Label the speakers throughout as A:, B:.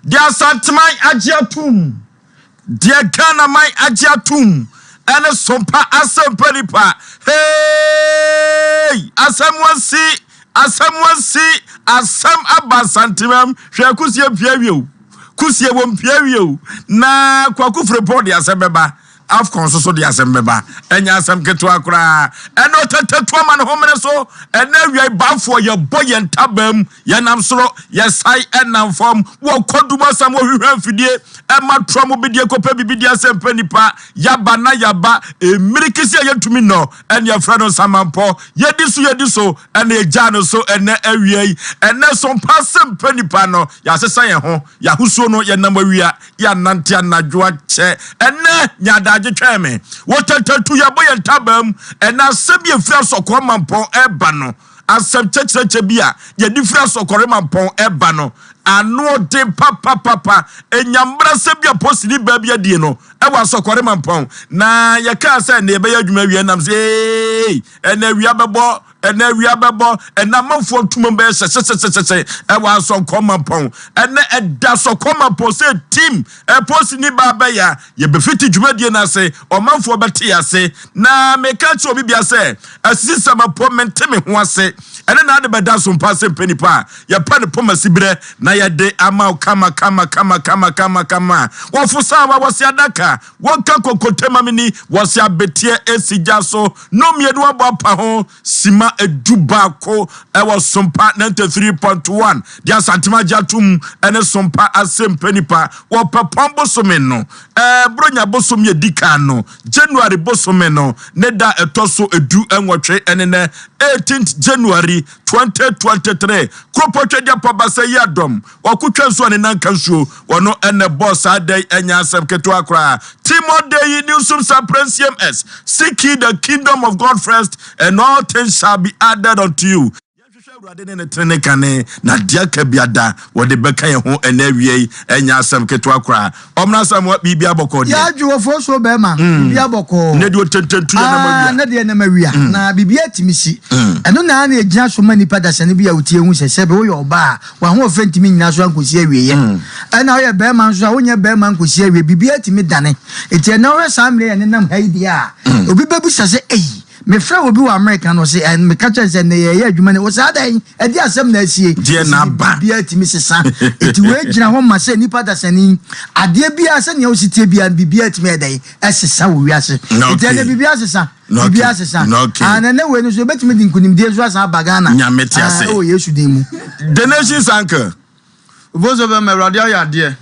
A: Deɛ Asanteman agye atom, deɛ Ghanaman agye atom ɛne Sompa Asɛmpa Nipa. Hey! Asɛm asi, asɛm asi, asɛm aba Asantemam. Hwɛ kusie mpia wie o. Kusie wɔ mpia wie o. Na Kwaku Frimpong de asɛm bɛba. AFCON nso so de asɛm bɛba. Ɛnyɛ asɛm ketewa koraa. Ɛna ɔtɛtɛtu ama ne homene so. Ɛna awia bafoɔ yɛbɔ yɛn ntabam. Yɛnam soro, yɛsae ɛnam fam. Wɔkɔ dum asɛm wɔhwehwɛ mfidie. Ɛma trɔ mo bidie kɔpɛ bibi di asɛm pɛ nipa. Yaba na yaba. Emirikisi a yɛntumi nnɔ. Ɛne yɛfrɛ no nsamanpɔ. Yɛdi so yɛdi so. Ɛna yɛgyaa no so ɛnɛ awia yi. Ɛnɛ Sompa asɛm pɛ nipa no. Yɛasesa yɛn ho. Yɛahosuo no yɛnam awia. Yɛanante anadwo akyɛ. Ɛnɛ nyadagye twɛn me. Wɔtɛtɛtu yɛbɔ yɛn ntabam. Ɛnɛ asɛm bi efiri Asɔkɔre Mampɔn ɛba no. Asɛm kyɛkyerɛkyɛ bi a yɛde firi Asɔkɔre Mampɔn ɛba no. Ano den papapapa. Enyambra sɛ bi a posini baa bi adie no ɛwɔ Asɔkɔre Mampɔn. Na yɛkaa sɛ ne yɛbɛyɛ adwuma awie nam sɛ ee ɛnɛ awia bɛbɔ, ɛnɛ awia bɛbɔ, ɛnɛ amanfoɔ ntoma bɛyɛ hyɛhyɛhyɛhyɛhyɛ ɛwɔ Asɔkɔre Mampɔn. Ɛnɛ ɛda Asɔkɔre Mampɔn sɛ team ɛposini baa bɛyɛ a yɛbɛfiti dwumadie no ase, ɔmanfoɔ bɛte ase. Na meka kyerɛ obi bia sɛ asisi sɛmapɔ mente me ho ase. Ɛne na ade bɛda so mpa sɛ mpɛ nipa a yɛpɛ ne pɔma siberɛ na yɛde ama wo kama kama kama kama kama kama. Wɔfo saa wa wɔse adaka wɔnka kokotema mi ni wɔse abeteɛ esi gya so no mmienu abɔ apa ho sima 11 ɛwɔ Sompa 93.1 de Asantema agye atom ɛne Sompa Asɛmpa Nipa. Wɔpɛ pɔn bosome no, Bronya bosome yɛ di kan no, January bosome no ne da ɛtɔ so 18 ɛne nɛ 18th January 2023. Kuropɔ twɛdeɛ pɔbasa yi adɔm wɔkotwa nsuo ne nanka nsuo wɔno ɛnɛ bɔɔ saa da yi. Ɛnyɛ asɛm ketewa koraa. Timothy yi newsum sapren cms, seek ye the kingdom of God first and all things shall be added unto you. Yɛhwehwɛ Awurade ne ne tene kane na deɛ aka biada wɔde bɛka yɛn ho. Ɛnɛ awie yi ɛnyɛ asɛm ketewa koraa. Ɔmena asɛm wa biribi abɔkɔ deɛ.
B: Yɛadwe wɔ fo so bɛrima, biribi abɔkɔɔ.
A: Ne deɛ ɔtententu yɛ nam
B: Ah,
A: awia.
B: Ne deɛ nam awia na biribi atumi si. Ɛno na na ɛgyina so ma nipa dasane bi a wotie hu sɛ sɛbe woyɛ ɔba a wahoɔfɛ ntumi nyina so ankɔsi awieɛ, ɛna woyɛ bɛrima nso a wonyɛ bɛrima nkɔsi awie. Biribi atumi dane. Ɛnti ɛnɛ wohwɛ saa mmerɛ yɛ nenam ha yi deɛ a, obi bɛbisa sɛ ei, mefrɛ obi wɔ Amerika no sɛ meka kyerɛ sɛ nnɛ yɛyɛ adwuma no wɔ saa dan ɛde asɛm na asie.
A: Deɛ na aba.
B: Biribiara tumi sesa. Ɛnti wei gyina hɔ ma sɛ nipa dasani adeɛ biara sɛnea wosi tie biara no, biribiara tumi ɛdɛn ɛsesa wɔ wiase. Nti ɛnɛ biribiara sesa, biribiara sesa. Ah, na ɛnɛ wei no so yɛbɛtumi de nkonimdie nso asan aba Ghana.
A: Nyame te ase.
B: Ah, ɛwɔ Yesu din mu.
A: The nation's anchor.
C: Ofoso bɛ ma Awurade ayɛ adeɛ.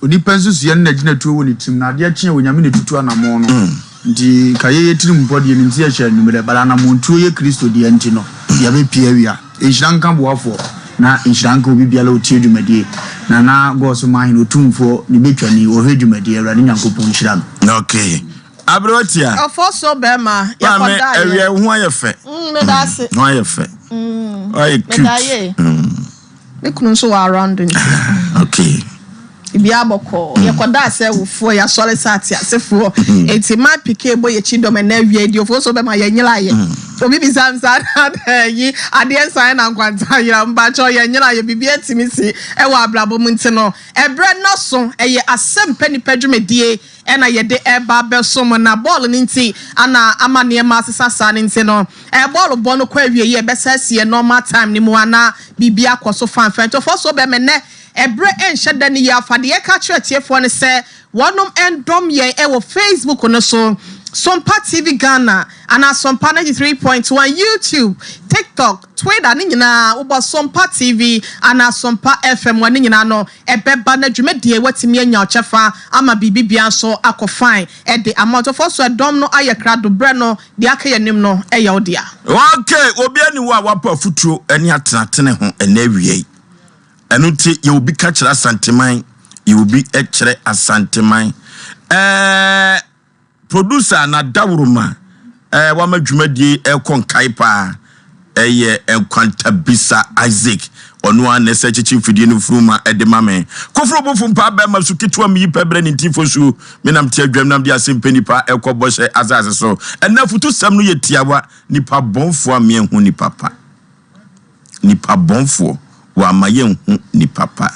C: Onipa nsusuɛ no nagyina tuo wɔ ne tirim na adeɛ kye a Onyame ne tutu anammɔn no. Nti ka yɛyɛ tirim mpɔ deɛ nim sɛ yɛhyɛ anwummerɛ bara anammɔntuo yɛ Kristo deɛ nti no yɛbɛpie awia. Nhyira nka boafoɔ na nhyira nka obi biara a ɔtie dwumadie. Na na God so ma ahene otumfoɔ ne bɛtwani ɔhwɛ dwumadie. Awurade Nyankopɔn nhyira no.
A: Okay, aberewa tia.
D: Ɔfɔ so bɛrima.
A: Maame.
D: Yɛkɔda
A: awia
D: yɛ.
A: ho ayɛ fɛ.
D: Meda ase.
A: Ho ayɛ fɛ, ayɛ
D: Meda
A: cute.
D: yie. Me kunu nso wɔ around nti. Ibi abɔkɔ yɛkɔda sɛ wofoɔ yɛasɔre sɛ ate asefoɔ eti ma pike bɔ yɛkyi dɔm. Ɛnɛ awie di ofo so bɛma yɛnyera yɛ obi bisa nsa yi adeɛ nsan na nkwanta yera mpakyɛw yɛnyera yɛ. Biribi atumi si ɛwɔ abrabɔ mu nti no ɛbrɛ nɔso ɛyɛ asɛm pɛ nipa dwumadie ɛna yɛde ɛba abɛso na bɔɔlo no nti ana ama nneɛma asesa saa no nti no bɔɔlo bɔ no kɔ awie yi ɛbɛsɛ si yɛ normal time ne mu ana biribi akɔ so fanfɛn ntɔfo so bɛmɛ nɛ ɛbrɛ ɛnhyɛ da ne yɛ afa deɛ ɛka kyerɛ tiefoɔ no sɛ wɔnom ɛndɔm yɛn ɛwɔ Facebook no so, Sompa TV Ghana anaa Sompa 93.1, YouTube, TikTok, Twitter ne nyinaa wobɔ Sompa TV anaa Sompa FM wɔ ne nyinaa no ɛbɛba na dwumadie watumi anya ɔkyɛfa ama biribi bia nso akɔ fine. Ɛde ama ɔtɔfoɔ so ɛdɔm no ayɛ krado berɛ no deɛ aka yɛ anim no ɛyɛ wo dea.
A: Okay, obi ani wo a wapɔ afutuo ne atenatene ho ɛnɛ awie yi. Ɛno nti yɛ obi ka kyerɛ Asanteman, yɛ obi kyerɛ Asanteman producer na dawuruma wama dwumadie ɛkɔ nkae paa. Ɛyɛ Nkwantabisa Isaac, ɔno a na ɛsɛ kyekye mfidie no furuma ɛde ma me koforo bofo mpa bɛrima so ketewa mi yi pɛ brɛ ne ntifo so menam te adwam nam de ase mpɛ nipa ɛkɔ bɔhyɛ asase so. Ɛnna afutusɛm no yɛ tiawa: nipa bɔnfoɔ a meɛnhu nipa pa, nipa bɔnfoɔ wama yɛnhu nipa pa.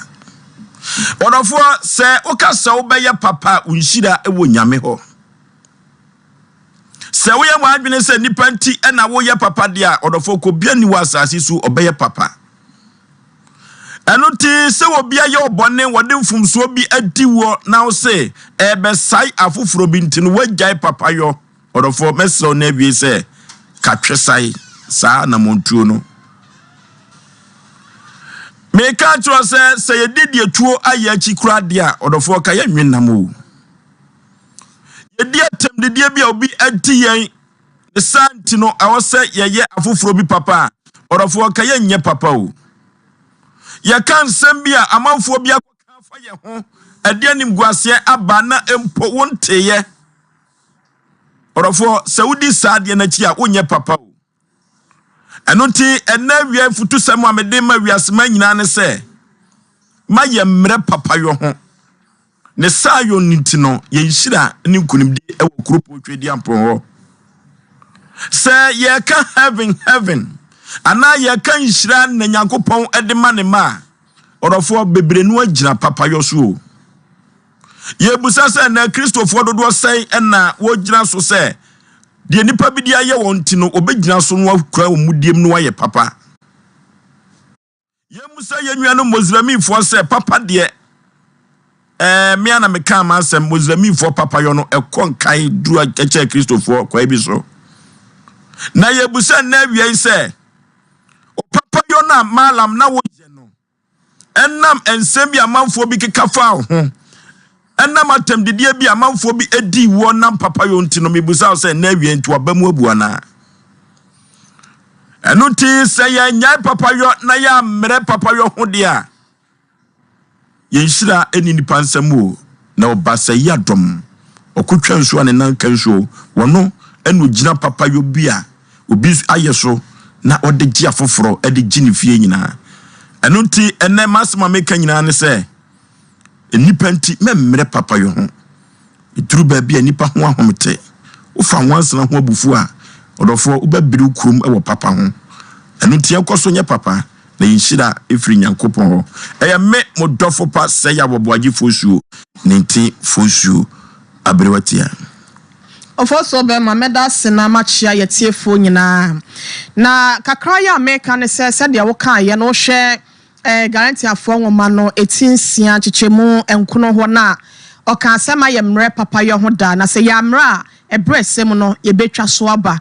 A: Ɔdɔfoɔ, sɛ woka sɛ wobɛyɛ papa a, wo nhyira wɔ Nyame hɔ. Sɛ woyɛ w'adwene sɛ nnipa nti na woyɛ papa deɛ a, ɔdɔfoɔ, kɔ bia ni wɔ asase so ɔbɛyɛ papa. Ɛno nti sɛ obi ayɛ wo bɔne, wɔde mfomsoɔ bi adi woɔ na wo se ɛrebɛsae afoforɔ bi nti no woagyae papayɔ, ɔdɔfoɔ, mɛsrɛ wo na awie sɛ ka twesae saa anammɔntuo no. Meka akyerɛ wo sɛ, sɛ yɛdi deɛ tuo ayɛ akyi koraa deɛ a, ɔdɔfoɔ, ka yɛnwe nam o. Yɛdi atɛmdidie bi a obi adi yɛn, ne saa nti no ɛwɔ sɛ yɛyɛ afoforɔ bi papa a, ɔdɔfoɔ, ka yɛnyɛ papa o. Yɛka nsɛm bi a amanfoɔ bi akɔka afa yɛn ho, ɛde animguaseɛ aba na mpo wonteeɛ. Ɔdɔfoɔ, sɛ wodi saa adeɛ no akyi a, wonyɛ papa o. Ɛno nti, ɛnnɛ awia afutusɛm a mede ma wiasema nyinaa ne sɛ, ma yɛmmrɛ papayɔ ho. Ne saayɔ no nti no, yɛn nhyira ne nkonimdie wɔ kuropɔn Tweduampɔn hɔ. Sɛ yɛka heaven heaven anaa yɛka nhyira na Nyankopɔn de ma ne mma a, ɔdɔfoɔ bebree no agyina papayɔ so o. Yɛbusa sɛ na Kristofoɔ dodoɔ sɛn na wɔgyina so sɛ deɛ nnipa bi de ayɛ wɔn nti no wɔbɛgyina so no akura wɔn mudiem no ayɛ papa. Yɛmmisa yɛn nuanom Moslemifoɔ sɛ, Papa deɛ, ɛɛ, me ara na mekaa m'asɛm, Moslemifoɔ papayɔ no, ɛkɔ nkan duru kyɛn Kristofoɔ kwan bi so. Na yɛbisa nnɛ awia yi sɛ, Papayɔ no a Maalam na woyɛ no, ɛnam nsɛm bi a amanfoɔ bi keka faa wo ho, ɛnam atɛmdidie bi a amanfoɔ bi dii woɔ nam papayɔ nti no, mebisa wo sɛ, nnɛ awia nti w'aba mu abu anaa? Ɛno nti sɛ yɛannyae papayɔ na yɛammrɛ papayɔ ho deɛ a, yɛn nhyira nni nnipa nsam o, na ɔba sɛ yiadɔm, ɔkotwa nsuo a ne nan ka nsuo, wɔno na ɔgyina papayɔ bi a obi ayɛ so na ɔde gye afoforɔ de gye ne fie nyinaa. Ɛno nti ɛnnɛ m'asɛm a meka nyinaa ne sɛ, nnipa nti mɛmmrɛ papayɔ ho. Ɛduru baabi a nnipa ho ahomete. Wofa nwansena ho abufuo a, ɔdɔfoɔ, wobɛbere wo kurom wɔ papa ho. Ɛno nti yɛnkɔ so nyɛ papa, na yɛn nhyira firi Nyankopɔn hɔ. Ɛyɛ me, mo dɔfo pa, Sɛya wɔ Boagye Fosuo, Nente Fosuo, Aberewatia.
D: Ofosuo bɛma, mɛda ase na makyea yɛtiefoɔ nyinaa. Na kakra yi a meka ne sɛ, sɛdeɛ wokaeɛ no, wohwɛ Galatiafoɔ nwoma no ti nsia nkyekyɛmu nkono hɔ no a, ɔkaa sɛ ma yɛmmrɛ papayɔ ho da, na sɛ yɛammrɛ a, ɛberɛ ɛsɛ mu no, yɛbɛtwa so aba.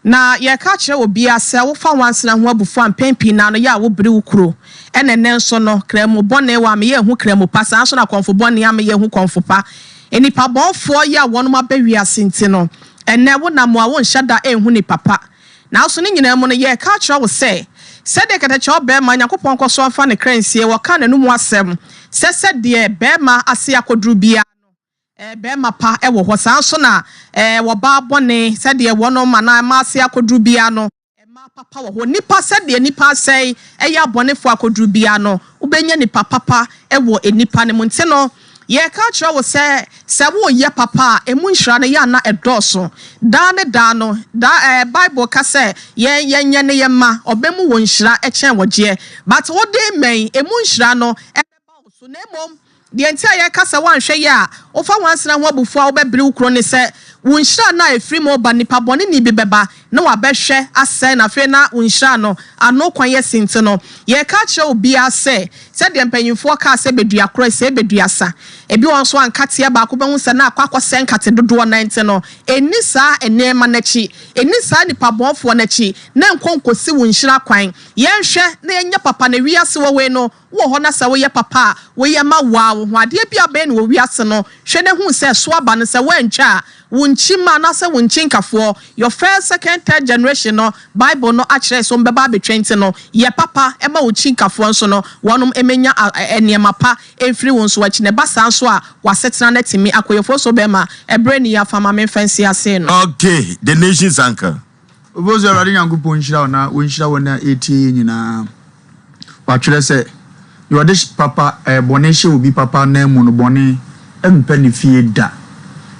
D: Na yɛreka akyerɛ obiara sɛ wofa nwansena ho abufuo a, mpɛn pii no ara no, yɛ a wobere wo kuro. Ɛna ɛnnɛ nso no, kramu bɔne wɔ ameyɛ ahu kramu pa, saa ara nso na kɔmfo bɔne ameyɛ ahu kɔmfo pa. Nnipa bɔnfoɔ yi a wɔnom aba wiase nti no, ɛnnɛ wonam a wonhyɛ da nhu nnipa pa. Nanso ne nyinaa mu no, yɛreka akyerɛ wo sɛ, sɛdeɛ kɛtɛkyɛw barima Nyankopɔn kɔ so afa ne kra nsie, wɔka n'anomu asɛm sɛ sɛdeɛ barima ase akɔduru biara no, ɛɛ, barima pa wɔ hɔ, saa ara nso na, ɛɛ, ɔbaa bɔne, sɛdeɛ wɔnom anaa mmaa ase akɔduru biara no, mmaa papa wɔ hɔ. Nnipa, sɛdeɛ nnipa asɛe yɛ abɔnefoɔ akɔduru biara no, wobɛnya nnipa papa wɔ nnipa no mu. Nti no, yɛreka akyerɛ wo sɛ, sɛ woreyɛ papa a, ɛmu nhyira no yɛ a na ɛdɔɔso. Daa ne daa no, daa ɛɛ Bible ka sɛ yɛn yɛnyɛ ne yɛn mma, ɔbɛ mu wɔ nhyira kyɛn ɔgyeɛ. But wode mmɛn, ɛmu nhyira no ɛbɛba wo so. Na mmom, Deɛ nti a yɛka sɛ woanhwɛ yie a wofa nwansena ho abufuo a wobɛbere wo kuro ne sɛ, wo nhyira no a ɛfiri mu reba no, nipa bɔneni bi bɛba na wabɛhwɛ asɛe no, afei na wo nhyira no ano kwan asi nti no, yɛreka akyerɛ obiara sɛ, sɛdeɛ mpanyimfoɔ kaa sɛ bɛdua korɔ ɛsɛe bɛdua sa. Ebi wɔ hɔ nso a nkateɛ baako bɛhu sɛ na akɔ akɔsɛe nkate dodoɔ no ara nti no, ɛnni saa nneɛma no akyi, ɛnni saa nipa bɔnfoɔ no akyi na ɛnkɔ nkɔsi wo nhyira kwan. Yɛnhwɛ na yɛnyɛ papa na wiase wɔ wei no, Wowɔ hɔ na sɛ woyɛ papa a, woyɛ ma wo ara wo ho. Adeɛ bi a wobɛyɛ no wɔ wiase no, hwɛ na hu sɛ ɛso aba no, sɛ woantwa a, wo nkyimma anaasɛ wo nkyinkafoɔ, your first, second, third generation no, Bible no akyerɛ sɛ wɔbɛba abɛtwa nti no, yɛ papa ma wo kyinkafoɔ nso no, wɔnom mmɛnya nneɛma pa mfiri wo nso akyi. Na ɛba saa nso a, w'asetena no atumi akɔ yie. Ofosuo bɛrima, ɛberɛ nni afa ma memfa nsi ase no.
A: Okay, the nation's uncle.
C: Obosu Awurade Nyankopɔn nhyira wo na ɔnhyira wɔn a ɛretie yɛn nyinaa. Wɔatwerɛ sɛ, Deɛ ɔde papa, ɛɛ, bɔne hyɛ obi papa ananmu no, bɔne rempɛ ne fie da.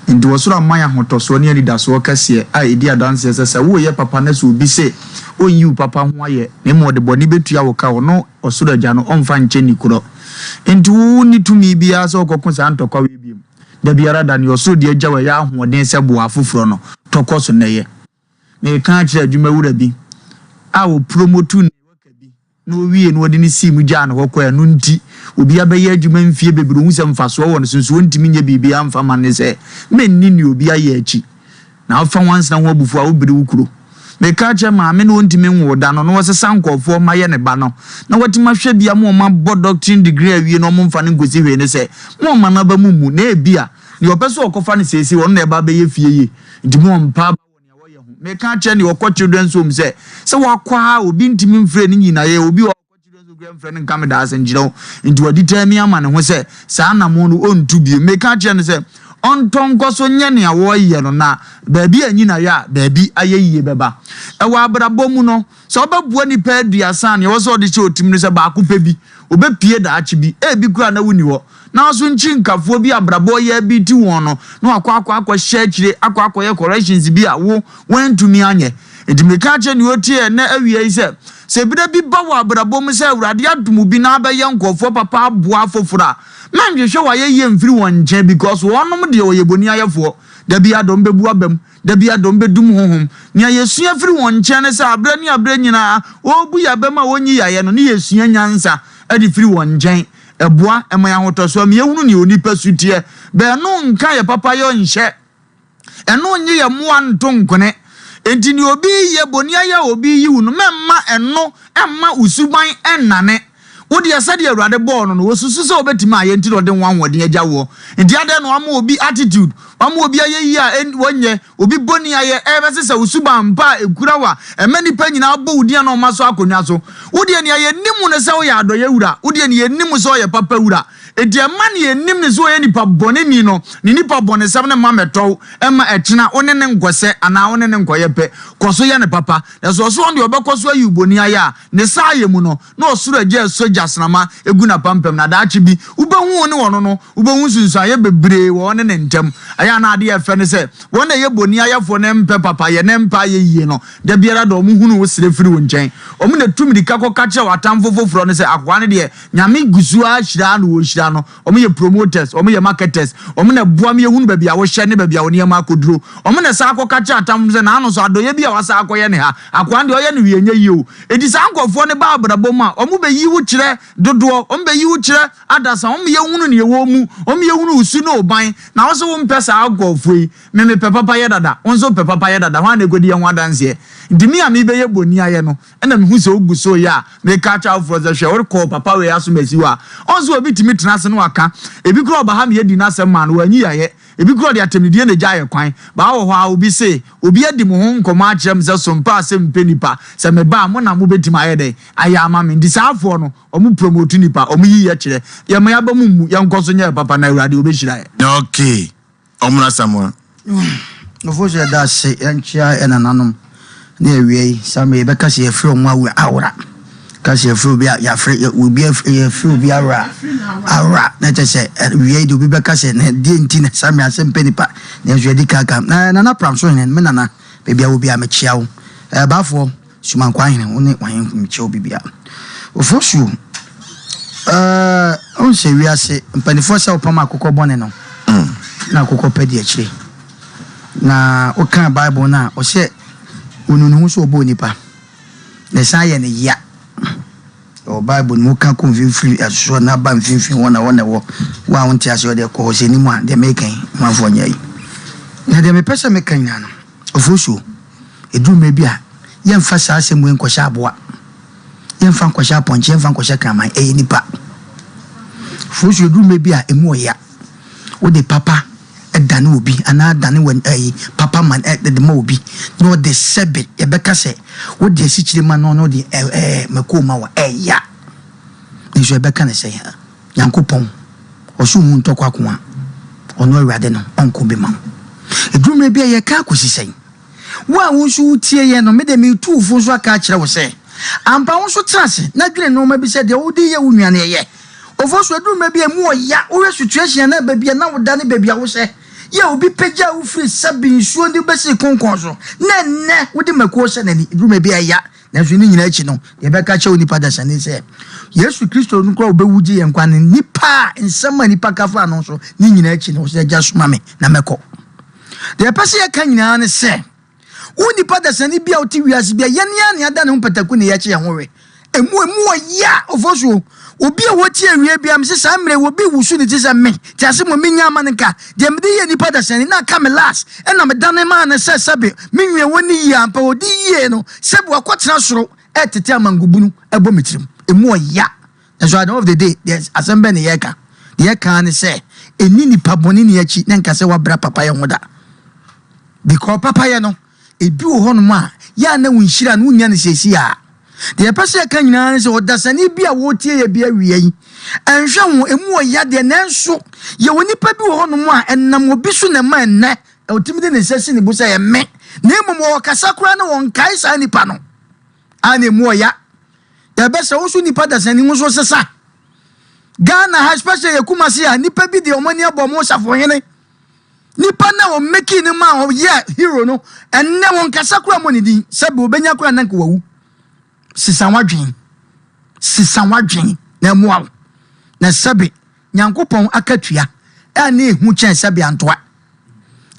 C: Enti ɔsoro ama yɛn ahotɔsoɔ ne anidasoɔ kɛseɛ a ɛdi adanseɛ sɛ, sɛ woreyɛ papa na sɛ obi se ɔnyi wo papa ho ayɛ, na mmom ɔde bɔne bɛtua wo ka, ɔno, ɔsoro Agya no, ɔmfa nkyɛ nni korɔ. Enti wo wonni tumi biara sɛ wokɔko saa ntɔkwaw yi bio. Da biara da, nea ɔsoro de agya wo a ɛyɛ ahoɔden sɛ boa afoforo no, tɔ kɔ so na yɛ. Mereka akyerɛ adwumawura bi a ɔpromotu ne worker bi na owiee no wɔde no sii mu gyaa no hɔ kɔe. Ɛno nti, obi abɛyɛ adwuma mfie bebree, ohu sɛ mfasoɔ wɔ no so nso ɔntumi nyɛ biribiara mfa mma no ne sɛ, Menni nea obi ayɛ akyi. Na wofa nwansena ho abufuo a, wobiri wo kuro. Meka akyerɛ maame na ɔntumi nwoo da no na ɔsesa nkurɔfoɔ mma yɛ ne ba no na watumi ahwɛ bi ama wɔn abɔ doctorate degree awie na wɔmfa no nkɔsi hwee ne sɛ, Momma n'aba mu mmu na ebia nea ɔpɛ sɛ ɔkɔfa no seesei ɔno na ɛba abɛyɛ fie yie nti mompa aba wɔ nea wɔyɛ ho. Meka akyerɛ nea ɔkɔ children's home sɛ, sɛ wakɔ ara a obi ntumi mfrɛ ne nyinayɛ, obi wɔ hɔ a ɔkɔ children's home koraa mfrɛ no nka medaase nkyerɛ wo, nti wadi taa mi ama ne ho sɛ saa anammɔn no ɔntu bio. Meka akyerɛ no sɛ ɔntɔ nkɔ so nyɛ nea wɔreyɛ no na baabi a anyinayɛ a baabi ayɛ yie bɛba. Ɛwɔ abrabɔ mu no, sɛ wobɛboa nnipa aduasa a, nea ɛwɔ sɛ ɔde hyɛ wo tirim ne sɛ baako pɛ bi, ɔbɛpue daakye bi, ebi koraa na wonni hɔ. Nanso nkyinkafoɔ bi abrabɔ yɛ bi ti wɔn no na wakɔ akɔ akɔhyɛ akyire akɔ akɔyɛ corrections bi a wo woantumi anyɛ. Enti meka akyerɛ nea ɔtie ɛnnɛ awia yi sɛ, sɛ berɛ bi ba wɔ abrabɔ mu sɛ Awurade adom wo bi na abɛyɛ nkurɔfoɔ papa aboa afoforɔ a, mɛnhwehwɛ w'ayɛyie mfiri wɔn nkyɛn because wɔnom deɛ wɔyɛ boniayɛfoɔ. Da biara dɔm bɛbu abam, da biara dɔm bɛdum honhom. Nea yɛsua firi wɔn nkyɛn ne sɛ aberɛ ne aberɛ nyinaa wɔrebu yɛn abam a wɔnyi yɛn ayɛ no ne yɛsua nyansa de firi wɔn nkyɛn. Ɛboa ma yɛn ahotɔsoɔ ma yɛhunu nea onipa su teɛ. Bɛɛno nka yɛ papayɔ nhyɛ. Ɛno nnye yɛn mmoa nto nkone. Enti nea obi reyɛ, boniayɛ a obi reyi wo no, mɛmma ɛno mma wo suban nnane. Wo deɛ, sɛdeɛ Awurade bɔɔ no no, wosusu sɛ wobɛtumi ayɛ nti na ɔde wo ahoɔden agya woɔ. Enti adɛn na wama obi attitude, wama obi ayɛyie a wɔnyɛ, obi boniayɛ ɛrebɛsesa wo suban pa a ɛkura wo a ɛma nnipa nyinaa bɔ wo din a na wɔma so akonnwa so. Wo deɛ nea yɛnim wo ne sɛ woyɛ adɔeɛ wura, wo deɛ nea yɛnim wo sɛ ɔyɛ papa wura. Enti ɛmma nea yɛnim no sɛ ɔyɛ nipa bɔneni no, ne nipa bɔnesɛm no mma mmɛtɔ wo, ɛmma ɛkyena wo ne no nkɔsɛ anaa wo ne no nkɔyɛ pɛ. Kɔ so yɛ no papa. Na sɛ ɔso ɔno deɛ ɔbɛkɔ so ayi wo boniayɛ a, ne saayɛ mu no, na ɔsoro Agya resɔ gyasramma gu n'apampam, na daakye bi, wobɛhu wo ne ɔno no, wobɛhu nsunsuanyɛ bebree wɔ ɔne ne ntam. Ɛyɛ a na adeɛ a ɛfɛ ne sɛ, wɔn a ɛyɛ boniayɛfoɔ na ɛmpɛ papayɛ na ɛmpɛ ayɛyie no, da biara da wɔhunu wo srɛ firi wo nkyɛn. Wɔn na ɛtu mmirika kɔka kyerɛ w'atamfo foforɔ no sɛ, Akoa no deɛ, Nyame gu so ara hyira no, ɔrehyira no. Wɔyɛ promoters, wɔyɛ marketers, wɔn na ɛboa ma yɛhunu baabi a wohyɛ ne baabi a wo nneɛma akɔduro. Wɔn na ɛsan kɔka kyerɛ atamfo no sɛ, N'ano so adɔeɛ bi a wasan akɔyɛ ne ha. Akoa no deɛ ɔyɛ no hwee nyɛ yie o. Enti saa nkurɔfoɔ no ba abrabɔ mu a, wɔbɛyi wo kyerɛ dodoɔ, wɔbɛyi wo kyerɛ adasa, wɔma yɛhunu deɛ ɛwɔ wo mu, wɔma yɛhunu wo su ne wo ban. Na wo nso wompɛ saa nkurɔfoɔ yi. Me mepɛ papayɛ dada, wo nso wopɛ papayɛ dada, hwan na ɛkɔdi yɛn ho adanseɛ? Nti me a merebɛyɛ boniayɛ no, ɛna mehu sɛ wogu so reyɛ a, meka akyerɛ afoforɔ sɛ, hwɛ, worekɔ papa wei asom asi hɔ a, ɔn sɛ obi tumi tena ase na waka. Ebi koraa ɔba ha ma yɛdi n'asɛm maa no, wanyi yayɛ. Ebi koraa ɔde atɛmdidie na ɛgyaa yɛ kwan. Baa wɔ hɔ ara obi se, obi adi mo ho nkɔmmɔ akyerɛ me sɛ sompa a sɛ mepɛ nipa, sɛ meba a mo na mobɛtumi ayɛ dɛn? Ayɛ ama me. Nti saa afoɔ no, wɔn promote nipa, wɔn yi yɛ kyerɛ. Yɛmma yɛn aba mu mmu, yɛnkɔ so nyɛ papa na Awurade ɔbɛhyira yɛn.
A: Okay. Ɔmmra Samoa.
B: Nkurɔfoɔ nso yɛda ase yɛnkyea yɛn nananom ne awia yi saa mmerɛ yɛbɛka sɛ yɛfrɛ wɔn awura awura ka sɛ yɛfrɛ obi a yɛafrɛ obi yɛfrɛ obi awura awura na kyɛ sɛ awia yi deɛ obi bɛka sɛ na deɛ nti na saa mmerɛ asɛm pɛ nipa nanso yɛde kaka na nana pram so hene me nana baabi a wɔ bi a mekyea wo ɛbaafoɔ Sumankwaa hene, wo ne w'ahemfo mekyia obi biara. Ofosuo, ɛɛ wohu sɛ wiase mpanimfoɔ sɛ wopam akokɔ bɔne no na akokɔ pɛ di akyire. Na wokaa Bible no a, ɔsɛ onu ne ho sɛ ɔbɔɔ nipa na ɛsan yɛ ne ya. Ɛwɔ Bible no mu woka kɔ mfimfini ɛsoɔ na ba mfimfini hɔ na hɔ na ɛwɔ. Wo a wonte aseɛ ɔde kɔ hɔ sɛ anim a deɛ meka yi manfoɔ nyɛ yi. Na deɛ mepɛ sɛ meka nyinaa no, Ofosuo, ɛduru mmerɛ bi a, yɛmfa saa asɛm wei nkɔhyɛ aboa, yɛmfa nkɔhyɛ apɔnkye, yɛmfa nkɔhyɛ kraman, ɛyɛ nipa. Ofosuo, ɛduru mmerɛ bi a, ɛmu ɔya. Wode papa dane obi anaa dane wɔ ɛyi papa ma de ma obi na ɔde sɛbe yɛbɛka sɛ wode asikyire ma no na ɔde ɛɛ mako ma wa ɛya. Nso yɛbɛka ne sɛ Nyankopɔn, ɔso hu ntɔkwa ko a, ɔno Awurade no, ɔnko bi ma wo. Ɛduru mmerɛ bi a yɛka akɔsi sɛn? Wo a wo nso wotie yɛn no, me deɛ meretu wo fo nso aka akyerɛ wo sɛ, ampa wo nso tena ase na dwene nnoɔma bi sɛ deɛ wode reyɛ wo nua no ɛyɛ. Ofosu, ɛduru mmerɛ bi a ɛmu ɔya, wohwɛ situation anaa baabi a na woda ne baabi a wohyɛ, yɛ obi pagyaa wo firi sɛbe nsuo de wo bɛsii konkɔn so, na ɛnnɛ wode mako hyɛ n'ani, ɛduru mmerɛ bi a ɛya. Nanso ne nyinaa akyi no, deɛ ɛbɛka akyerɛ onipa dasani sɛ, Yesu Kristo no koraa a ɔbɛwu gye yɛn nkwa no, nnipa a nsɛm a nnipa ka faa no so ne nyinaa akyi no, ɔsɛ Agya soma me na mɛkɔ. Deɛ ɛpɛ sɛ yɛka nyinaa ne sɛ, wo nipa dasani bi a wote wiase bi a yɛne a ne ada ne ho pataku ne yɛkye yɛn ho we. Emu emu ɔya ofosuo. Obi a wɔte awie bia mese saa mmerɛ obi wusu ne ti sɛ me te ase mo menya ama no nka deɛ mede yɛ nipa dasani na aka me last ɛna medane maa no sɛ sɛbe me nwie wɔ ne yie ampa ɔdi yie no sɛbe wakɔtena soro ɛtete amangobunu ɛbɔ me tirim. Emu ɔya. Nanso at the end of the day deɛ asɛm bɛn na yɛreka? Deɛ yɛka ara ne sɛ ɛnni nipa bɔne ni akyi na nka sɛ wabra papayɛ ho da. Because papayɛ no, ebi wɔ hɔnom a, yɛ a na wo nhyira no wonnya no seesei a. Deɛ yɛpɛ sɛ yɛka nyinaa ne sɛ ɔdasani bi a wɔretie yɛ bi awia yi, ɛnhwɛ ho, emu ɔya deɛ, nanso yɛwɔ nipa bi wɔ hɔnom a ɛnam obi so na ɛma ɛnnɛ ɔtumi de ne nsa si ne bo sɛ ɛyɛ me, na mmom ɔkasa koraa na wɔnkae saa nipa no a na emu ɔya. Yɛbɛsɛ wo nso nipa dasani wo nso sesa. Ghana ha especially yɛ Kumasi a nipa bi de wɔn ani abɔ wɔn safohene. Nipa na wɔn meki ne ma ɔyɛ hero no ɛnnɛ wɔn kasa kura mɔ ne din sɛbi obenya kura na nka wawu. Sesa wadwen. Sesa wadwen na ɛmoa wo. Na sɛbi Nyankopɔn akatua a na ehu kyɛn sɛbe antoa.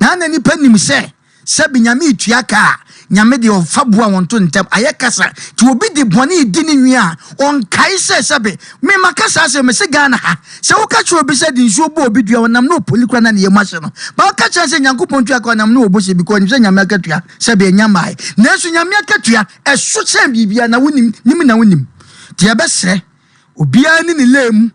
B: Na na nnipa nim sɛ sɛbe Nyame retua ka a, Nyame deɛ ɔfa boa wɔn to ntɛm. Ayɛ kasa nti obi de bɔne redi ne nwi a, ɔnkae sɛ sɛbe. Me maka saa asɛm, mese Ghana ha, sɛ woka kyerɛ obi sɛ de nsuo bɔ obi dua, ɔnam na ɔpoli koraa na ne yam ahye no. But woka kyerɛ no sɛ Nyankopɔn tua ka, ɔnam na ɔbɔ se because ɔnim sɛ Nyame akatua sɛbe ɛnya mmae. Nanso Nyame akatua ɛso kyɛn biribiara na wonim, nim na wonim. Nti yɛbɛsrɛ obiara ne ne lane mu.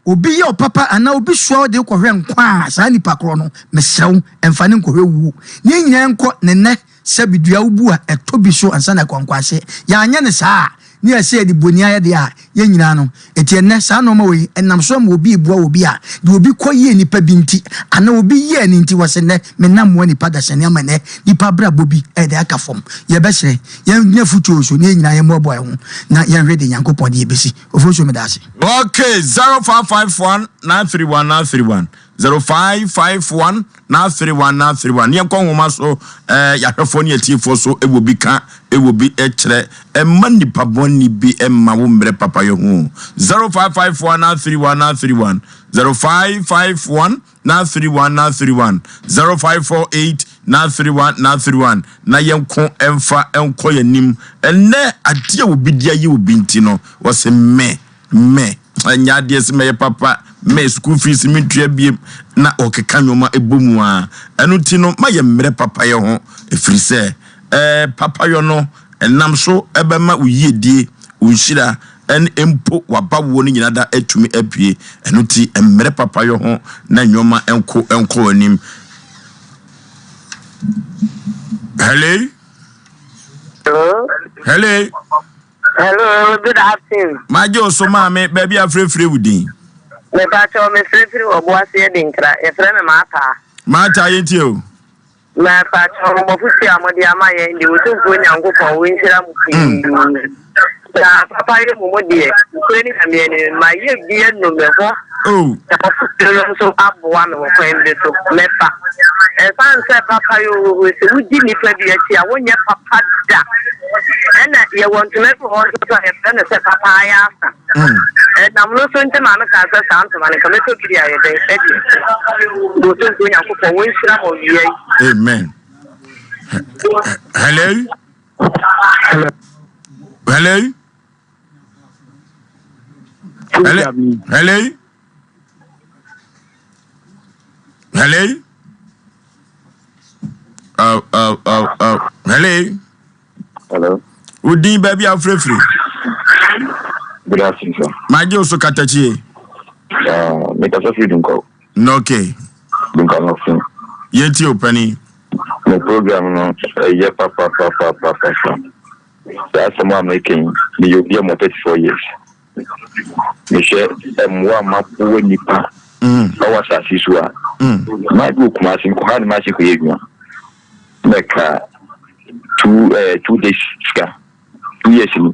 B: Obi yɛ wo papa anaa obi soa wo de wo kɔhwɛ nkwa a, saa nipa korɔ no, mesrɛ wo, mfa no nkɔhwɛ wuo. Ne yɛn nyinaa nkɔ ne nnɛ sɛbe dua wo bu a, ɛtɔ bi so ansa na ɛkɔ nkwaseɛ. Yɛanyɛ no saa a, ne yɛsɛ yɛde boni ayɛ deɛ a, yɛn nyinaa no. Enti ɛnnɛ, saa nnoɔma wei, ɛnam so ama obi reboa obi a, deɛ obi kɔ yɛɛ nipa bi nti, anaa obi yɛɛ no nti, wɔse nnɛ, menam mmoa nipa dasani ama nnɛ nipa abrabɔ bi ɛde aka fam. Yɛbɛsrɛ, yɛnya afutuo so, na yɛn nyinaa yɛmmoaboa yɛn ho, na yɛnhwɛ deɛ Nyankopɔn de yɛbɛsi. Ofosu meda ase.
A: Okay, 0551 931 931 0551 931 931 ne yɛnkɔ nwoma so eh, yɛahwɛfoɔ ne atiefoɔ so ɛwɔ bi ka ɛwɔ bi kyerɛ ɛma nipa bɔne bi ɛma wo mmerɛ papayɛ ho 0551 931 931 0551 931 931 0548 931 931 na yɛnko mfa nkɔ yɛn anim. Ɛnnɛ adeɛ a obi de ayɛ obi nti no, wɔse me, me, ɛnyɛ adeɛ sɛ mɛyɛ papa, me, school fees mentua biem, na ɔkeka nneɛma ɛbɔ mu a. Ɛno nti no, ma yɛmmrɛ papayɛ ho, ɛfiri sɛ ɛɛ papayɔ no Ɛnam so bɛma wo yiedie, wo nhyira, ne mpo w'abawoɔ no nyina da atumi apue. Ɛno nti, mmrɛ papayɔ ho na nnoɔma nko nkɔ w'anim. Hello?
E: Hello?
A: Hello?
E: Hello, good afternoon.
A: Magye wo so maame, baabi a frɛfrɛ wo din.
E: Mepakyɛw, mefrɛfiri wɔ Boase Adinkra. Yɛfrɛ me Maataa.
A: Maataa, yɛntie o.
E: Mepakyɛw, mo afotu a mode ama yɛn de, Otumfoɔ Nyankopɔn onhyira mo pii. Na papayɛ mu mo deɛ, nokorɛ ne Nyame anim, mayɛ bi anu me ho, na m'afotu no nso aboa me wɔ kwan bi so. Mɛfa. Ɛsiane sɛ papayɛ wɔ hɔ yi, sɛ wodi nnipa bi akyi a, wonyɛ papa da. Ɛna yɛwɔ ntoma bi wɔ hɔ nso so a yɛfrɛ no sɛ papaayɛ asa. Ɛnam no so nti maame kaa sɛ saa ntoma no nka mɛtɔ bi de ayɛ dɛn adi akyire. Nti Otumfoɔ Nyankopɔn wɔnhyira mo awia yi.
A: Amen. Hello.
F: Hello.
A: Hello. Hello. Hello. Hello. Oh, oh, oh, oh. Hello.
F: Hello.
A: Wo din baabi a wofirafiri?
F: Good afternoon, sir.
A: Magye wo so katakyie.
F: Uh, mekasa firi Dunkwa.
A: No, okay.
F: Dunkwa Nɔfin.
A: Yɛntie wo pani.
F: Mo program no ɛyɛ papapapapapa. Saa asɛm a meka yi, meyɛ obi a mo 34 years. Mehwɛ mmoa a maboa nnipa ɛwɔ asase so a. Maa bi wɔ Kumasi, mekɔha ne maase kɔyɛ adwuma. Mɛka 2 eh 2 days sika 2 years ni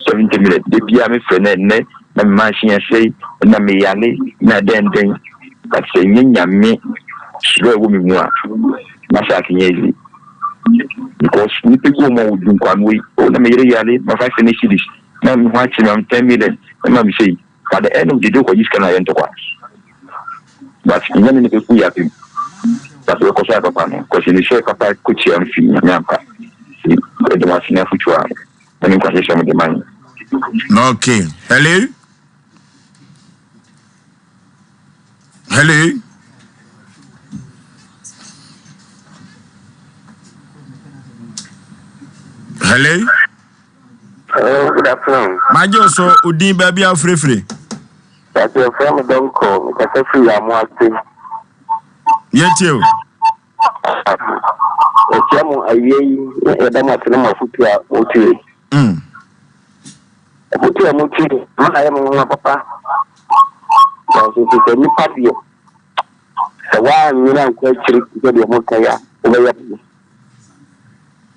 F: 70 million de bia me frɛ no ɛnnɛ na me machine asɛe na me yale na dɛn dɛn, but sɛ nyɛ Nyame suro a ɛwɔ me mu a na saa kenyɛ easy, because nipa bi wɔ mu a wɔdu nkwano yi, oh, na me yere yale ma 500 cedis. Na me ho akyere me am 10 million ɛma me sei. But the end of the day wokɔgye sika no a ɛyɛ ntɔkwa. But nyɛ me na ɛbɛku yɛ apem. But wobɛkɔ so ayɛ papa no cause yɛnim sɛ papa kɔtua no firi Nyame ampa. Nti yɛda mo ase ne afotuo a ɛne nkuranhyɛ a mode ma yɛn.
A: Okay. Hello? Hello? Hello?
E: Hello, good afternoon.
A: Magye wo so, wo din baabi a wofirefiri?
E: Yàtò ɛfrɛ me Dɔnkɔ, mekasa firi Amoase.
A: Yɛtie o.
E: Yɛkyia mo awia yi na yɛda mo ase ne mo afotu a motue. Afotu a motue ma ayɛ mo nwonwa papa. Nanso nso sɛ nipa deɛ sɛ woannwene ankɔ akyiri te sɛ deɛ moka yi a wobɛyɛ bɔne.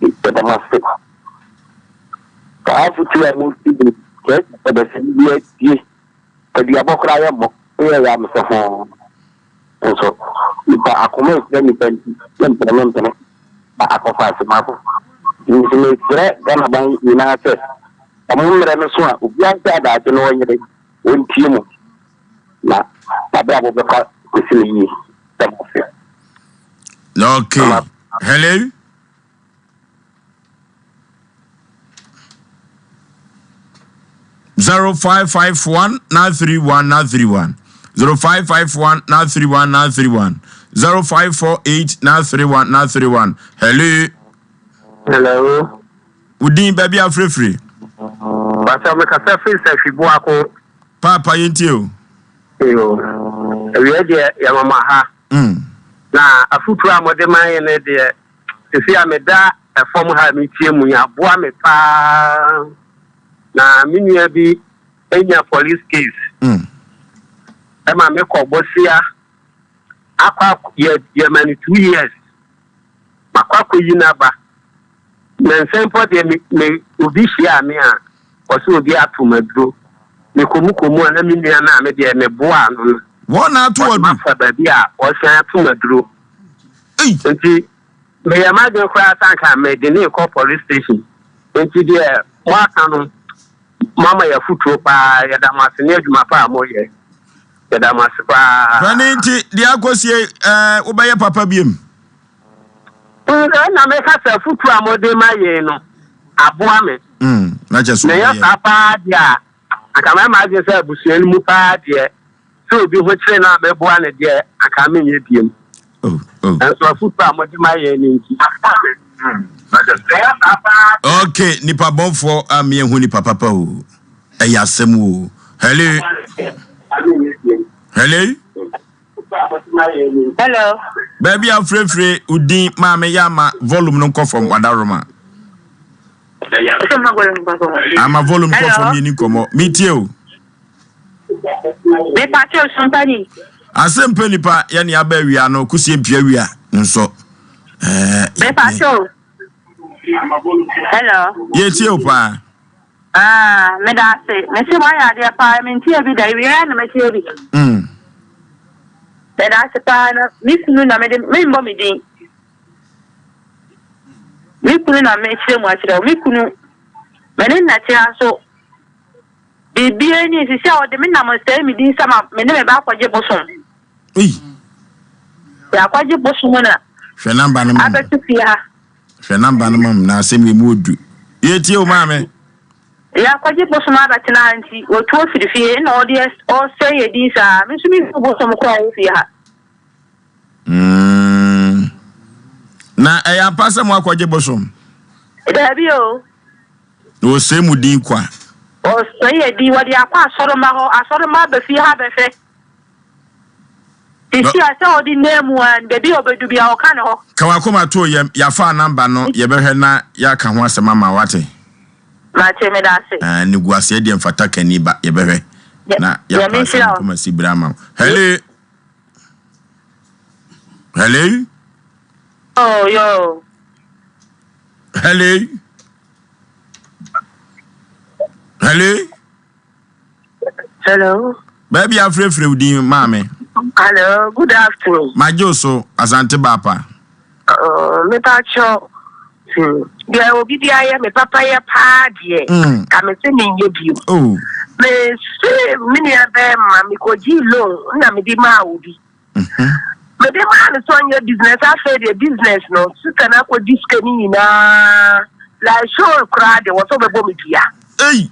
E: Yɛda mo ase. Saa afotu a motue yi kyerɛ sɛ ɔdasani bi atie. Aduabɔ koraa yɛ mmɔ. Woyɛ yɛ a mesɛ ho. Nso nipa akoma efura nipa nti mempene mempene na akɔfa asem aba. Nti mesrɛ Ghana ban nyinaa sɛ ɔmo mmerɛ no so a obiara nhyɛ adaagye na ɔnyere ɔntie mo na nabrabɔ bɛkɔ akɔsi no yie. Meda mo ase.
A: Okay. Hello. 0551 931 931 0551 931 931 0548 931 931 Hello.
E: Hello.
A: Wodin baabi afirifiri.
E: Pàṣẹ mi kasa firi sɛ Hwibuako.
A: Paapa yɛn tie o.
E: Yo. Awia deɛ yɛ mama ha. Na afutuo a mode ma yɛn no deɛ Sesei a meda fam ha a meretie mu yi, aboa me paa. Na me nua bi anya police case ɛma mekɔ bosea akɔ yɛ yɛma no 2 years makɔ akɔyi n'aba. Na nsɛm mpo deɛ me me obi hyia me a ɔsɛ obi ato m'aduro. Mekɔ mu kɔ mu a na me nua no a me deɛ meboa no no.
A: Wɔn na ato
E: Ɔde
A: adu.
E: mafa baabi a ɔsan ato m'aduro.
A: Ei.
E: Nti meyɛ m'adwene koraa sɛ anka mede ne rekɔ police station. Nti deɛ moaka no, moama yɛ afotuo paa. Yɛda mo ase ne adwuma pa a moyɛ. Yɛda mo ase paa.
A: Panin nti deɛ akɔsie ɛɛ wobɛyɛ papa biem.
E: Ɛna meka sɛ afotuo a mode ma yɛn no aboa me.
A: Na kyɛ so
E: Meyɛ
A: wobɛyɛ.
E: saa paa deɛ a, anka mɛyɛ m'adwene sɛ abusua no mu paa deɛ, sɛ obi ho kyere no a mɛboa no deɛ, anka menyɛ biem.
A: Oh, oh.
E: Nanso afotuo a mode ma yɛn no nti, aboa me. Meyɛ saa paa.
A: Okay, nipa bɔnfoɔ a meɛhu nipa papa o. Ɛyɛ asɛm o. Hello. Hello.
G: Hello.
A: Baabi a frɛfrɛ wo din maame yɛ ama volume no nkɔ fam wadaroma. Ama volume kɔ fam yɛ ni nkɔmmɔ. Metie o.
G: Mepa kyɛw sumpani.
A: Asɛm pɛ nipa yɛ ne aba awia no kusie mpia awia nso. Ɛɛ.
G: Mepa kyɛw. Hello.
A: Yɛtie o paa.
G: Ah, meda ase. Mese moayɛ adeɛ paa, mentie bi da, awia na metie bi. Meda ase paa na me kunu na mede membɔ me din. Me kunu na mekyerɛ mu akyerɛ wo. Me kunu, me ne nnakyea nso, biribiara ni sisi a ɔde me nam sɛe me din sɛ ma me ne me ba akɔgye bosom.
A: Ei.
G: Yɛakɔgye bosom na
A: Hwɛ number no ma me.
G: abɛto fie ha.
A: Hwɛ number no ma me na asɛm yi mu odu. Yɛtie o maame.
G: Yɛakɔgye bosom abɛtena ha nti wɔtu afiri fie na ɔde ɔsɛe yɛ din saa. Me nso mehu bosom koraa wɔ fie ha.
A: Na ɛyɛ ampa sɛ mo akɔgye bosom?
G: Daabi o.
A: Na wɔsɛe mu din kwa.
G: Ɔsɛe yɛ din, wɔde akɔ asɔremma hɔ, asɔremma aba fie ha bɛhwɛ. Sisi a sɛ ɔde nan mu a, baabi a ɔbɛdu bia ɔka ne hɔ.
A: Ka wakoma to yɛm, yɛafa number no, yɛbɛhwɛ na yɛaka ho asɛm ama wate.
G: Mate, meda ase.
A: Ah, ne gu aseɛ deɛ mfata kani ba, yɛbɛhwɛ na yɛapa asɛm kɔma si bere ama wo. Hello. Hello.
G: Oh, yo.
A: Hello. Hello.
E: Hello.
A: Baabi afrɛfrɛ wo din maame.
E: Hello, good afternoon.
A: Magye wo so, Asante Baapa.
E: Mepa kyɛw. Deɛ obi de ayɛ me papayɛ paa deɛ, ka me se menyɛ bio.
A: Oh.
E: Mese me nua bɛrima mekɔgyee loan na mede maa obi. Mede maa no sɛ ɔnyɛ business afei deɛ business no sika no akɔgye sika no nyinaa like show koraa deɛ wɔ sɛ ɔbɛbɔ me dua.
A: Ei.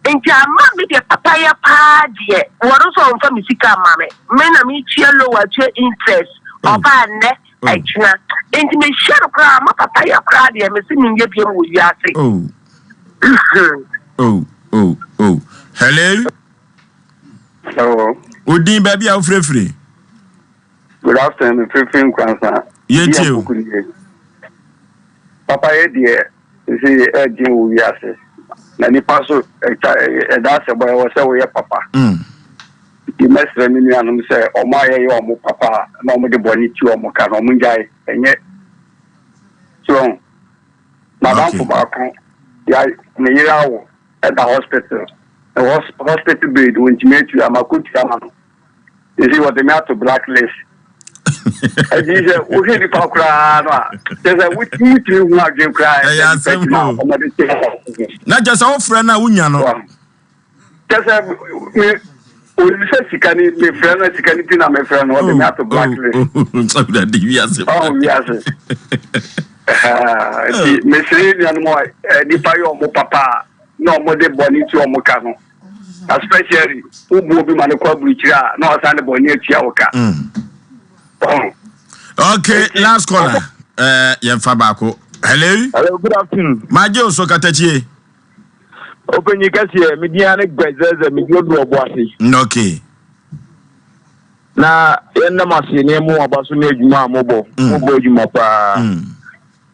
E: Nti ama me deɛ papayɛ paa deɛ wɔn nso ɔmfa me sika mma me. Me na metua loan atua interest ɔbaa nnɛ agyina. Nti mehyɛ no koraa ama papayɛ koraa deɛ mese menyɛ biam wɔ wiase.
A: Oh. Oh, oh, oh. Hello.
H: Hello.
A: Odin baabi a wofirefiri.
H: Good afternoon, mefirifiri Nkoransa.
A: Yɛntie o.
H: Papa yɛ deɛ sɛ ɛden wɔ wiase na nipa so ɛtwa ɛda asɛ bɔ ɛwɔ sɛ woyɛ papa. Nti mɛsrɛ me nuanom sɛ ɔmo a yɛyɛ ɔmo papa a na ɔmo de bɔne ti ɔmo ka na ɔmo ngyae ɛnyɛ so madamfo baako ya ne yere awo ɛda hospital na hospital bed wɔntumi atua makotua ma no ɛsi wɔde me ato black list ɛdi sɛ wohwɛ nipa koraa no a kyɛ sɛ wotumi hu adwene koraa
A: ɛyɛ asɛm o na kyɛ sɛ wofrɛ no a wonya no
H: kyɛ sɛ me onim sɛ sika ni mefrɛ no sika ni ti na mefrɛ no ɔde me ato black list
A: awurade wiase
H: ɔho wiase nti mesere nuanom a nipa yɛ ɔmo papa a na ɔmo de bɔne ti ɔmo ka no especially wobu obi ma no kɔ aburukyire a na ɔsan de bɔne atua wo ka.
A: Okay, last caller. Yɛmfa baako. Hello.
I: Hello, good afternoon.
A: Magye o so katakyie.
I: Opanyin kɛseɛ, me din ne Gbɛzɛzɛ, me din odu ɔbo ase.
A: Okay.
I: Na yɛnnam ase ne mo aba so ne adwuma a mobɔ. Mobɔ adwuma paa.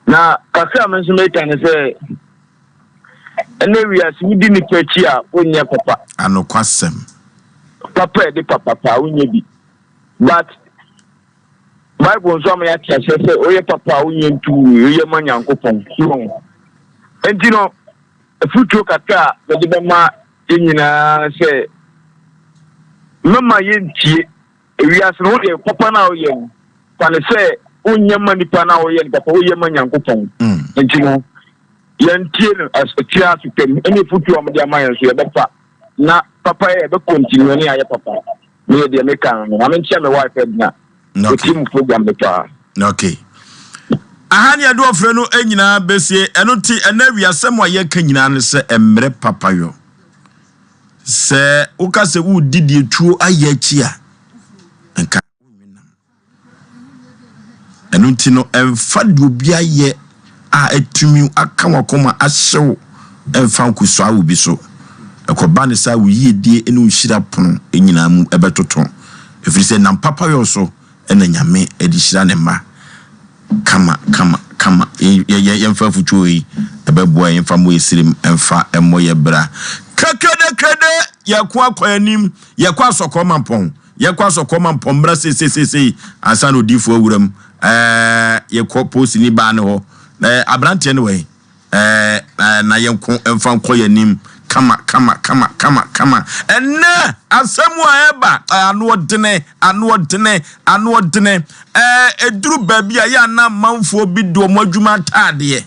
I: Na kakra a me nso meka ne sɛ ɛnɛ wiase wodi nipa akyi a wonyɛ papa.
A: Anokwasɛm.
I: Papa ɛde papa paa wonyɛ bi. But Bible nso ama yɛate aseɛ sɛ woyɛ papa a wonyɛ ntuwui, woyɛ ma Nyankopɔn. So nti no, afutuo kakra a mede bɛma yɛn nyinaa sɛ mɛma yɛntie ewiase no wodeɛ papa no a woyɛ no fa ne sɛ wonyɛ ma nipa no a woyɛ no papa woyɛ ma Nyankopɔn. Nti no yɛntie no atia asopam ɛne afutuo a wɔde ama yɛn so yɛbɛfa na papa yɛ yɛbɛ continue ne ayɛ papa. Meyɛ deɛ meka no no. Maame nkyia me wife Edna.
A: Okay.
I: Ɔtie mu program no paa.
A: Okay. Aha ne yɛde ɔfrɛ no nyinaa bɛsie. Ɛno nti ɛnɛ awiasɛm a yɛka nyinaa ne sɛ mmerɛ papayɔ. Sɛ woka sɛ woredi deɛ tuo ayɛ akyi a, nka Ɛno nti no, ɛmfa deɛ obi ayɛ a atumi aka w'akoma ahyɛ wo ɛmfa nkosua obi so. Ɛkɔba no saa wo yiedie ne wo nhyira pono nyinaa mu ɛbɛtoto. Ɛfiri sɛ nam papayɔ so na Nyame de hyira ne mma kama kama kama. Yɛmfa afutuo yi ɛbɛboa yɛn, yɛmfa mmɔ yɛ sirim, ɛmfa mmɔ yɛ bra. Krekrede yɛko akɔ anim, yɛkɔ asɔkɔɔ mampɔn. Yɛkɔ asɔkɔ ma mpɔ mmra seiseiseisei ansa na odiyifoɔ awura mu. Ɛɛ, yɛkɔ polisini baa no hɔ. Ɛɛ, aberanteɛ no wɔ he? Ɛɛ, na yɛnko mfa nkɔ yɛn anim kama kama kama kama kama. Ɛnnɛ, asɛm a ɛba, ɛɛ, ano ɔdene, ano ɔdene, ano ɔdene. Ɛɛ, ɛduru baabi a yɛ a na amanfoɔ bi de wɔn adwuma ataadeɛ.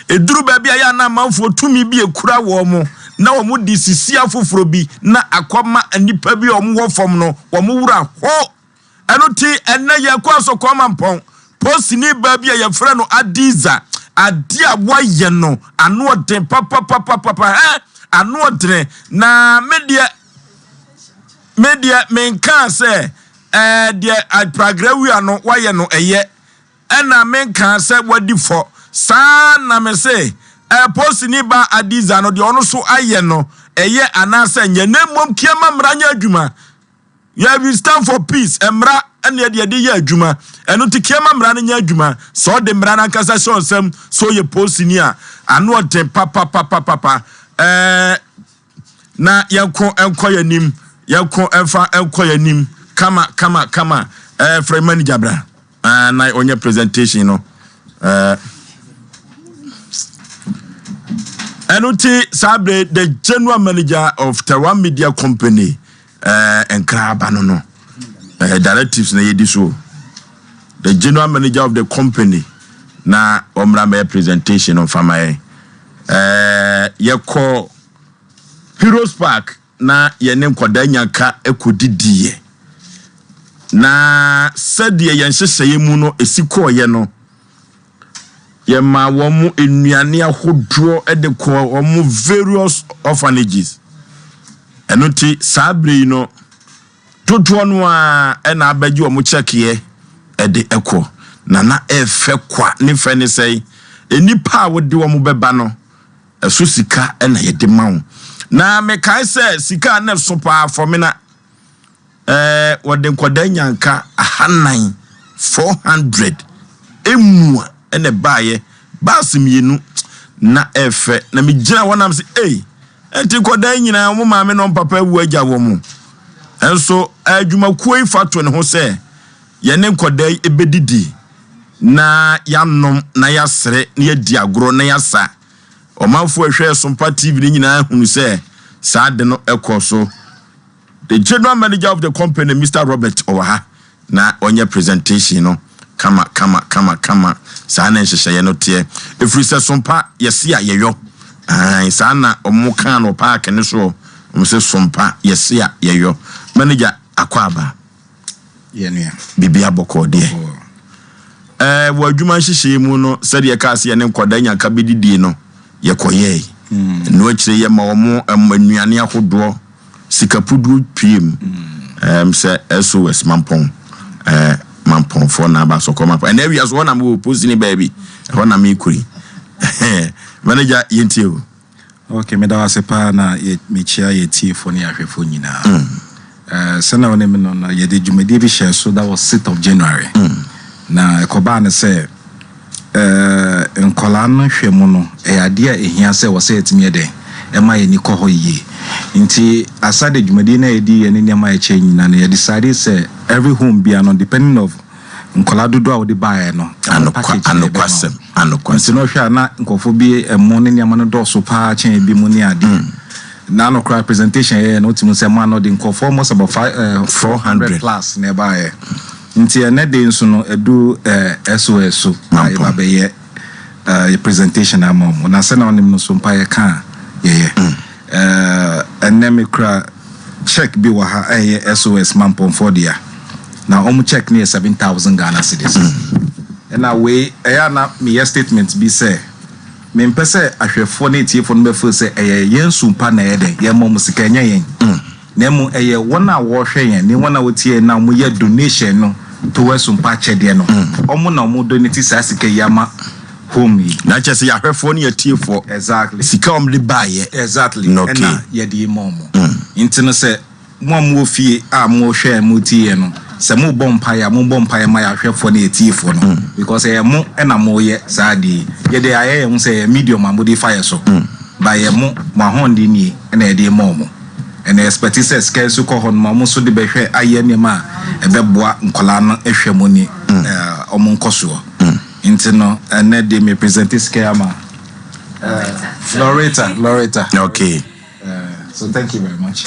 A: Ɛduru baabi a ɛyɛ a na amanfoɔ tumi bi akura wɔn na wɔde sisi afoforɔ bi na akɔma nnipa bi a wɔwɔ fam no wɔn wura ho. Ɛno nti ɛnnɛ yɛkɔ Asɔkɔɔ Mampɔn, posini baa bi a yɛfrɛ no Adiza, adeɛ a wayɛ no ano ɔden papapapapa, hɛ, ano ɔdene. Na me deɛ, me deɛ menkaa sɛ ɛɛ deɛ Pragra wia no wayɛ no ɛyɛ. Ɛna me nkaa sɛ wadi fɔ. Saa ara na me se ɛɛ posini ba Adiza no deɛ ɔno so ayɛ no ɛyɛ anaasɛ ɛnyɛ na mmom kia ma mmara nyɛ adwuma. Yeah, we stand for peace. Mmara ɛne ɛde ɛde yɛ adwuma. Ɛno nti kia ma mmara no nyɛ adwuma. Sɛ ɔde mmara no ankasa hyɛ ɔnsam sɛ ɔyɛ posini a ano ɔden papapapapa. Ɛɛ na yɛnko nkɔ yɛn anim yɛnko mfa nkɔ yɛn anim kama kama kama ɛɛ frɛ manager bra ɛɛ na ɔnyɛ presentation no ɛɛ ɛno ti saa bere the general manager of Taiwan Media Company ɛɛ nkraba no no ɛɛ directives na yɛdi so the general manager of the company. na ɔmmra mɛyɛ presentation no mfa ma yɛn. Ɛɛ yɛkɔ Heroes Park na yɛne nkwadaa nyanka kɔdidiiɛ. Na sɛdeɛ yɛn nhyehyɛeɛ mu no ɛsi kɔɔeɛ no, yɛmaa wɔn nnuane ahodoɔ de kɔɔ wɔn various orphanages. Ɛno nti saa berɛ yi no, dodoɔ no ara ɛna abɛgye wɔn kyɛkeɛ ɛde ɛkɔ. Na na ɛfɛ kwa ne fɛ ne sɛe, nnipa a wode wɔn bɛba no, Ɛso sika na yɛde ma wo. Na mekae sɛ sika a na ɛso paa fɔmena. Ɛɛ wɔde nkwadaa nyanka ahanan, 400, emua na ɛbaeɛ. Baase mmienu na ɛfɛ. Na megyina hɔ nam sɛ ei, ɛnti nkwadaa nyinaa wɔn maame na wɔn papa awu agya wɔn. Nso adwumakuo yi fa to ne ho sɛ yɛne nkwadaa yi bɛdidi. na yɛanom na yɛasere na yɛadi agorɔ na yɛasa. Ɔmanfoɔ a ɛhwɛɛ Sompa TV no nyinaa hunu sɛ saa ade no kɔɔ so. The general manager of the company, Mister Robert, ɔwɔ ha na ɔnyɛ presentation no kama kama kama kama. Saa na nhyehyɛeɛ no teɛ. Ɛfiri sɛ Sompa yɛse a yɛyɔ. Ae, saa na wɔn kaa no wɔ paake no soɔ. Wɔn se Sompa yɛse a yɛyɔ. Manager, akwaaba.
J: Yɛ nua.
A: Biribiara bɔkɔɔ deɛ. Ɛɛ wɔ adwuma nhyehyɛeɛ mu no, sɛdeɛ ɛkaa sɛ yɛne nkwadaa nyanka bɛdidie no, yɛkɔyɛe. Ɛno akyire yɛma wɔn nnuane ahodoɔ, sikapuduo piem. Ɛɛm sɛ SOS Mampɔn, ɛɛ Mampɔnfoɔ na aba sɔkɔ Mampɔn. Ɛnna awia so hɔ na mewɔ posini baabi, ɛhɔ na mekɔ yi. Manager, yɛntie o.
J: Ok, meda wo ase paa na yɛ mekyia yɛ tiefoɔ ne yɛ ahwɛfoɔ nyinaa. Mm. Uh, sɛnea wo ne me no no yɛde dwumadie bi hyɛɛ so that was 6th of January. Mm. Na ɛkɔbaa no sɛ uh, nkɔlaa no hwɛ mu no ɛyɛ adeɛ a ɛhia sɛ wɔ sɛ yɛtumi yɛ dɛn ɛma yɛni kɔ hɔ yie. Nti asa de dwumadie no a yɛdi yɛ ne nneɛma a yɛkyɛ nyinaa no yɛ decide sɛ every home bia no depending of Nkwadaa dodoɔ a wode baeɛ no, ɛho package na yɛbɛma wo. Nti na ɔhwɛ a na nkurɔfoɔ bi ɛmo ne nneɛma no dɔɔso paa kyɛn ebi mu ne adeɛ. Na ano koraa presentation yɛyɛ no wotumi sɛ mo ano de nkurɔfoɔ almost about five, eh, 400 plus na ɛbaeɛ. Nti ɛnɛ de nso no ɛdu eh, SOS so a yɛba bɛyɛ eh, yɛ presentation ama wɔn. Na sɛnea wonim no so mpa yɛka a yɛyɛ. Eh, ɛnɛ mekura Check bi wɔ ha a ɛyɛ SOS Mampɔnfoɔ dea, na wɔn check no yɛ 7,000 Ghana cedis. Ɛna wei, ɛyɛ a na meyɛ statement bi sɛ, mempɛ sɛ ahwɛfoɔ ne atiefoɔ no bɛ feel sɛ ɛyɛ yɛn su pa na ɛyɛ dɛn, yɛma wɔn sika, ɛnyɛ yɛn. Na mmom ɛyɛ wɔn a wɔhwɛ yɛn ne wɔn a wɔtie yɛn na wɔyɛ donation no towards Sumpa akyɛdeɛ no, wɔn na wɔn donate saa sika yi ama home yi.
A: Na kyerɛ sɛ yɛahwɛfoɔ ne yɛatiefoɔ.
J: Exactly.
A: Sika a wɔde baeɛ.
J: Exactly. Okay. Ɛna yɛde ma wɔn. Nti no sɛ mo a mowɔ fie a mohwɛ yɛn motie yɛn no, sɛ mobɔ mpaeɛ a, mommɔ mpaeɛ mma yɛn ahwɛfoɔ ne yɛn atiefoɔ no. Because ɛyɛ mo na moyɛ saa adeɛ yi. Yɛde ayɛ yɛn ho sɛ ɛyɛ medium a mode fa yɛn so. But ɛyɛ mo, mo ahoɔden nie na yɛde rema wɔn. And yɛ expect sɛ sika yi nso kɔ hɔ nom a, wɔn nso de bɛhwɛ ayɛ nneɛma a ɛbɛboa nkwadaa no hwɛ mu ne wɔn nkɔsoɔ. Nti no ɛnɛ de me presente sika yi ama Loretta Loretta.
A: Okay.
J: So thank you very much.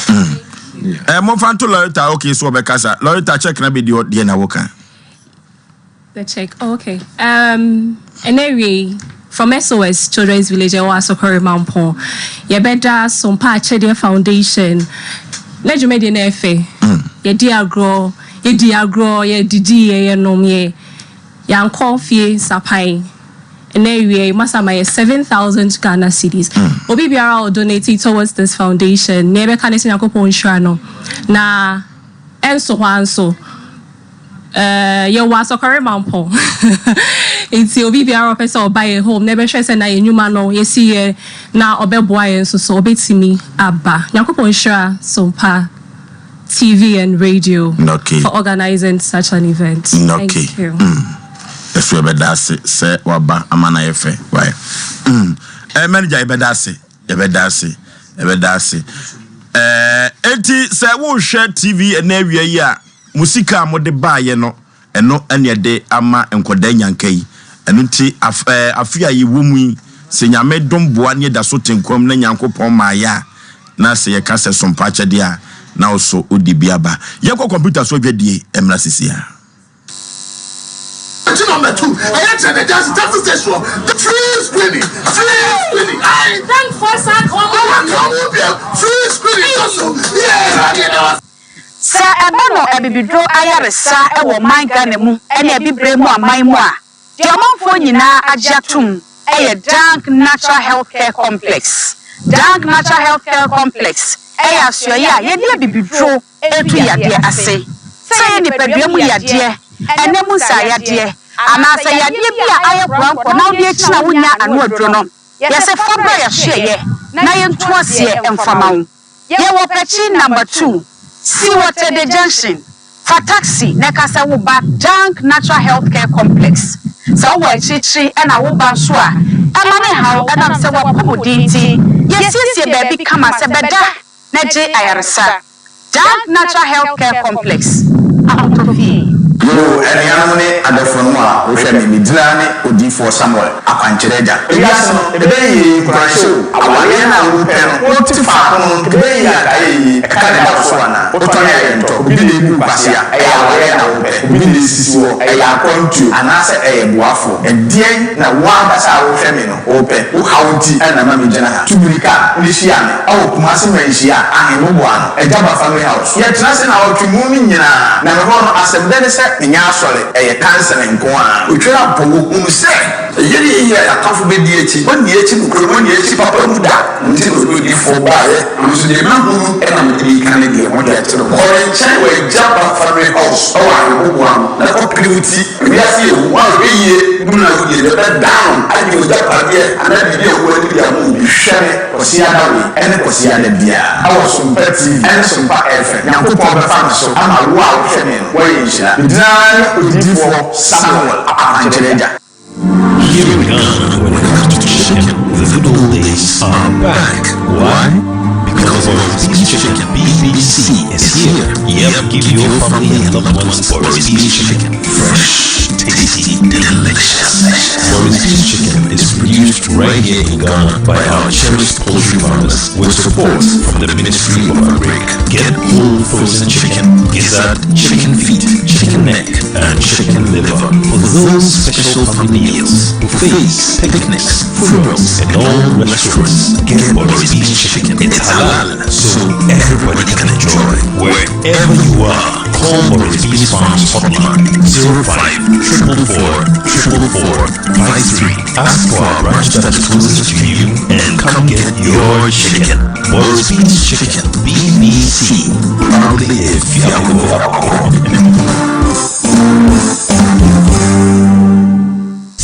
A: Yeah. Eh, mo fa nto Loretta okay so ɔbɛkasa. Loretta check na bɛdi deɛ na woka.
K: The check. Oh, okay. Um, ɛnɛ wie from SOS Children's Village ɛwɔ Asokore Mampong. Yɛbɛda Sompa Akyɛdeɛ Foundation. Na dwumadie no ɛfɛ. Yɛdi agorɔ, yɛdi agorɔ, yɛdidi, yɛyɛnom, yɛ yɛankɔ fie sapan. Ɛnɛ wie masa ma yɛ 7,000 Ghana cedis. Obi biara a donate towards this foundation. Na yɛbɛka ne sɛ Nyankopɔn nhyira no. Na ɛnso hɔ ara nso. Yɛwɔ Asɔkɔre Mampɔn nti obi biara ɔpɛ sɛ ɔba yɛn home na ɛbɛhwɛ sɛ na yɛn nnwuma no yɛsi yɛ na ɔbɛboa yɛn nso so ɔbɛtumi aba. Nyankopɔn nhyira Sompa TV and radio for organizing such an event. Thank you.
A: Ɛso yɛbɛda ase sɛ waba ama no ayɛ fɛ. Why? Eh, manager yɛbɛda ase. Yɛbɛda ase. Yɛbɛda ase. Eh, enti sɛ wohwɛ TV ɛnɛ awia yi a, mo sika a mode baayɛ no, ɛno ɛne ɛde ama nkɔdaa nyanka yi. Ɛno nti af, eh, afe a yɛwɔ mu yi, sɛ Nyame dom boa ne yɛda so te nkwa mu na Nyankopɔn maayɛ a, na sɛ yɛka sɛ sompa akyɛdeɛ a, na wo so wode bi aba. Yɛnkɔ kɔmputa so adwadie mmra sisi a.
L: Number 2, ɛyɛ Kyerɛdɛ Junction taxi station hɔ. Free screening, free screening, ae.
M: Thankfoɔ san ka wɔn ho
L: Wɔn ka wɔn ho bio, free screening kɔ so, yee, Awurade yɛda wo ase.
G: Sɛ ɛba no abibiduro ayaresa wɔ ɔman Ghana mu ne abibire mu aman mu a, deɛ ɔmanfoɔ nyinaa agye atom yɛ Dank Natural Health Care Complex. Dank Natural Health Care Complex yɛ asoɛeɛ a yɛde abibiduro retu yadeɛ ase. Sɛ ɛyɛ nipadua mu yadeɛ, ɛnɛ mu nsaayadeɛ, anaasɛ yadeɛ bi a ayɛ korankɔ na wode akyini a wonnya ano aduro no, yɛse fa bra yɛasoɛeɛ na yɛntu aseɛ mfa ma wo. Yɛwɔ Pɛkyi number 2, Siwɔtɛde Junction. Fa taxi na ka sɛ woba Dank Natural Health Care Complex. Sɛ wowɔ akyirikyiri na woba nso a, ɛmma no nhaw wo ɛnam sɛ w'apɔmuden nti, yɛasiesie baabi kama sɛ bɛda na gye ayaresa. Dank Natural Health Care Complex, Ahotɔ Fie.
N: Yoo, anuanom ne adɔfonom a wohwɛ me, me dzin ara ne Odiyifoɔ Samuel, Akwankyerɛ Agya. Ewiase no, ebɛyɛ yie, nkuranhyɛ o, awareɛ no a wopɛ no, wote faako no, nka ɛbɛyɛ yie anka ayɛ yie, ɛka na ɛda wo so anaa? Wotɔre a yɛntɔ, obi na ebu wo kwasea, ɛyɛ awareɛ na wopɛ, obi na esisi woɔ, ɛyɛ akwantuo, anaasɛ ɛyɛ boafoɔ? Ɛdeɛn na wo ankasa a wohwɛ me no wopɛ? Wo haw nti na ɛma megyina ha. Tu mmirika na hyia me wɔ Kumasi Mmanhyia Ahenboboano, Agyaba Family House. Yɛtena ase naawɔtwe mu no nyinaa, na me hɔ no asɛm dɛ ne sɛ menyɛ asɔre, ɛyɛ counseling nko ara.
L: Otweri abɔ wɔhunu sɛ ɛyɛ ne yie a y'atamfo bɛdi akyi, wɔnni akyi nokorɛ mu, wɔnni akyi papa mu da, nti na ɔde odiyifoɔ baeɛ, nanso deɛ mahunu na mede reka ne deɛ mode akyerɛ mo. Kɔ ne nkyɛn wɔ Agyaba Family House wɔ Ahenboboano na kɔpere wo ti. Wiase yɛ hu, woanhwɛ yie mu na wodie no ɛbɛdan wo agye w'agyapadeɛ anaa biribi a ɛwɔ w'ani de ama obi.
N: Hwɛ me Kwasiada wei ɛne Kwasiada biara ɛwɔ Sompa TV ɛne Sompa FM. Nyankopɔn bɛfa me so ama wo a wohwɛ me no woayɛ nhyira. Me din ara ne Odiyifoɔ Samuel Akwankyerɛ Agya.
O: Here in Ghana, when it comes to chicken, the good old days are back. Why? Because Boris Beef Chicken BBC is here. Yep, give your family and loved ones Boris Beef Chicken. Fresh, tasty, delicious. Boris Beef Chicken is produced right here in Ghana by our cherished poultry farmers with support from the Ministry of Agric. Get whole frozen chicken, gizzard, chicken feet, chicken neck, and chicken liver for those special family meals, buffets, picnics, funerals, and all restaurants. Get Boris Beef Chicken. It's halal, so everybody can enjoy. Wherever you are, call Boris Bees Farms hotline 05 444 444 53. Ask for our branch that is closest to you and come get your chicken. Boris Bees Chicken, BBC. Proudly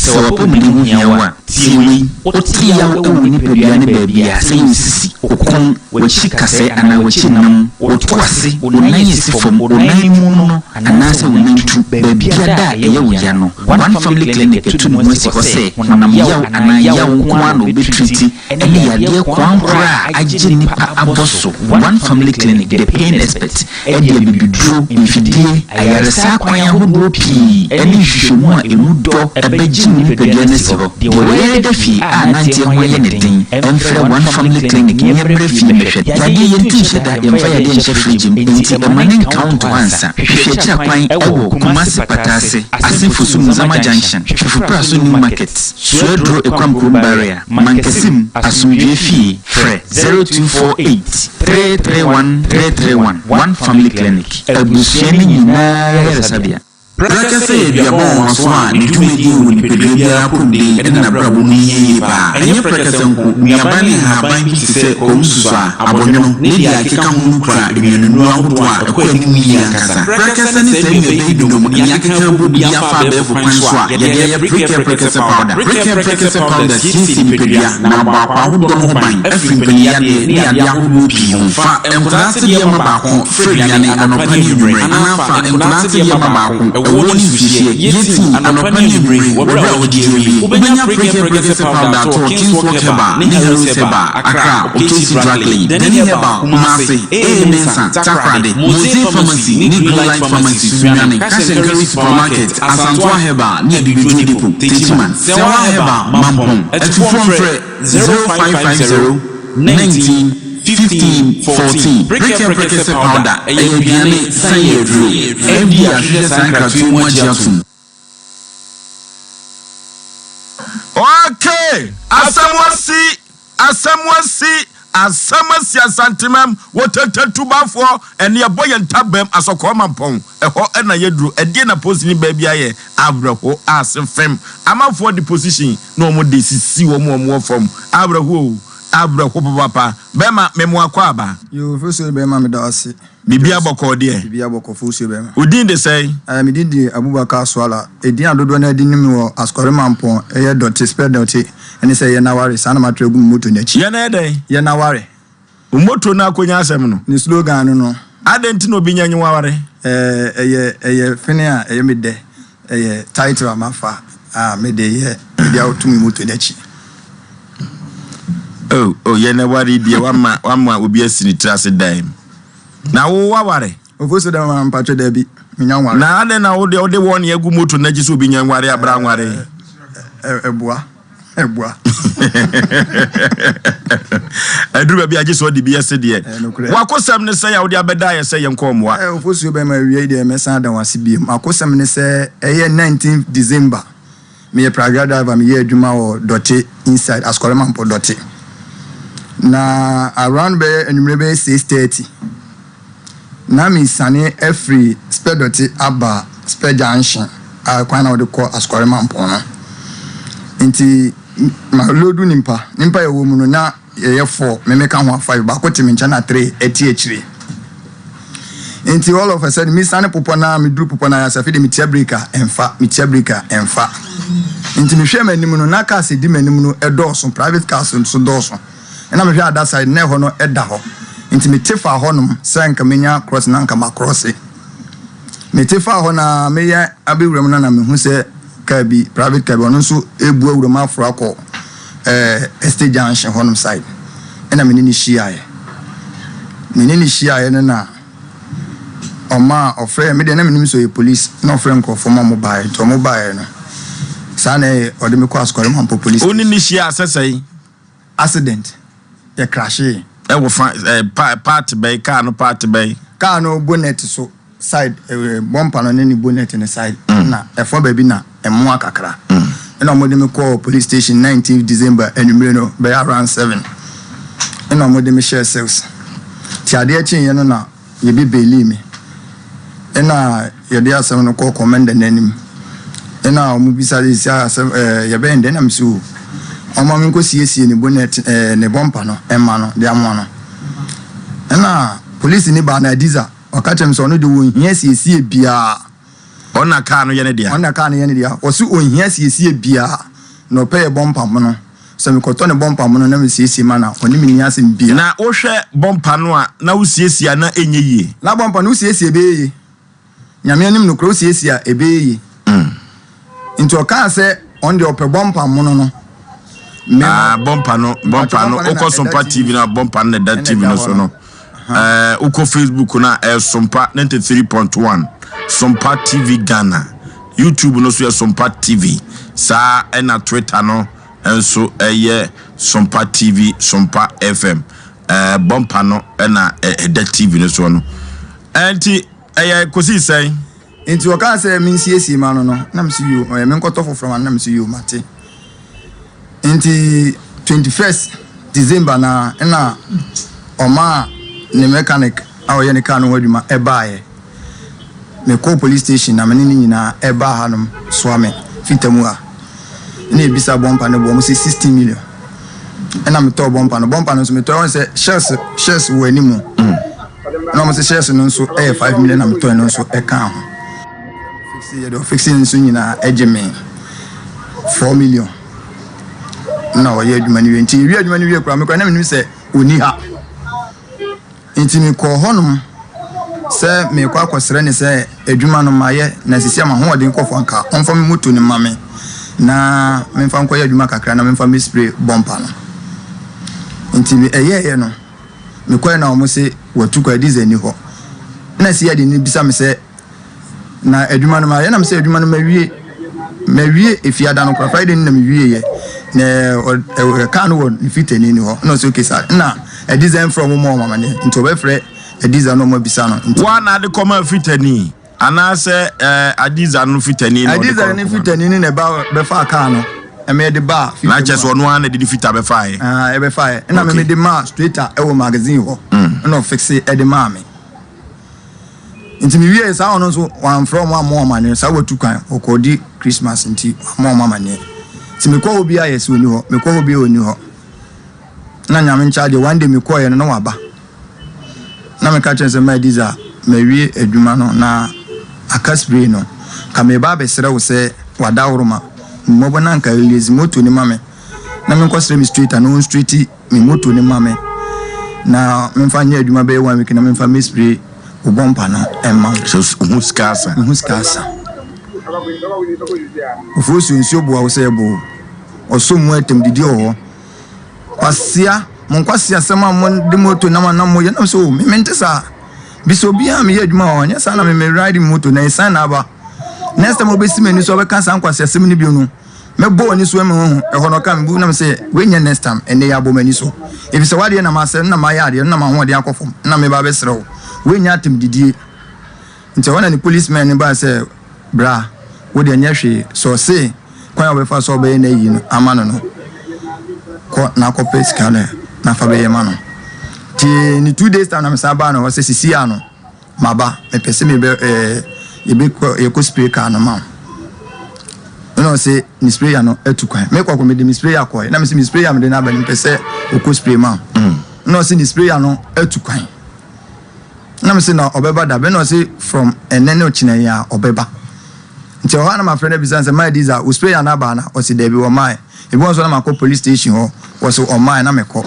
P: Sɛ w'apɔmuden ho hia wo a, tie wei, Wote yaw wɔ wo nipadua no baabi a, sɛ ɛyɛ wo sisi, wo kɔn, w'akyi kasɛe anaa w'akyi nam, wo to ase, wo nan a esi fam, wo nan mu no anaasɛ wo nan tu, baabiara a ɛyɛ wo ya no, One Family Clinic atu ne ho asi hɔ sɛ honam yaw anaa yaw nko ara na wɔbɛtriti ne yadeɛ koankorɔ a agye nnipa abɔ so. One Family Clinic, The Pain Expert, de abibiduro, mfidie, ayaresa akwan ahodoɔ pii ne nhwehwɛmu a ɛmu dɔ bɛgye wo nipadua no asi hɔ. Deɛ ɔyare da fie a nanteɛ ho yɛ no den, mfrɛ One Family Clinic na yɛmmrɛ fie mmɛhwɛ no. Yadeɛ yɛntu nhyɛ da, yɛmfa yadeɛ nhyɛ fridge mu, enti mma no nka wo nto hɔ ansa. Hwehwɛ akyiri akwan wɔ Kumasi Pataase, Asen Fosu Muzama Junction, Twifo Praso New Market, Suaduro Ekwam Kurom Barrier, Mankasim, Asomdwoeɛ Fie. Frɛ 0248 331 331, One Family Clinic, abusua no nyinaa ayaresabea.
Q: Prɛkɛsɛ yɛ aduaba nwanwaso a ne dwumadie wɔ nipadua biara apɔmuden ne n'abrabɔ mu hia yie paa. Ɛnyɛ prɛkɛsɛ nko, nnuaba ne nhaban bi te sɛ kɔmsusua, abɔnwono, ne deɛ ɛkeka ho no kura nnuanennuro ahodoɔ a ɛkɔ anim yie ankasa. Prɛkɛsɛ ne saa nnuaba yi binom ne akeka abom de afa abɛɛfo kwan so a yɛde ayɛ Prekɛ Prɛkɛsɛ Powder. Prekɛ Prɛkɛsɛ Powder siesie nipadua na abɔ akwaa ahodoɔ no ho ban afiri mpanyiyadeɛ ne yadeɛ ahodoɔ pii ho. Fa nkwadaa atedeɛ ma baako fra aduane anɔpa ne anwummerɛ anaa fa nkwadaa atedeɛ ma baako ɛwoɔ ne nsuhyeɛ yɛ tii anɔpa ne anwummere wɔ berɛ a woadidi awie. Wobɛnya Prekɛ Prɛkɛsɛ Powder atɔ Kingswalk Herbal ne Heroes Herbal, Accra, Okasi Drug Lane, Danny Herbal, Kumasi, AA Mensah, Takoradi, Mosey Pharmacy ne Greenlight Pharmacy, Sunyani, Cash and Carry Supermarket, Asantoa Herbal ne Abibiduro Depot, Techiman, Sewa Herbal, Mampong, Atufoɔ mfrɛ 0550 19 15 14. Prekɛ Prekɛsɛ Powder, ɛyɛ aduane, san yɛ aduro. FDA ahwehwɛ saa nkratoɔ yi mu agye atom.
A: Hey! Asɛm asi! Asɛm asi! Asɛm asi Asantemam wɔ Tɛtɛtubafoɔ ɛne ɛbɔ yɛn ntabam Asɔkɔɔ Mampɔn ɛhɔ na yɛduru ɛdeɛn na posini baa bi ayɛ awerɛho ase fem amanfoɔ de position na wɔn de sisi wɔn a wɔn wɔ fam awerɛho o awerɛho papapa bɛma me mo akwaaba.
M: Yoo Fosuo bɛma meda wo ase.
A: Biribiara bɔkɔɔ deɛ?
M: Biribiara bɔkɔɔ, Fosuo bɛma.
A: Wo din de sɛn?
M: Eh, me din de Abubakar Suala. Edin a dodoɔ no ara de nim me wɔ Asukɔre Mampɔn yɛ Dɔte, spell Dɔte, ɛne sɛ Yɛnaware, saa na matwerɛ agu me moto no akyi.
A: Yɛn ayɛ dɛn?
M: Yɛnaware.
A: Wo moto no akɔnya asɛm no?
M: Ne slogan no no.
A: Adɛn nti na obi nya nye wo aware?
M: Eh, ɛyɛ, ɛyɛ fene a ɛyɛ me dɛ. Ɛyɛ title a mafa a mede yɛ mede ato me moto no akyi.
A: Oh, oh, yɛn aware deɛ wama wama obi asi ne tiri ase dan mu. Na wo waware?
M: Ofosu dɛ ma mpatwɛ daabi, menya nware.
A: Na adɛn na wo deɛ wode wɔn agu moto no akyi sɛ obi nya nware abra nware?
M: Ɛboa. Ɛboa.
A: Ɛduru baabi a gye sɛ ɔde bi ɛse deɛ. Wakosɛm ne sɛn a wode abɛda yɛ sɛ yɛnkɔ mmoa?
M: Ofosuo bɛma awia yi deɛ mɛsan ada wo ase biom. Makosɛm ne sɛ ɛyɛ 19th December meyɛ pragya driver meyɛ adwuma wɔ Dɔte inside Asukɔre Mampɔ Dɔte. Na around bɛyɛ anwummerɛ bɛyɛ 6:30 Na mesiane afiri Spɛdɔte aba Spɛ Junction a kwan na wɔde kɔ Asukɔre Mampɔn no. Nti ma loadu nimpa. Nimpa yɛwɔ mu no na yɛyɛ four, me meka ho a five, baako te me nkyɛn na three ɛte akyire. Nti all of a sudden mesiane popɔ no a meduru popɔ no ase afei de metia brake a ɛmfa, metia brake a ɛmfa. Nti mehwɛɛ m'anim no na cars ɛdi m'anim no ɛdɔɔso, private cars nso dɔɔso. Nna mehwɛ other side na ɛhɔ no da hɔ ntsi metse faa hɔ nom sɛ nka menya cross na nka makrɔse. Metse faa hɔ na meyɛ abɛwura mu no na mehu sɛ car bi, private car bi, ɔno nso ebu awura mu aforo akɔ eh, Estate Junction hɔ nom side. Ɛna me ne no hyiaeɛ. Me ne no hyiaeɛ no na ɔmaa ɔfrɛɛ me deɛ na menim sɛ ɔyɛ police na ɔfrɛ nkurɔfoɔ ma ɔmo baeɛ nti ɔmo baeɛ no saa na ɛyɛ ɔde me kɔ Asukɔre Mampɔ police
A: Wo ne
M: station.
A: no hyiaa sɛ sɛn?
M: Accident, yɛ crashee.
A: Ɛwɔ fa ɛɛ pa part bɛn car no part bɛn?
M: Car no bonnet so side ɛɛ bumper no ne ne bonnet no side ɛna ɛfa baabi na ɛmoa kakra. Ɛna wɔde me kɔɔ police station 19th December anwummere no bɛyɛ around 7 ɛna wɔde me hyɛɛ cells. Nti adeɛ kyeeɛ no na Yɛbɛ bailii me ɛna yɛde asɛm no kɔɔ commander no anim ɛna ɔmo bisa sɛ asɛm ɛɛ yɛbɛyɛ no dɛn ɛna me sɛ oo ɔma me nkɔ siesie ne bonnet ɛɛ ne bumper no ɛma no de amoa no ɛna polisi ni baa no Adiza ɔka kyerɛ me sɛ ɔno de ɔnhia siesie biaa.
A: Ɔno na kaa no yɛ ne dea.
M: Ɔno na kaa no yɛ ne dea ɔse ɔnhia siesie biaa na ɔpɛ yɛ bumper mono. Sɛ mekɔtɔ ne bɔmpa mono na mesiesie ma no a, ɔne me nni asɛm biara.
A: Na wohwɛ bɔmpa no a na wosiesie a na ɛnyɛ yie.
M: Na bɔmpa no wosiesie a ɛbɛyɛ yie. Nyame anim nokorɛ wosiesie a ɛbɛyɛ yie. Nti ɔkaa sɛ ɔno deɛ ɔpɛ bɔmpa mono no.
A: Me ah, bɔmpa no, bɔmpa no, wokɔ Sompa TV no a bɔmpa no na ɛda TV no so no. Eh, wokɔ Facebook no a ɛyɛ Sompa 93.1, Sompa TV Ghana. YouTube no so yɛ Sompa TV. Saa ɛna Twitter no nso ɛyɛ Sompa TV, Sompa FM. Eh, bɔmpa no ɛna ɛda TV no soɔ no. Ɛnti ɛyɛ kɔsii sɛn?
M: Nti ɔkaa sɛ mensiesie ma no no, na mese yoo, ɔyɛ menkɔtɔ foforɔ ma no, na mese yoo, mate. Nti 21st December na na ɔmaa ne mechanic a ɔyɛ ne car no ho adwuma ɛbaeɛ. Mekɔɔ police station na me ne ne nyinaa ɛbaa hanom soa me fita mu ha. Ɛna ebisa bɔmpa no boɔ, ɔmo se 16 million. Ɛna metɔɔ bɔmpa no, bɔmpa no nso metɔɔ wɔn sɛ shells shells wɔ anim. Ɛna ɔmo se shells no nso ɛyɛ 5 million na metɔɔ ɛno nso ɛkaa ho. Ɔfixe yɛ deɛ ɔfixe nso nyinaa ɛgye me 4 million. Na ɔyɛ adwuma no wie nti ewie adwuma no wie koraa me koraa na menim sɛ ɔni ha. Nti mekɔɔ hɔnom sɛ merekɔ akɔsrɛ no sɛ adwuma no mayɛ na sisi a m'ahoɔden kɔ fam anka ɔmfa me moto no mma me na memfa nkɔyɛ adwuma kakra na memfa me spray bɔmpa no. Nti ɛyɛeɛ no mekɔɛ na wɔn se watu kwan diesel nni hɔ. Ɛna CID no bisa me sɛ Na adwuma no mayɛ na mesɛ adwuma no mawie mawie efiada no koraa Friday no na mewie yɛ na ɛ kaa no wɔ ne fitani ni hɔ na ɔsɛ okay saa na adiza mfrɛ ɔmo ma ɔmo amaneɛ nti ɔbɛfrɛ adiza na ɔmo abisa no nti.
A: Woa na ade kɔmaa fitani anaasɛ ɛɛ adiza no fitani na ɔde
M: Adiza ne
A: kɔmaa no?
M: fitani no na ɛba bɛfaa kaa no. Ɛma yɛde baa
A: Na
M: fita
A: kyerɛ
M: mu
A: sɛ
M: a.
A: ɔno ara na ɛde ne fita bɛfaeɛ.
M: Ah, ɛbɛfaeɛ. Ɛna me
A: Okay.
M: mede maa straighter ɛwɔ magazine hɔ. Ɛna ɔfixe ɛde maa me. Nti me wiee saa ɔno nso wamfrɛ ɔmo ammɔ ɔmo amaneɛ saa watu kwan ɔkɔɔdi Christmas nti wammɔ ɔmo amaneɛ. Nti mekɔ hɔ biaa yɛse ɔnni hɔ, mekɔ hɔ biaa ɔnni hɔ. Na Nyame nkyɛ adeɛ one day mekɔɔeɛ no na waba. Na meka kyerɛ no sɛ ma Adiza mawie adwuma no na aka spray no nka meba abɛsrɛ wo sɛ wadaworoma mmɔbɔ na nka release moto no ma me na menkɔsrɛ me straighter na ɔnstraighti me moto no ma me na memfa nyɛ adwuma bɛyɛ one week na memfa me spray wo bɔmpa no mma wo.
A: So wo ho sika asa?
M: Me ho sika asa. Ofosuo nsuo boa wo sɛ ɛbo o. Ɔsɔ mu atam didi wɔ hɔ. Kwasea, mo nkwaseasɛm a mo de moto nam a na moyɛ nam sɛ o me mente saa. Bisa obiara a meyɛ adwuma wɔ hɔ, nyɛ saa na me me ride moto na ɛsan na aba. Next time wobɛsi m'ani so a wobɛka saa nkwaseasɛm no bio no, mɛbɔ w'ani so ama woahu. Ɛhɔ no ɔkaa me bo nam sɛ wei nyɛ next time, ɛnnɛ yi abɔ m'ani so. Efisɛ w'adeɛ na masɛe no na mayɛ adeɛ no na m'ahoɔden akɔ fam na meba abɛsrɛ wo. Wei nyɛ atɛmdidie. Nti ɛhɔ na ne policeman no baa sɛ bra, wo deɛ nyɛ hwee, sɛ ɔse kwan a ɔbɛfa so a ɔbɛyɛ n'ayi no ama no no, kɔ na kɔpɛ sika no na fa bɛyɛ ma no. Nti ne 2 days time na mesan baa no hɔ sɛ sisi a no maba, mepɛ sɛ mebɛ ɛɛ yɛbɛkɔ yɛkɔ spray car no ma wo. Ɛna ɔse ne sprayer no atu kwan. Mekɔ kɔ mede me sprayer kɔɛ na mese me sprayer mede no aba no mepɛ sɛ ɔkɔ spray ma wo. Ɛna ɔse ne sprayer no atu kwan. Na mese na ɔbɛba da bɛn? Na ɔse from ɛnɛ ne ɔkyena yi a ɔbɛba. Nti ɛhɔ a na mafrɛ no abisa no sɛ maa Diza wo sprayer no aba ana? Ɔse dabi ɔmmae. Ebi wɔ hɔ nso na makɔ police station hɔ wɔse ɔmmae na mekɔ.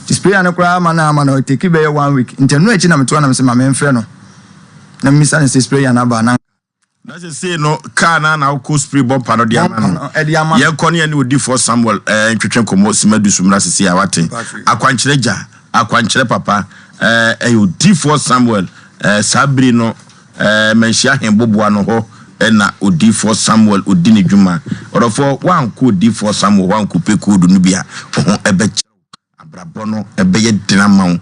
M: Nti sprayer no koraa ama no ama no ɛtake bɛyɛ one week. Nti ɛno akyi na metoa na mese ma memfrɛ no na memmisa no sɛ sprayer no aba ana.
A: Na sesei no, kaa no ara na wokɔ spray bɔmpa no de ama no. Yɛnkɔ ne yɛne odifoɔ Samuel eh, ntwetwe nkɔmmɔ sima du so mmra sesei a wate. Akwankyerɛ gya, akwankyerɛ papa, eh, ɛyɛ odifoɔ Samuel. Eh, saa bere no, eh, manhyia henboboa no hɔ eh, na odifoɔ Samuel odi ne dwuma. Ɔdɔfoɔ, woankɔ odifoɔ Samuel hɔ ankɔpɛ koodu no bi a, wo ho ɛbɛkyerɛ wo. Abrabɔ no ɛbɛyɛ den ama wo.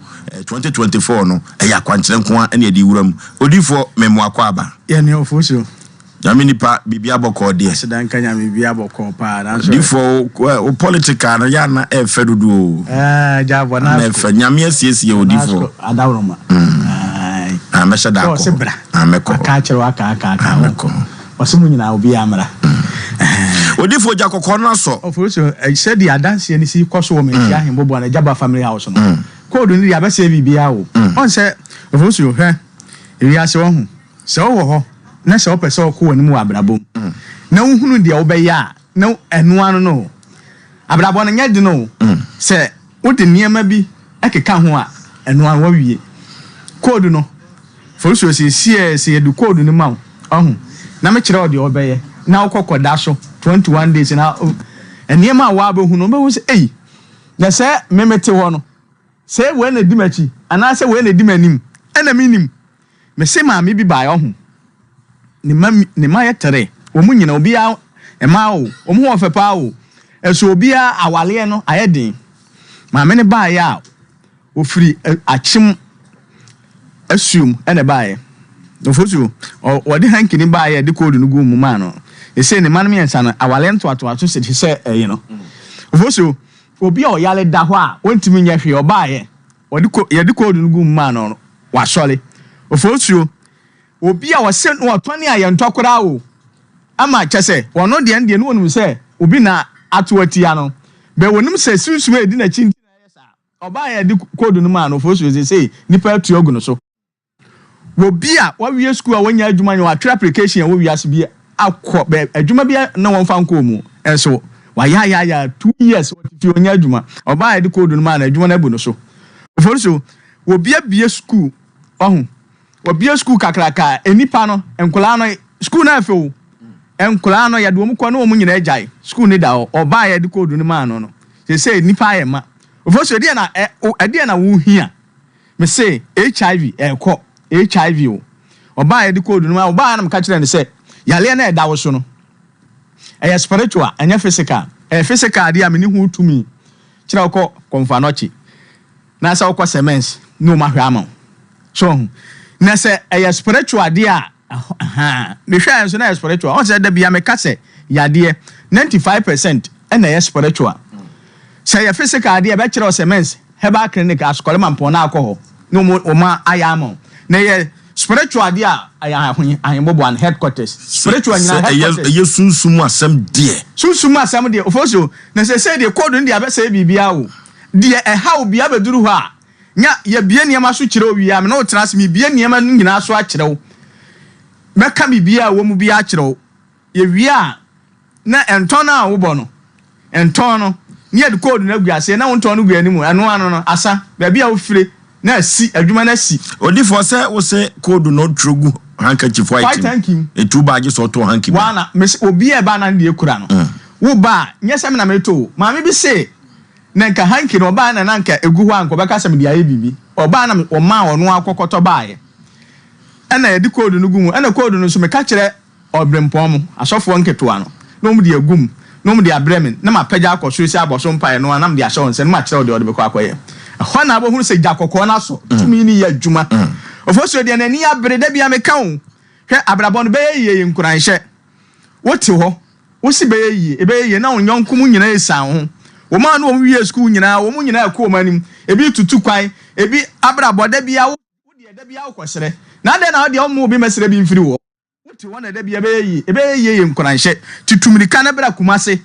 A: 2024 no ɛyɛ akwankyerɛ nko ara ɛna yɛde wura mu. Odiyifoɔ me mo akwaaba.
C: Yɛ nea ɔfo so.
A: Nyame nipa biribi abɔkɔɔ deɛ.
C: Aseda nka Nyame biribi abɔkɔɔ paa nanso.
A: Odiyifoɔ wo wo political no yɛ ana ɛɛfɛ dodo o.
C: Ɛɛ gya bɔ
A: Ana
C: Nasco.
A: ɛɛfɛ Nyame asiesie odiyifoɔ.
C: Nasco adaworoma. Ae.
A: Ah mɛhyɛ da
C: Sɛ
A: akɔ
C: ɔse
A: hɔ.
C: bra.
A: Ah mɛkɔ hɔ.
C: Aka akyerɛ wo aka aka aka
A: Ah
C: wo.
A: mɛkɔ hɔ.
C: Ɔse mo nyinaa obiara mmra.
A: Odiyifoɔ gya kɔkɔɔ no asɔ.
C: Ɔfo so sɛdeɛ adanseɛ no si kɔ so wɔ Manhyia Ahemboboa no Agyaba Family House no, code no deɛ abɛsɛe biribiara o. Ɔn sɛ, ɔfo so hwɛ, ewiase wahu, sɛ wowɔ hɔ na sɛ wopɛ sɛ wokɔ w'anim wɔ abrabɔ mu na wohunu deɛ wobɛyɛ a, na ɛno ano no o. Abrabɔ no nyɛ den o. Sɛ wode nneɛma bi keka ho a, ɛno ano wawie. Code no, Fosuo, seesei sɛ yɛde code no ma wo, wahu, na mekyerɛ wo deɛ wobɛyɛ, na wokɔ kɔda so 21 days na nneɛma a woabɛhu no, wobɛhu sɛ, ei, na sɛ me mete hɔ no, sɛ wei na ɛdi m'akyi, anaasɛ wei na ɛdi m'anim, ɛna mennim. Mese maame bi baeɛ, ɔho, ne mma, ne mma yɛ tere, wɔn nyina, obiara, mmaa o, wɔn ho wɔ fɛ paa o, ɛso obiara awaleɛ no ayɛ den. Maame no baeɛ a, Wɔfiri Akyem asuom na ɛbaeɛ. Ofosu, wɔde hanky no baeɛ de koodu no guu mu maa no. Seesei ne mma no mmiɛnsa no, awareɛ ntoatoaso te sɛ ɛyi no. Ofosu, obi a ɔyare da hɔ a ɔntumi nyɛ hwee, ɔbaeɛ, wɔde ko yɛde koodu no guu mu maa no, wasɔre. Ofosuo, obi a ɔse no ɔtɔne a yɛntɔ koraa o, ama kyɛ sɛ ɔno deɛ no deɛ no wɔnim sɛ obi na ato atia no, bɛ wɔnim sɛ sunsum a ɛdi n'akyi nti na ɛyɛ saa. Ɔbaa a yɛde koodu no maa no, Ofosu seesei nnipa atu agu no so. Obi a wawie sukuu a wanya adwuma nyɛ, watwerɛ application a ɛwɔ wiase bi akɔ bɛ adwuma bi a na wɔmfa nkɔɔ mu nso, wayaayaaya 2 years ɔte fie ɔnyɛ adwuma. Ɔbaa a yɛde koodu no maa no, adwuma no abu no so. Ofosu, obi abue sukuu, wahu, wabue sukuu kakraka a, nnipa no, nkwadaa no, sukuu no ayɛ fɛ o, nkwadaa no yɛde wɔn kɔ na wɔn nyinaa agyae, sukuu no da hɔ. Ɔbaa a yɛde koodu no maa no no, seesei nnipa ayɛ ma. Ofosu, ɛdeɛn na ɛ, wo, ɛdeɛn na wohia? Mese, HIV, ɛrekɔ. HIV o. Ɔbaa a yɛde koodu no ma, ɔbaa na meka kyerɛɛ no sɛ, yareɛ no a ɛda wo so no, ɛyɛ spiritual, ɛnyɛ physical. Ɛyɛ physical adeɛ a menni ho tumi. Kyerɛ wokɔ Komfo-Anokye, na sɛ wokɔ Semens, ne wɔn ahwɛ ama wo. So wahu? Na sɛ ɛyɛ spiritual adeɛ a, ɛhɔ, ahaa. Mehwɛɛ nso na ɛyɛ spiritual. Ɔn sɛ da bia meka sɛ, yadeɛ, 95 percent. ɛna ɛyɛ spiritual. Sɛ ɛyɛ physical deɛ ɛbɛkyerɛ wo sɛ mens herbal clinic asukɔre mampɔn na akɔ hɔ na wɔn wɔn ayɛ ama wo. Na ɛyɛ spiritual deɛ a ɛyɛ ahen ahenboboa no headquarters. Spiritual nyinaa
A: Sɛ ɛyɛ
C: headquarters.
A: ɛyɛ sunsum mu asɛm deɛ.
C: Sunsum mu asɛm deɛ ofosuo na sɛsɛɛ deɛ code no deɛ abɛsɛe biribiara o. Deɛ ɛha wo biara bɛduru hɔ a nya yɛbue nneɛma so kyerɛ wo wie a me ne wo tena ase mebue nneɛma no nyinaa so akyerɛ wo. Mɛka biribiara a ɛwɔ mu biara akyerɛ wo. Yɛwie a, na ntɔn no a wobɔ no, ntɔn no, na yɛde code no agu aseɛ, na wo ntɔn no gu anim, ɛno ano no, asa, baabi a wofire, na asi, adwuma no asi.
A: Odifoɔ sɛ wo se code no twerɛ gu handkerchief white
C: White
A: mu,
C: hanky mu.
A: nti wo ba a gye sɛ ɔtɔ hanky ba.
C: Woana, mese obi a ɛba na ne deɛ kura no, wo ba a, nyɛ sɛ me na meretɔ o, maame bi se, na nka hanky no ɔbaeɛ na na nka ɛgu hɔ a nka ɔbɛka sɛ mede ayɛ biribi, ɔbaa na ɔmaa ɔno ara kɔkɔtɔ baeɛ, ɛna yɛde code no gu mu, ɛna code no nso meka kyerɛ Ɔberempɔn mo, asɔfoɔ nketewa no, na wɔde agu mu, na wɔde abrɛ me, na mapagya akɔ soro sɛ abɔso mpaeɛ no ara, na mede ahyɛ wo nsa, na makyerɛ wo deɛ wode bɛkɔ akɔyɛ. Ɛhɔ na wobɛhunu sɛ gya kɔkɔɔ no asɔ, tumi no yɛ adwuma. Ofosuo deɛ n'ani abere, da biara meka o, hwɛ, abrabɔ no bɛyɛ yie, yɛ nkuranhyɛ. Wote hɔ, wose bɛyɛ yie, ɛbɛyɛ yie, na wo yɔnko mo nyinaa ɛsiane wo ho. Wɔn a na wɔn wie sukuu nyinaa, wɔn nyinaa ɛkɔ wɔn anim, ebi retutu kwan, ebi abrabɔ, da biara wo deɛ da biara wokɔsrɛ, na adɛn na wo deɛ womma obi mmɛsrɛ bi mfiri wo hɔ? Wote hɔ na da bi ɛbɛyɛ yie, ɛbɛyɛ yie yɛ nkuranhyɛ. Tutu mmirika na bra Kumase.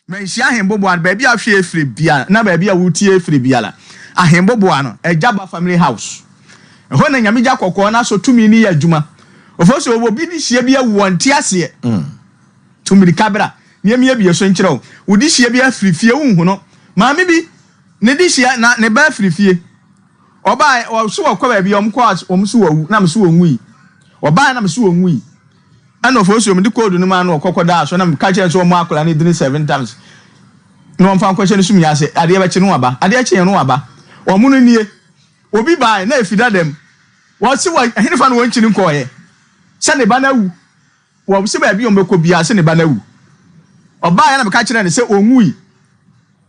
C: Manhyia Ahenboboa no, baabi a wohwɛ efire biara na baabi a wotie efire biara. Ahenboboa no, Agya Ba Family House. Ɛhɔ na Nyame gya kɔkɔɔ no asɔ tumi no yɛ adwuma. Ofosu, obi de hyia bi awu ɔnte aseɛ. Tu mmirika bra na yɛmmiebie so nkyerɛ wo. Wo de hyia bi afiri fie wonhu no. Maame bi, ne de hyia na ne ba afiri fie. Ɔbaeɛ, ɔse wɔkɔ baabi a wɔkɔ a wɔn se wɔawu na mese wɔnwui. Ɔbaeɛ na mese wɔnwui. Ɛna ɔfɔsuo mede code no maa no ɔkɔ kɔdaa so na meka kyerɛ no sɛ ɔmmɔ akwadaa no dini seven times na ɔmfa nkɔhyɛ ne sumii ase. Adeɛ bɛkye no waba. Adeɛ kyeeɛ no waba. Wɔn no nie. Obi baeɛ na ɛfi dada mu. Wɔse wɔ ɛhenefa na wɔnkyini nkɔeɛ sɛ ne ba no awu. Wɔse baabi a wɔbɛkɔ biara sɛ ne ba no awu. Ɔbaeɛ na meka kyerɛɛ no sɛ ɔnwui.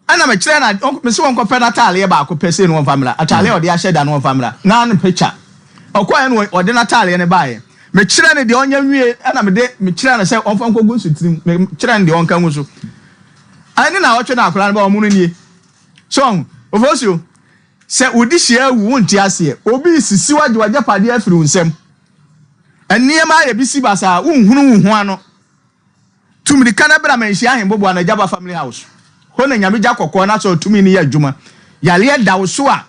C: Ɛna mekyerɛɛ no ade, mese ɔnkɔpɛ n'ataaleɛ baako pɛ sei na ɔmfa mmra, ataaleɛ a ɔde ahyɛ da no ɔmfa mmra, na ne picture. Ɔkɔeɛ na ɔde n'ataaleɛ no baeɛ. Mekyerɛɛ no deɛ ɔnyɛ nwie, ɛna mede mekyerɛɛ no sɛ ɔmfa nkɔgu nsutene mu, mekyerɛɛ no deɛ ɔnka ngu so. Ɛne naawɔtwe na akwadaa no ba, wɔn no nie. So ɔho, Ofosuo, sɛ wo dehyeɛ awu, wonte aseɛ, obi resisi wo agye w'agyapadeɛ afiri wo nsam. Nneɛma ayɛ bisi basaa, wonhunu wo ho ano. Tu mirika na bra Manhyia Ahenboboa no Agyaba Family House. Hɔ na Nyame gya kɔkɔɔ no asɔre tumi no yɛ adwuma. Yareɛ da wo so a,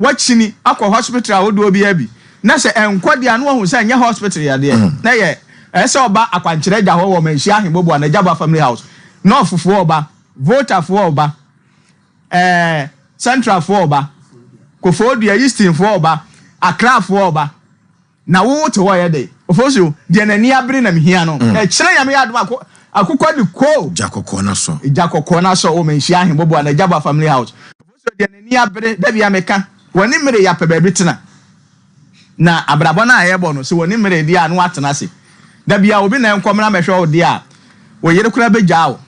C: woakyini akɔ hospital ahodoɔ biara bi, na sɛ ɛnkɔ deɛ a na woahu sɛ ɛnyɛ hospital yadeɛ, na ɛyɛ ɛsɛ sɛ ɔba akwankyerɛ agya hɔ wɔ Manhyia Ahenboboa no Agyaba Family House. North foɔ ɔba, Volta foɔ ɔba, ɛɛ Central foɔ ɔba, Kofoɔdua, Eastern foɔ ɔba, Accra foɔ ɔba. Na wo te hɔ yɛ dɛn? Ofosu, deɛ n'ani abere na mehia no. Mm. Ɛkyerɛ Nyame yɛ adom akɔ akokɔ de ko.
A: Gya kɔkɔɔ na sɔ.
C: Gya kɔkɔɔ na sɔ wɔ manhyia ahemboboa na Gyaba family house. Ofosu deɛ n'ani abere da bia meka. Wɔne mmere yɛ apɛ baabi tena. Na abrabɔ no a yɛbɔ no sɛ wɔne mmere deɛ a na watena ase. Da bia obi na ɛnkɔ mmra mɛhwɛ wo deɛ a wo yere koraa bɛgyaa wo.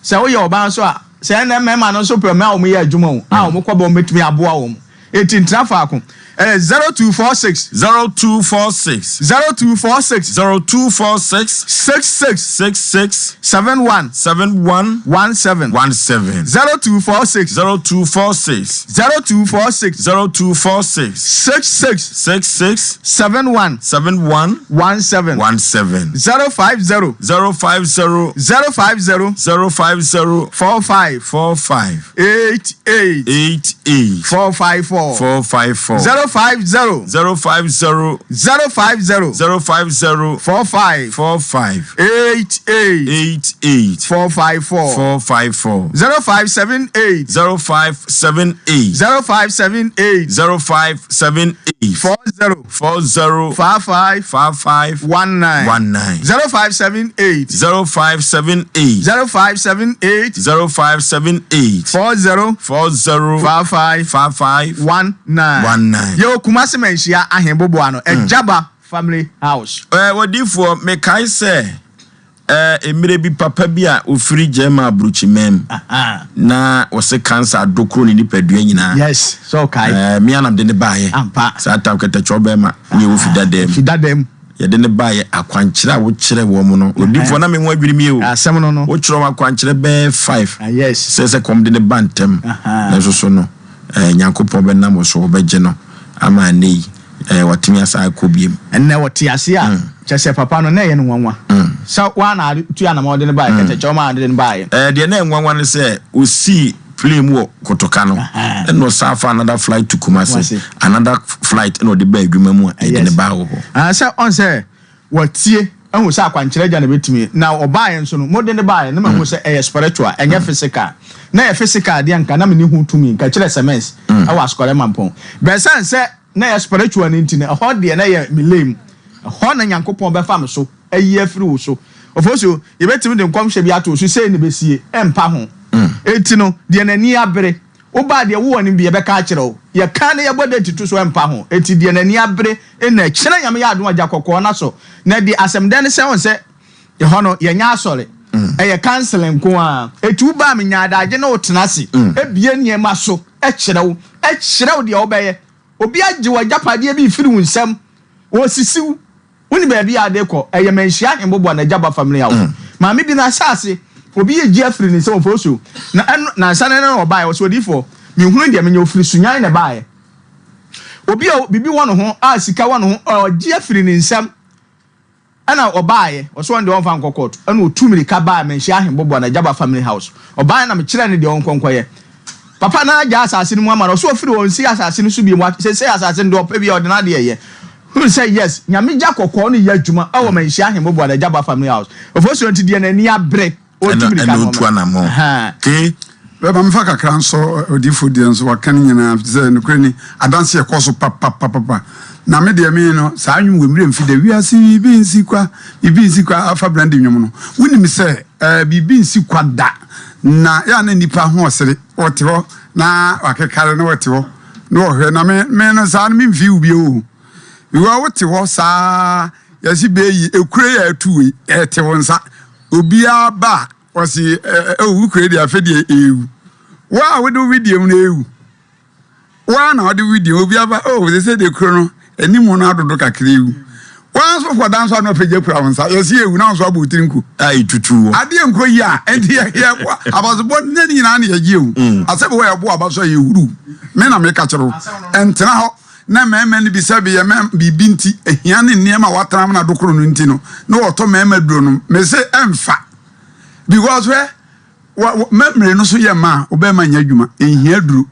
C: Sɛ woyɛ ɔbaa nso a, sɛ ɛnnɛ mmarima no nso pɛ mmaa a wɔyɛ adwuma o, a wɔkɔ bɔ wɔbɛtumi aboa wɔn. Enti ntena faako. Ɛyɛ 0246.
A: 0246.
C: 0246.
A: 0246.
C: 66.
A: 66.
C: 71.
A: 71.
C: 17.
A: 17.
C: 0246.
A: 0246.
C: 0246.
A: 0246.
C: 66.
A: 66.
C: 71.
A: 71.
C: 17.
A: 17.
C: 050.
A: 050.
C: 050.
A: 050.
C: 45.
A: 45.
C: 88.
A: 88.
C: 454.
A: 454.
C: 050.
A: 050.
C: 050.
A: 050.
C: 45.
A: 45.
C: 88.
A: 88.
C: 454.
A: 454.
C: 0578.
A: 0578.
C: 0578.
A: 0578.
C: 40.
A: 40.
C: 55.
A: 55.
C: 19.
A: 19.
C: 0578.
A: 0578.
C: 0578.
A: 0578.
C: 40.
A: 40.
C: 55.
A: 55.
C: 19.
A: 19.
C: Yɛwɔ Kumasi Manhyia Ahenboboa no, Agyaba Family House.
A: Ɛɛ odiyifoɔ, mekae sɛ ɛɛ mmerɛ bi papa bi a ɔfiri German aburokyiman mu na ɔse cancer adokoro ne nipadua nyinaa.
C: Yes, sɛ ɔkae.
A: Ɛɛ me anam de ne baeɛ.
C: Ampa.
A: Saa tam kɛtɛkyɛw bɛrima ne ɛwɔ fi dada mu.
C: Fi dada mu.
A: Yɛde no baeɛ, akwankyerɛ a wokyerɛ wɔn no, odiyifoɔ na me ho adwiri me o.
C: Asɛm no no.
A: Wokyerɛ wɔn akwankyerɛ bɛyɛ five.
C: Yes.
A: Sɛ sɛ kɔm de no ba ntɛm. Nanso so no, eh, Nyankopɔn bɛnam wo so, ɔbɛgye no ama ɛnnɛ yi, eh, watumi asan akɔ biem.
C: Ɛnnɛ ɔte ase a, kyerɛ sɛ papa no, na ɛyɛ no nwanwa sɛ woa na atu anamɔn de no baeɛ, kɛtɛkyɛ ɔma ade no baeɛ.
A: Eh, deɛ na ɛyɛ nwanwa ne sɛ, ɔsii plane mu wɔ Kotoka no, ɛna ɔsan fa another flight to Kumasi, another flight ɛna ɔde baa adwuma mu a yɛde no baa wɔ hɔ.
C: Ah, sɛ ɔn sɛ watie ahu sɛ akwankyerɛ agya na bɛtumi, na ɔbaeɛ nso no, mode no baeɛ no mahu sɛ ɛyɛ spiritual, ɛnyɛ physical. Na ɛyɛ physical deɛ nka na menni ho tumi, nka kyerɛ sɛ mens ɛwɔ Asukɔrɛ Mampɔn. But ɛsiane sɛ na ɛyɛ spiritual no nti no, ɛhɔ deɛ na ɛyɛ me lame. Ɛhɔ na Nyankopɔn bɛfa me so ayi afiri wo so. Ofosu, yɛbɛtumi de nkɔmhyɛ bi ato wo so, sei na ɛbɛsie, ɛmpa ho. Enti no, deɛ n'ani abere, wobaa deɛ wowɔ no bi, yɛbɛka akyerɛ wo. Yɛka na yɛbɔ date to so, ɛmpa ho. Enti deɛ n'ani abere na ɛkyena Nyame yɛ adom a, gya kɔkɔɔ no asɔ. Na deɛ asɛm dɛ ne sɛ, wohu sɛ ɛhɔ no, yɛnyɛ asɔre. Ɛyɛ counseling nko ara. Enti wobaa menya adagye ne wo tena ase, bue nneɛma so kyerɛ wo, kyerɛ wo deɛ wobɛyɛ. Obi agye w'agyapadeɛ bi refiri wo nsam, ɔresisi wo. Wonni baabi a ade rekɔ. Ɛyɛ Manhyia Ahemboboa na Agyaba family house. Maame bi n'asaase, obi regye afiri ne nsam ɔmfa osuo. Na ɛno, nansa no na ɔbaeɛ, ɔse odiyifoɔ, menhunu deɛ menyɛ, ɔfiri Sunyani na ɛbaeɛ. Obi a biribi wɔ ne ho a sika wɔ ne ho, ɔregye afiri ne nsam. Ɛna ɔbaeɛ, ɔse ɔno deɛ ɔmfa nkɔ court. Ɛna ɔtu mirika baa Manhyia Ahemboboa na Agyaba family house. Ɔbaeɛ na mekyerɛɛ no deɛ ɔnkɔ nkɔyɛ. Papa no agyaa asase no mu ama no, ɔse ɔfiri hɔ ɔnsi asase no so biom, wa sesei asase no deɛ ɔpɛ biara ɔde n'adeɛ yɛ. Hunu sɛ yes, Nyame gya kɔkɔɔ no yɛ adwuma ɛwɔ Manhyia Ahemmoboa na Agyaba family house. Ofosuo nti deɛ n'ani abere, ɔretu
A: Ɛna
C: mirika
A: ɛna
C: no
A: ɔtu
C: ɔmmra.
A: anammɔn.
C: Ahaa.
A: Kay.
L: Bɛma memfa kakra nsɔ odiyifo deɛ nso waka ne nyinaa efisɛ nokorɛ ni adanse ɛkɔ so papapapapa na me deɛ me no saa nnwom wɔ mmerɛ mfi da wiase biribi nsi kwa biribi nsi kwa afa brandi nnwom no wonim sɛ ɛɛ biribi nsi kwa da Na yɛ a na nnipa ho ɔsere, wɔte hɔ na wakekare na wɔte hɔ na wɔhwɛ na me me no saa no memfii wo bio o. Because wote hɔ saa yɛsi bɛyi ekure yɛ atu wei ɛte wo nsa obiara ba a wɔsi ɛ ɛ wo kure deɛ afɛ deɛ ewu wo a wode wo wedeɛ mu no ewu. Wo ara na wode wo din obi aba oh sɛ sɛ de kuro no anim no adodo kakra ewu wo ara nso kɔda nso ano apagya kura wo nsa yɛsi ewu na nso abɔ otiri nko
A: a etutu wɔ
L: adeɛ nkɔ yi a ɛnti yɛ yɛ abasobɔ ne ne nyinaa na yɛgye ewu mm. asɛ bi wɔ yɛbo aba so a yɛhuru me na meka kyerɛ wo ɛntena hɔ na mmarima no bi sɛ bi yɛ mɛ biribi nti ahia ne nneɛma a watena na dokoro no nti no na wɔtɔ mmarima duro no mese ɛmfa because hwɛ Wa, wa, memory no so yɛ ma a, wobɛma nyɛ adwuma. Nhia duro.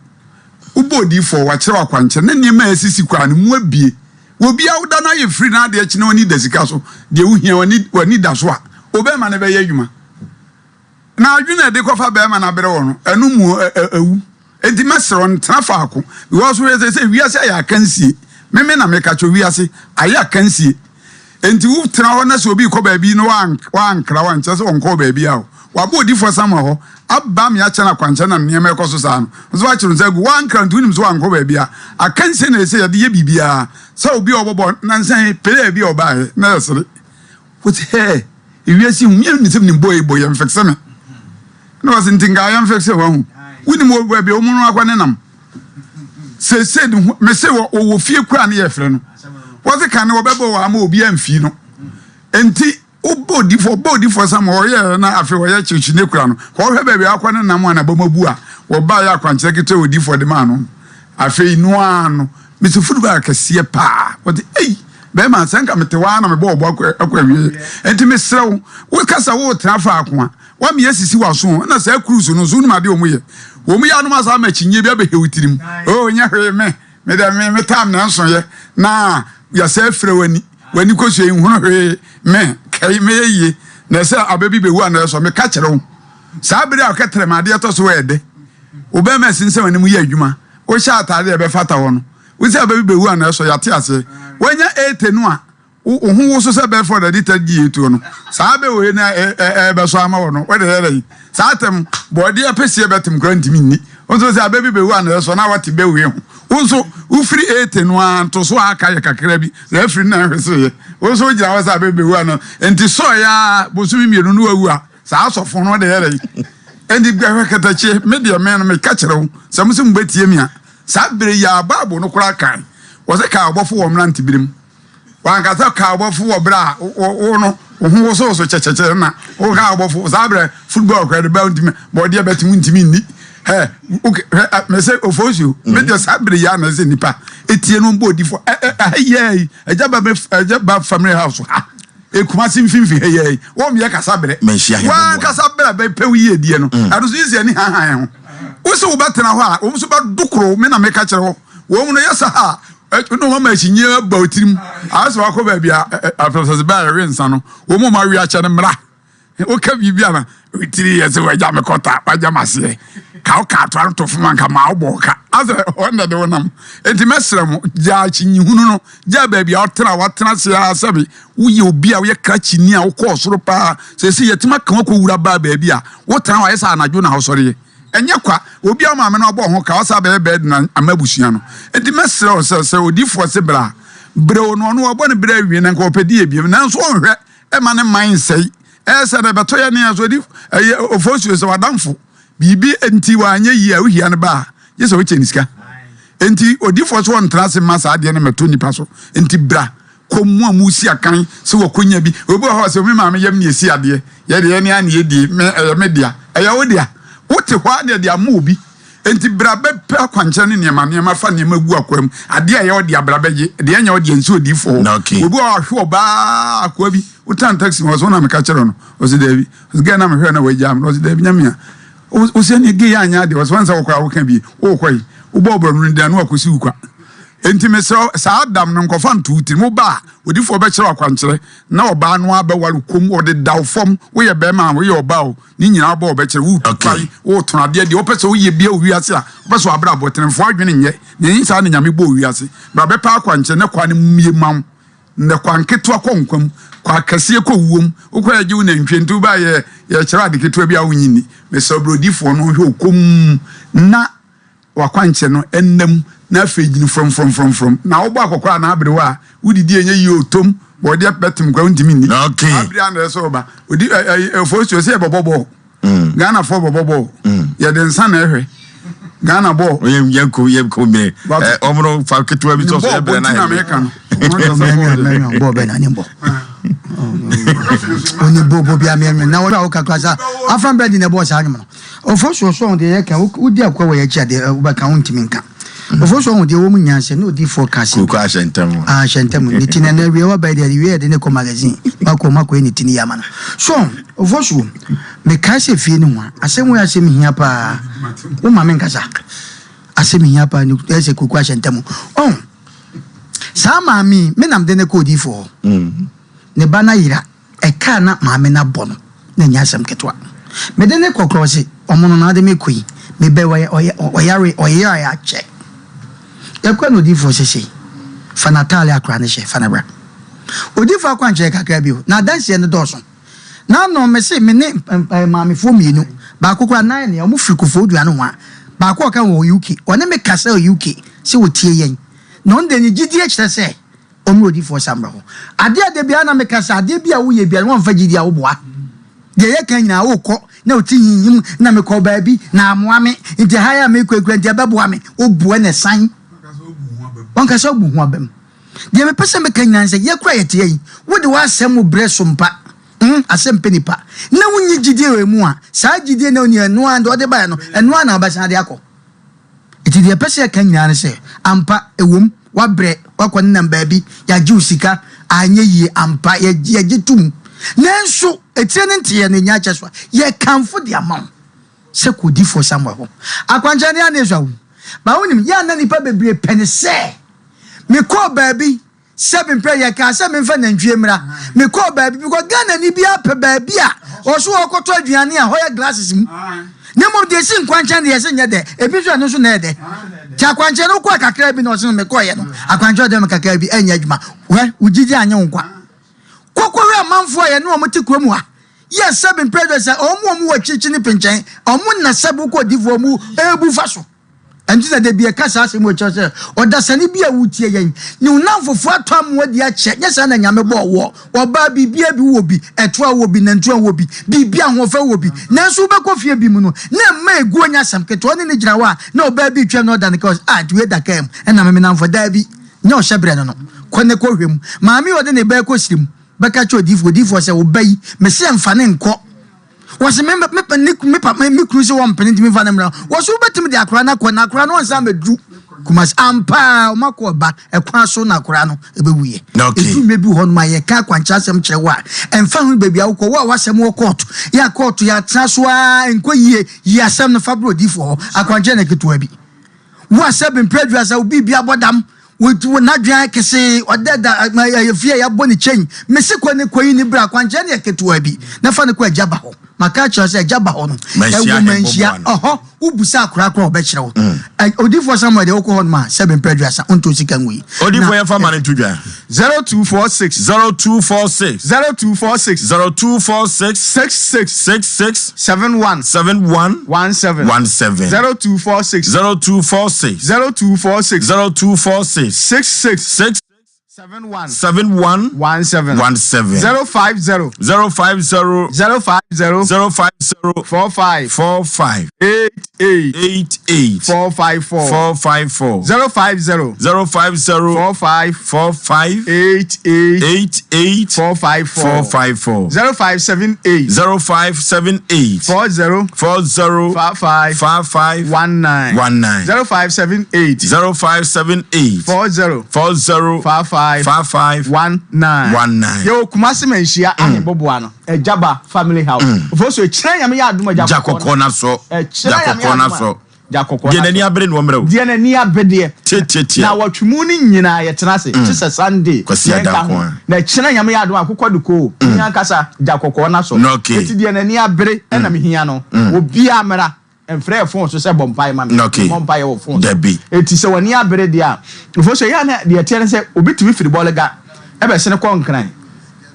L: Wobɔ odiifoɔ, wakyerɛ wo akwankyerɛ, ne nneɛma a esisi kɔ a, ne mu abue. Wɔ bi a woda no ayɛ firi na adeɛ kye na w'ani da sika so, deɛ wohia w'ani, w'ani da so a, wobɛma no bɛyɛ adwuma. Na adwene a ɛde kɔfa bɛrima no abrɛ wɔ no, ɛno mu ɛ, ɛ, awu. Enti mɛsrɛ wo, ntena faako. Because wohwɛ sɛ sɛ wiase ayɛ akansie. Me me na meka kyerɛ wiase ayɛ akansie. Enti wotena hɔ na sɛ obi rekɔ baabi na wankra wo a, nkyerɛ sɛ ɔnkɔɔ baabi a o. Wabɔ odiyifoɔ Samuel hɔ aba me akyɛ no akwankyerɛ na nneɛma ɛkɔ so saa no. Nso wakyere nsa agu. Wankra nti wonim sɛ wankɔ baabi a. Akansie na ɛsɛ yɛde yɛ biribiara. Sɛ obi a ɔbɔ bɔɔl nansa yi player bi a ɔbaeɛ na yɛsere. Wote hɛɛ ewiase hu yɛn nim sɛ nim bɔ yi bɔ yɛn fixe me na wɔsi nti nka yɛn fixe wɔn ho wonim wɔ baabi a wɔn no akɔ ne nam sese ne ho mese wɔ wɔ fie kura ne yɛ frɛ no wɔsi kan ne wɔbɛbɔ wɔ ama obi amfi no nti wobɔ odifo bɔ odifo sam ɔyɛ na afei ɔyɛ kyekye ne kura no kɔhwɛ baabi akɔ ne nam a na bɔm abu a wɔba yɛ akwankyerɛ ketewa odifo de maa no Afei no ara no, mese football kɛseɛ paa. Wɔte, ei, bɛrima, sɛ nka mete hɔ ara na mebɔ ɔbɔ akɔ akɔ awie. Enti mesrɛ wo, woka sɛ woretena faako a, woama asisi w'aso. Ɛna saa cruise no nso, wonim adeɛ wɔn yɛ. Wɔn yɛ anom asa ama akyinnye bi abɛhɛ wo tirim. Oh, nyɛ hwee me, me dɛ me, me tam na ɛnsoeɛ. Na yɛsɛ afira w'ani, w'ani kɔsua yi nhunu hwee. Me, kai, mɛyɛ yie. Na ɛsɛ abɛ bi bɛwu anaa ɛsɔ, meka kyerɛ wo. Saa bere a ɔkɛtrɛm adeɛ tɔ so ɛyɛ dɛ. Wo bɛrima ɛsen sɛ w'anim yɛ adwuma. Wohyɛ ataade a ɛbɛfata hɔ no. Wo sɛ abɛ bi bɛwu anaa ɛsɔ, yɛate aseɛ. Woanya ete no a, wo ho woso sɛ Bedford adi tɛ gye etuo no. Saa bɛ wei na ɛbɛsɔ ama wɔ no, wode yɛ dɛn? Saa atɛm, bɔɔdeɛ apɛsie bɛtem koraa ntumi nni. Wo nso sɛ abɛ bi bɛwu anaa ɛsɔ na wate bɛ wei ho. Wo nso, wofiri ete no ara ntoso a aka yɛ kakra bi na afiri no na ɛhweseeɛ. Wo nso wogyina hɔ sɛ abɛ bi bɛwu anaa, nti sɔeɛ ara bosome mmienu no wawu a, Saa asɔfo no de yɛ dɛn? Enti hwɛ katakyie, me deɛ me no meka kyerɛ wo, sɛ mo sɛ mobɛtie me a, saa berɛ yi ara, Bible no koraa kae, wɔse kae ɔbɔfo wɔ mmeranteberem. Wankasa kaa ɔbɔfo wɔ berɛ a wo no wo ho wosowoso kyɛkyɛkyɛ na woka ɔbɔfo saa berɛ football kora de ba ntumi bɔɔdeɛ bɛte wo ntumi nni hɛ hwɛ mɛsɛ ofosuo medeɛ saa berɛ yi a na ɛsɛ nipa etie no mbɔ odifo ɛha yɛ yi ɛgya ba ɛgya ba family house ha ekumase mfimfini ha yɛ yi wɔn yɛ kasa berɛ wɔn kasa berɛ bɛpɛ wo yie die no ɛno so yi sɛ ɛni hanhan ho wosi wo bɛtena hɔ a wɔn nso bɛdokoro me na meka kyerɛ hɔ wɔn no yɛ sa ha na wɔn ama akyinnye aba wo tirim ayɛ sɛ wakɔ baabi a afɛfɛsɛ bɛɛ a yɛwe nsa no wɔn mu awe akyɛ no mmra woka biribi a na tiri yɛ sɛ wagya me kɔta wagya me aseɛ ka wo ka atoa no to fam anka maa wobɔ ka asɛ hɔ na de wo nam enti mɛsrɛ mo gyaa akyinnyehunu no gyaa baabi a wotena watena ase a sɛbe woyɛ obi a woyɛ krakyini a wokɔɔ soro paa sɛ sɛ yɛtumi aka wakɔwura baa baabi a wotena hɔ ayɛ sɛ anadwo na wosɔreɛ Ɛnyɛ kwa, obi a ɔmaame no abɔ ho ka, ɔsan bɛyɛ bɛɛden ama abusua no. Enti mɛsrɛ wo sɛ, sɛ odiyifoɔ se bra a, brɛ o, na ɔno wabɔ ne berɛ awie, na nka ɔpɛ di ebiem, nanso ɔnhwɛ mma ne man nsɛe. Ɛyɛ sɛ na ɛbɛtɔ yɛn a, sɛ odi ɛyɛ ofosuo sɛ w'adamfo, biribi nti wanyɛ yie a, wohia no ba a, gye sɛ wokyɛ ne sika. Enti odiyifoɔ so ɔntena ase mma saa adeɛ no mmɛtɔ nnipa so. Enti bra. kɔ mu a musi akan sɛ wɔkɔnya bi. Obi wɔ hɔ a sɛ me maame yam na ɛsi adeɛ, yɛ deɛ ɛne a na yɛdie, me ɛyɛ me dea, ɛyɛ wo dea. Wote hɔ a na yɛde ama obi. Enti bra bɛpɛ akwankyerɛ ne nneɛma nneɛma fa nneɛma gu akoa mu. Adeɛ a ɛyɛ wo dea bra bɛgye, deɛ ɛnyɛ wo dea nsi odiyifoɔ hɔ.
A: Okay.
L: Obi wɔ hɔ a ɔhwe ɔbaa akoa bi, wotena taxi mu ɔsɛ wo na meka kyerɛ no, ɔsɛ daabi. Ɔsɛ gɛɛ na mehwɛ na wagyaa me, ɔsɛ daabi nyame a. Ɔsɛ ne gɛɛ anyɛ adeɛ, ɔsɛ wɔn sɛ wokora woka bi, wokɔ yi, wobɔ ɔbrɔ no deɛ na wakɔsi wo kwa. Enti mesrɛ wo, saa dam no nkɔfa nto wo tirim. Woba a, odiyifoɔ bɛkyerɛ wo akwankyerɛ, na ɔbaa no ara bɛware wo komm, ɔdeda wo fam. Woyɛ barima a, woyɛ ɔbaa o, ne nyinaa ɔba a ɔbɛkyerɛ wo. Woretu kwan, woretɔn adeɛ, deɛ wopɛ sɛ woyɛ biara wɔ wiase a, wopɛ sɛ w'abrabɔ tene, mfa w'adwene nyɛ, na ɛnyɛ saa na Nyame bɔɔ wiase. Bra bɛpɛ akwankyerɛ na kwan no mmue mma wo. Nnɛ kwan ketewa kɔ nkwa mu, kwan kɛseɛ kɔ wuo mu. Wokɔ yɛgye wo nantwie nti wobaa yɛ yɛkyerɛ wo ade ketewa bi a wonnye nni. Mesrɛ wo bra odiyifoɔ no nhwɛ wo komm na W'akwankyerɛ no nna mu na afei gyini frɔmfrɔmfrɔmfrɔm. Na wobɔ akɔkora anaa aberewa a, wodidi a ɛnyɛ yie o, tom, bɔɔdeɛ bɛtem koraa wontumi nni.
A: Okay.
L: Saa bere a na ɛsɛ ɔba. Odi ɛ ɛ ofosuo sɛ yɛbɛbɔ bɔɔl. Ghanafoɔ bɛbɔ bɔɔl. Yɛde nsa na ɛhwɛ. Ghana bɔɔl.
A: Yɛn yɛn ko yɛn ko mmerɛ. Ɛ ɔmo no fa ketewa bi sɔ so yɛ brɛ na
L: yɛ. Meka no.
B: Bɔɔl bɛ na ne bɔ. Oni bɔ bɔ bi amɛ na wɔn a wɔka kura sa afran bɛ di na ɛbɔ saa nwom no. Ofosuo so ɔho deɛ yɛka wodi akoa wɔ yɛakyi a deɛ wobɛka wontumi nka. Ofosuo ɔho deɛ wɔmu nyaa sɛ ne odifoɔ ka asɛm bi.
A: Kuku ahyɛ ntɛm.
B: Ah ahyɛ ntɛm ne ti na na awie waba deɛ wie yɛde ne kɔ magazine makɔ makɔ yɛ ne ti ne yɛ ama no. So Ofosuo mekae sɛ fie ne ho a asɛm wei asɛm hia paa wo ma me nkasa asɛm hia paa ne ɛsɛ kuku ahyɛ ntɛm ɔho saa maame me nam de ne kɔ odifoɔ hɔ ne ba no ayera Ɛka a na maame no abɔ no, na ɛnyɛ asɛm ketewa. Mede no kɔ koraa, ɔse, Ɔmono na ade me kɔ yi, mebɛ ɔyɛ ɔyɛ ɔyare ɔyerae akyɛ. Yɛkɔɛ na odiyifoɔ se sei, fa n'ataare akora no hyɛ, fa no bra. Odiyifoɔ akwankyerɛ kakra bi o, na adanseɛ no dɔɔso. N'ano mese me ne maamefoɔ mmienu, baako koraa nan ne, wɔn firi Kofoɔ-Dua nohoa, baako a ɔka ho wɔ UK, ɔne me kasa wɔ UK sɛ ɔtie yɛn, na ɔno deɛ ne gyidie kyerɛ sɛ, Ɔmmra odiyifoɔ Samuel hɔ. Adeɛ a da biara na meka sɛ adeɛ bi a woyɛ biara no woamfa gyidie a woboa. Deɛ yɛka nyinaa wokɔ na wote hinhim na mekɔɔ baabi na amoa me nti ha yi a mekɔ yi koraa nti ɛbɛboa me. Woboa na ɛsan. Wankasa wobu ho abam. Deɛ mepɛ sɛ meka nyinaa ne sɛ yɛ koraa yɛte ha yi wode w'asɛm brɛ so mpa hmm asɛm pɛ nipa na wonnye gyidie wɔ mu a saa gyidie na wonni ɛno ara deɛ ɔde baeɛ no ɛno ara na wobɛsan de akɔ. Enti deɛ yɛpɛ sɛ yɛka nyinaa ne sɛ, ampa, ɛwom, woabrɛ, woakɔnenam baabi, yɛagye wo sika, anyɛ yie, ampa, yɛgye, yɛgye tom. Nanso, etire ne nteɛ no, ɛnya akyɛ so a, yɛkamfo de ama wo sɛ kɔ odiyifoɔ Samuel hɔ. Akwankyerɛ no, yɛ a na ɛsua wo. But wonim, yɛ a na nnipa bebree pɛ ne sɛ, mekɔɔ baabi, Sɛbi mpɛ yɛ kaa sɛ menfa nantwie mmra. Me kɔɔ baabi because Ghana ni biara pɛ baabi a ɔso ɔkɔtɔ aduane a hɔ yɛ glasses mu. Na mmom deɛ esi nkwankyɛn deɛ yɛse nyɛ dɛ, ebi nso ɛno nso na ɛyɛ dɛ. Nti akwankyɛn no wokɔɔ kakra bi na ɔse no mekɔɔyɛ no akwankyɛn ɔde me kakra bi ɛnyɛ adwuma. Hwɛ wo gyidie anyɛ wo nkwa. Kɔ kɔhwɛ amanfoɔ a yɛne wɔn te kurom ha. Yɛ sɛbi mpɛ deɛ sɛ wɔn a wɔn wɔ akyirikyiri ne penkyɛn wɔn na sɛbi wokɔ odifoɔ wɔn ɛrebu fa so. Ɛnti na da bi yɛka saa asɛm wei kyerɛ sɛ, ɔdasani bi a wotie yɛn, ne wo nnamfofoɔ atɔ amoa di akyɛ, nyɛ saa na Nyame bɔɔ woɔ. Ɔbaa biribiara bi wowɔ bi, ɛtoa wowɔ bi, nantua wowɔ bi, biribi ahoɔfɛ wowɔ bi, nanso wobɛkɔ fie bi mu no, na mma eguo nyɛ asɛm ketewa, ɔne no gyina hɔ a, na ɔbaa bi retwam na ɔda ne kaa, ɔse, ah, nti wei da kaa mu, ɛna me me nnamfoɔ, daabi, nyɛ ɔhyɛbrɛ no no. Kɔ ne kɔhwɛ mu. Maame a ɔde ne ba rekɔ sirim bɛka kyerɛ odiyifoɔ, odiyifoɔ sɛ, Wo ba yi, mese mfa no nkɔ. Wɔse me me ne me papa me kunu sɛ wɔmpene ntumi mfa no mmra. Wɔse wobɛtumi de akwadaa no akɔ na akwadaa no ɔnsan bɛduru Kumasi. Ampa ara wɔn akɔ ɔba ɛkwan so na akwadaa no ɛbɛwuiɛ.
A: Okay.
B: Ɛduru mmerɛ bi wɔ hɔ nom a yɛka akwankyerɛ asɛm kyerɛ wo a ɛmfa ho baabi a wokɔ wo a w'asɛm wɔ kɔɔto yɛ a kɔɔto yɛatena so ara ɛnkɔ yie yi asɛm no fa brɛ odiyifoɔ hɔ akwankyerɛ no ketewa bi. Wo a sɛ mprɛ aduasa wo biribi abɔ dam, wo wo n'adwene ayɛ kesee, ɔda da ɛyɛ fie a yɛabɔ ne kyɛn. Mese kɔ ne kɔyi ne bra, akwankyerɛ no yɛ ketewa bi, na fa no kɔ agya ba hɔ. Maka akyerɛ wo sɛ agya ba hɔ no,
A: Manhyia
B: ɛwɔ manhyia
A: hɛn bɔboa no.
B: ɔhɔ, wobusa akora koraa a ɔbɛkyerɛ wo. Ɛ Odiyifoɔ Samuel deɛ wokɔ hɔ nom a, sɛ mprɛ aduasa, wontɔ sika ngui. Na
A: Odiyifoɔ yɛmfa ma no nto dwa.
C: 0246.
A: 0246.
C: 0246.
A: 0246.
C: 66.
A: 66.
C: 71.
A: 71.
C: 17.
A: 17.
C: 0246.
A: 0246.
C: 0246.
A: 0246.
C: 66.
A: 6.
C: 71.
A: 71.
C: 17.
A: 17.
C: 050.
A: 050.
C: 050.
A: 050.
C: 45.
A: 45.
C: 88.
A: 88.
C: 454.
A: 454.
C: 050.
A: 050.
C: 45.
A: 45.
C: 88.
A: 88.
C: 454.
A: 454.
C: 0578.
A: 0578.
C: 40.
A: 40.
C: 55.
A: 55.
C: 19.
A: 19.
C: 0578.
A: 0578.
C: 40.
A: 40.
C: 55.
A: 55.
C: 19.
A: 19.
C: Yɛwɔ Kumasi Manhyia Ahemboboa no, Agyaba Family House. Ofosu ɛkyerɛ Nyame yɛ adom a
A: Gya kɔkɔɔ na sɔ.
C: Ɛkyerɛ
A: Gya
C: Nyame
A: kɔkɔɔ na
C: adom a
A: sɔ.
C: Gya kɔkɔɔ
A: Deɛ
C: na
A: n'ani
C: sɔ.
A: abere na ɔmmrɛ o.
C: Deɛ n'ani abere deɛ.
A: Tietietie.
C: Na wɔtwe mu no nyinaa yɛtena ase. Kye sɛ Sunday.
A: Kwasi
C: Yɛnka
A: Adanko
C: ho.
A: a.
C: Na ɛkyerɛ Nyame yɛ adom a akokɔ de koo. Me ankasa gya kɔkɔɔ na sɔ.
A: Na okay.
C: Eti deɛ n'ani abere ɛna mehia no. Obiara mmra. Mfrɛ yɛ phone so sɛ bɔ mpaeɛ ma me.
A: Okay.
C: Memmɔ mpaeɛ wɔ phone so.
A: Dabi.
C: Eti sɛ w'ani abere deɛ a, mfo so ɛyɛ a na deɛ ɛteɛ ne sɛ obi tumi firi Bɔlega ɛbɛsene kɔ Nkran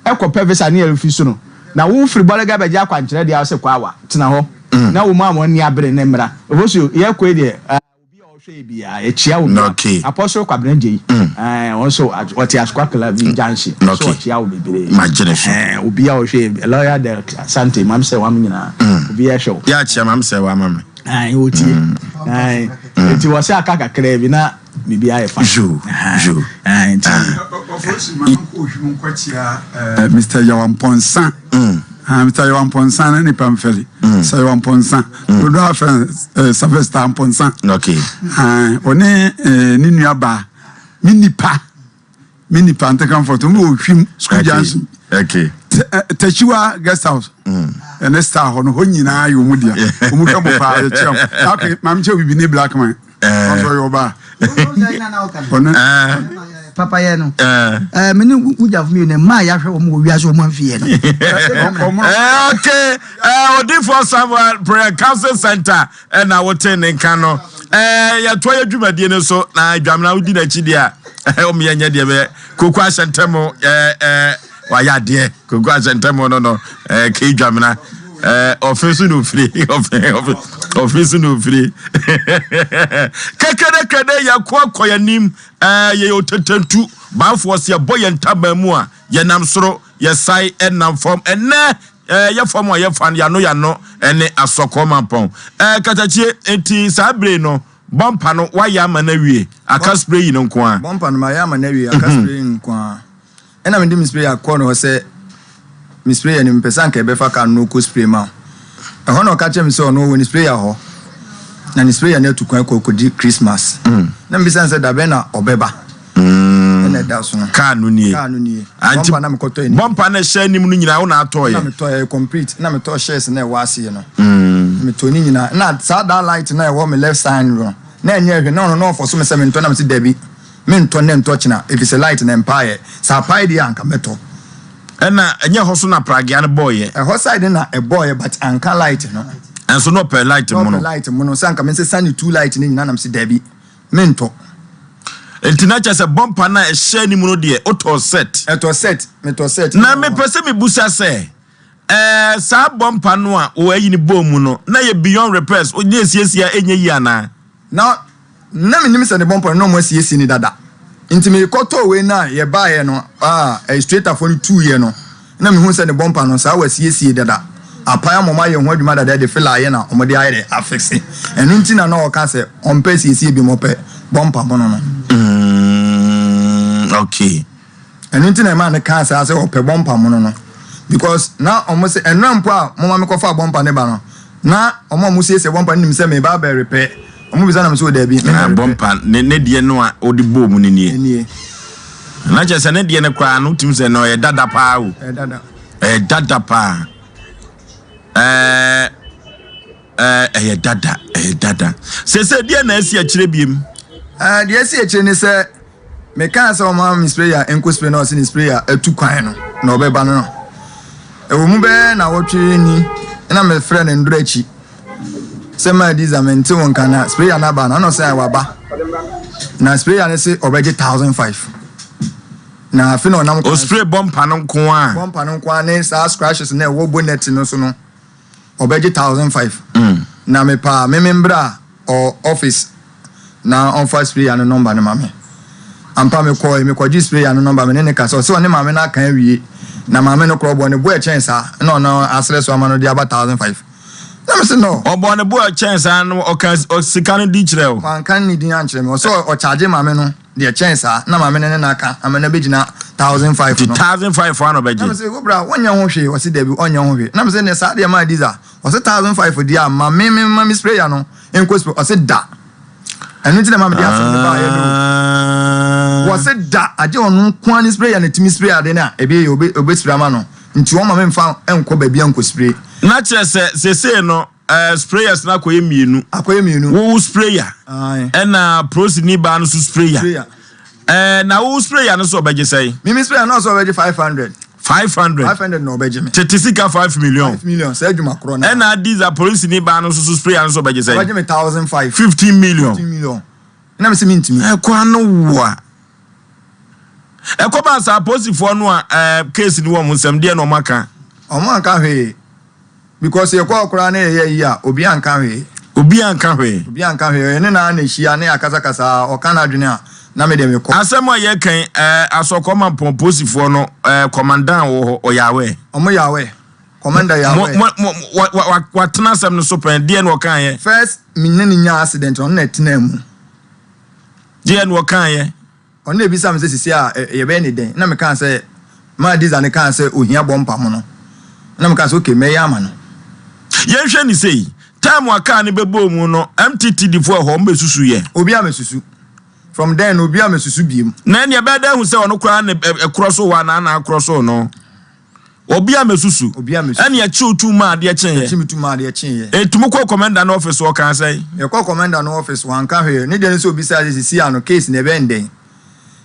C: ɛkɔ pɛ visa ne ɛrefi so no. Na wo firi Bɔlega bɛgye akwankyerɛ deɛ a wose kɔ awa tena hɔ na wɔn a wɔn ani abere no mmra. Mfo so yɛkɔ yi deɛ eh, obi a ɔhwɛ yɛ biara yɛkyia wo biara.
A: Okay.
C: Apostle Kwabena Gyei eh, wɔn nso ɔte Asokwa Klavi Junction nso
A: Okay.
C: ɔkyia wo bebree.
A: Magye ne so.
C: Eh, obi a ɔhwɛ yɛ lawyer Derek Asante mam sɛ wam nyinaa obi a ɛhwɛ wo.
A: Yɛ akyia mam sɛ wama me.
C: Ayi wotie. Ayi nti wɔ sɛ aka kakraa bi na biribi ayɛ fa.
A: Yo yo.
C: Ayi nti.
R: Ɔfɔsi ma nkɔ ohwim nkɔkyia Mr. Yawampɔnsa. Mr. Yawampɔnsa ne nipa mfɛli. Sɛ Yawampɔnsa. Dodo afɛ Sylvester Mpɔnsa.
A: Okay.
R: Ɔne ne nua baa me nipa. Me nipa nte comfort mu wɔ hwim school junction.
A: Okay.
R: Tachiwa guest house. Ɛne star hɔ no hɔ nyinaa yɛ ɔmu dea. Ɔmu hwɛ mo paa yɛ kyerɛ mo. Okay, maame kyɛ bibi ne black man. Ɔsɔ yɛ ɔbaa.
B: Ɔno. Papa yɛ no. Ɛɛ me ne wugyafo mi yɛ no mmaa yɛahwɛ wɔn wɔ wiase wɔn amfi yɛ no.
A: Okay, ɛɛ odifoɔ Samuel Prayer Council Center. ɛna wote ne nka no ɛɛ yɛtoa yɛ dwumadie no so na dwamena wodi n'akyi deɛ a ɛɛ wɔn yɛ nyɛ deɛ bɛyɛ koko ahyɛ ntɛm ɛɛ ɛɛ wayɛ adeɛ koko ahyɛ ntɛm no no ɛɛ kei dwamena ɛɛ ɔfe so na ofiri ɔfe ɔfe ɔfe so na ofiri kɛkɛdɛkɛdɛ yɛkɔ akɔ yɛn anim ɛɛ yɛyɛ otetentu banfoɔ sɛ yɛbɔ yɛn ntaban mu a yɛnam soro yɛsae ɛnam fam ɛnɛ Ɛɛ yɛ fam a yɛfa no yano yano ne asɔkɔɔ mampɔn. Ɛɛ katakyie nti saa bere no bɔmpa no wayɛ ama no awie aka spray yi no nko ara.
M: Bɔmpa no mayɛ ama no awie aka spray yi nko ara. Ɛna mede me sprayer kɔɔ ne hɔ sɛ me sprayer no mepɛ sɛ anka ɛbɛfa car no na ɔkɔ spray ma wo. Ɛhɔ na ɔka kyerɛɛ me sɛ ɔno ɔwɔ ne sprayer hɔ na ne sprayer no atu kwan kɔ kɔdi Christmas. Na mebisa no sɛ dabɛn na ɔbɛba. Ɛna ɛda so no.
A: Kaa no nie.
M: Kaa no nie.
A: Anti
M: Bɔmpa na mekɔtɔ anim.
A: Bɔmpa na ɛhyɛ anim no nyinaa wo na atɔ yɛ.
M: Na metɔ yɛ complete. Na metɔ shares na ɛwɔ aseɛ no. Metɔ ne nyinaa. Na saa that light na ɛwɔ me left side no. Na ɛnyɛ hwɛ na ɔno na ɔfɔ so me sɛ mentɔ na mese dabi. Mentɔ ne ntɔ kyena efisɛ light na ɛmpaeɛ. Sɛ apae deɛ anka mɛtɔ.
A: Ɛna ɛnyɛ hɔ so na pragea no bɔɔyɛ.
M: Ɛhɔ side na ɛbɔɔyɛ but anka light no.
A: Ɛnso na ɔpɛ light mono.
M: Na ɔpɛ light mono sɛ anka mensesa ne two light no nyinaa na mese dabi. Mentɔ.
A: Nti na kyerɛ sɛ bɔmpa no a ɛhyɛ anim no deɛ wotɔɔ set.
M: Ɛtɔ set, metɔ set.
A: Na mepɛ sɛ mebusa sɛ, ɛɛ saa bɔmpa no a wɔ ayi no bɔɔ mu no, na yɛ beyond repairs, wogye asiesie a ɛnyɛ yie anaa?
M: Na na menim sɛ ne bɔmpa no na wɔn asiesie no dada. Nti mekɔtɔɔ wei no a yɛbaeɛ no a ɛyɛ straightafoɔ no tuiɛ no, na mehu sɛ ne bɔmpa no saa wasiesie dada apae ama wɔayɛ ho adwuma dada de fila ayɛ na wɔde ayɛ dɛ afixe ɛno nti na na ɔka sɛ ɔmpɛ siesie bi ma ɔpɛ bɔmpa mono no.
A: Mm, okay.
M: Ɛno nti na ɛmaa no kaa saa sɛ ɔpɛ bɔmpa mono no because na ɔmo se ɛnora mpo a moma me kɔfaa bɔmpa no ba no na ɔmo a ɔmo siesie bɔmpa no nim sɛ meba abɛ repɛ ɔmo bisa na me se o daabi me
A: Ah,
M: mɛ repɛ.
A: bɔmpa ne ne deɛ no a ɔde bɔɔ mu no nie.
M: Nie.
A: Na kyerɛ sɛ ne deɛ no koraa no wotumi sɛ na ɔyɛ dada paa o.
M: Ɛyɛ dada.
A: Ɛyɛ dada paa. Ɛɛ ɛɛ ɛyɛ dada ɛyɛ dada. Sese deɛ na asi akyire biem.
M: Ɛɛ deɛ asi akyire ne sɛ mekaa sɛ ɔma me sprayer nkɔ spray na ɔse ne sprayer atu kwan no na ɔbɛba no no. Ɛwɔ mu bɛyɛ nawɔtwe ni na mefrɛ no ndora akyi sɛ maa Diza mente wo nka na sprayer no aba no na ɔsɛ waba na sprayer no se ɔbɛgye 1005. Na afe na ɔnam kwan
A: so. Ospray bɔmpa no nko ara.
M: Bɔmpa no nko ara ne saa scratches no a ɛwɔ bonnet no so no, ɔbɛgye 1005. Na mepaa me me mbra ɔ office na ɔmfa sprayer no number no ma me. Ampa mekɔɔe, mekɔgyee sprayer no number, me ne no kasa, ɔse ɔne maame no aka awie, na maame no koraa ɔbɔɔ ne bo a ɛkyɛn saa, ɛna ɔno asrɛ so ama no de aba 1005. Na mese no.
A: Ɔbɔɔ ne bo a ɛkyɛn saa no, ɔka sika no din kyerɛɛ wo?
M: Wanka ne din ankyerɛ me, ɔse ɔcharge maame no. Deɛ ɛkyɛn saa, na maame no ne no aka ama no abɛgyina 1005 no.
A: Nti 1005 ara na ɔbɛgye?
M: Na mese, wo bra, wonyɛ ho hwee? Ɔse, dabi, ɔnyɛ ho hwee. Na mese, neɛ saa deɛ maa Diza? Ɔse, 1005 deɛ a, ma me memma me sprayer no nkɔ spray. Ɔse, da. Ɛno nti na ɛma mede asɛm no baeɛ no o. Wɔse, da, agye ɔno nko ara ne sprayer na ɛtumi spray ade no a, ɛbɛyɛ yie, ɔbɛ spray ama no. Nti ɔmma memfa nkɔ baabi a nkɔ spray.
A: Na kyerɛ sɛ, seesei no, Eh, sprayers no akɔyɛ mmienu.
M: Akɔyɛ mmienu.
A: Wo sprayer. Ɛna prosini baa no so sprayer.
M: Sprayer.
A: Eh, na wo sprayer no so ɔbɛgye sɛn?
M: Mimi sprayer no so ɔbɛgye 500.
A: 500.
M: 500 na ɔbɛgye me.
A: Tete sika 5 million.
M: 5 million sɛ adwuma korɔ na.
A: Ɛna Adiza polisini baa no so so sprayer no so ɔbɛgye sɛn?
M: Ɔbɛgye me 1005.
A: 15 million.
M: 15 million. Ɛna me sɛ mentumi.
A: Ɛkɔ ano wa. Ɛkɔbaa saa apolisifoɔ no a eh, case ni wɔn nsɛm deɛ na wɔn aka.
M: Wɔn anka hwee. Because yɛkɔɔ koraa na yɛyɛ ayi a, obi anka hwee.
A: Obi anka hwee.
M: Obi anka hwee. Yɛne no ara na ɛhyia na yɛakasakasa a, ɔka n'adwene a, na me deɛ mekɔ.
A: Asɛm a yɛreka yi, eh, Asɔkɔɔ Mampɔn polisifoɔ no, eh, kɔmandan wɔ hɔ, ɔyɛ aware?
M: Wɔn yɛ aware. Kɔmanda yɛ aware.
A: Mo, mo, mo, wa, wa, wa, watena asɛm no so pɛn, deɛ na ɔkaeɛ?
M: First, me ne no nyaa accident no, ɔno na ɛtenaa mu.
A: Deɛ na ɔkaeɛ?
M: Ɔno na ebisaa me sɛ sisi a yɛbɛyɛ ne dɛn? Ɛna mekaa sɛ, maa Diza no kaa sɛ ohia bɔmpa mono. Ɛna mekaa sɛ okay mɛyɛ ama no.
A: Yɛnhwɛ no sei, time a car no bɛbɔɔ mu no MTTD foɔ ɛhɔ wɔn bɛsusu yɛ?
M: Obiara ammɛsusu. From then no obiara ammɛsusu biom.
A: Na ɛnneɛ ɛbɛyɛ dɛn ahu sɛ ɔno koraa na ɛkorɔ so hɔ anaa na akorɔ so no? Obi a mesusu.
M: Obi a mesusu.
A: Ɛne ɛkyew tum maa adeɛ kyeeɛ.
M: Ɛkye me tum maa adeɛ kyeeɛ.
A: Enti mo kɔɔ kɔmɛnda no ɔfis hɔ ɔkaa sɛn?
M: Yɛkɔɔ kɔmɛnda no ɔfis wanka hwee. Ne deɛ ne sɛ obisaa sɛ sisi ano case no ɛbɛn dɛn?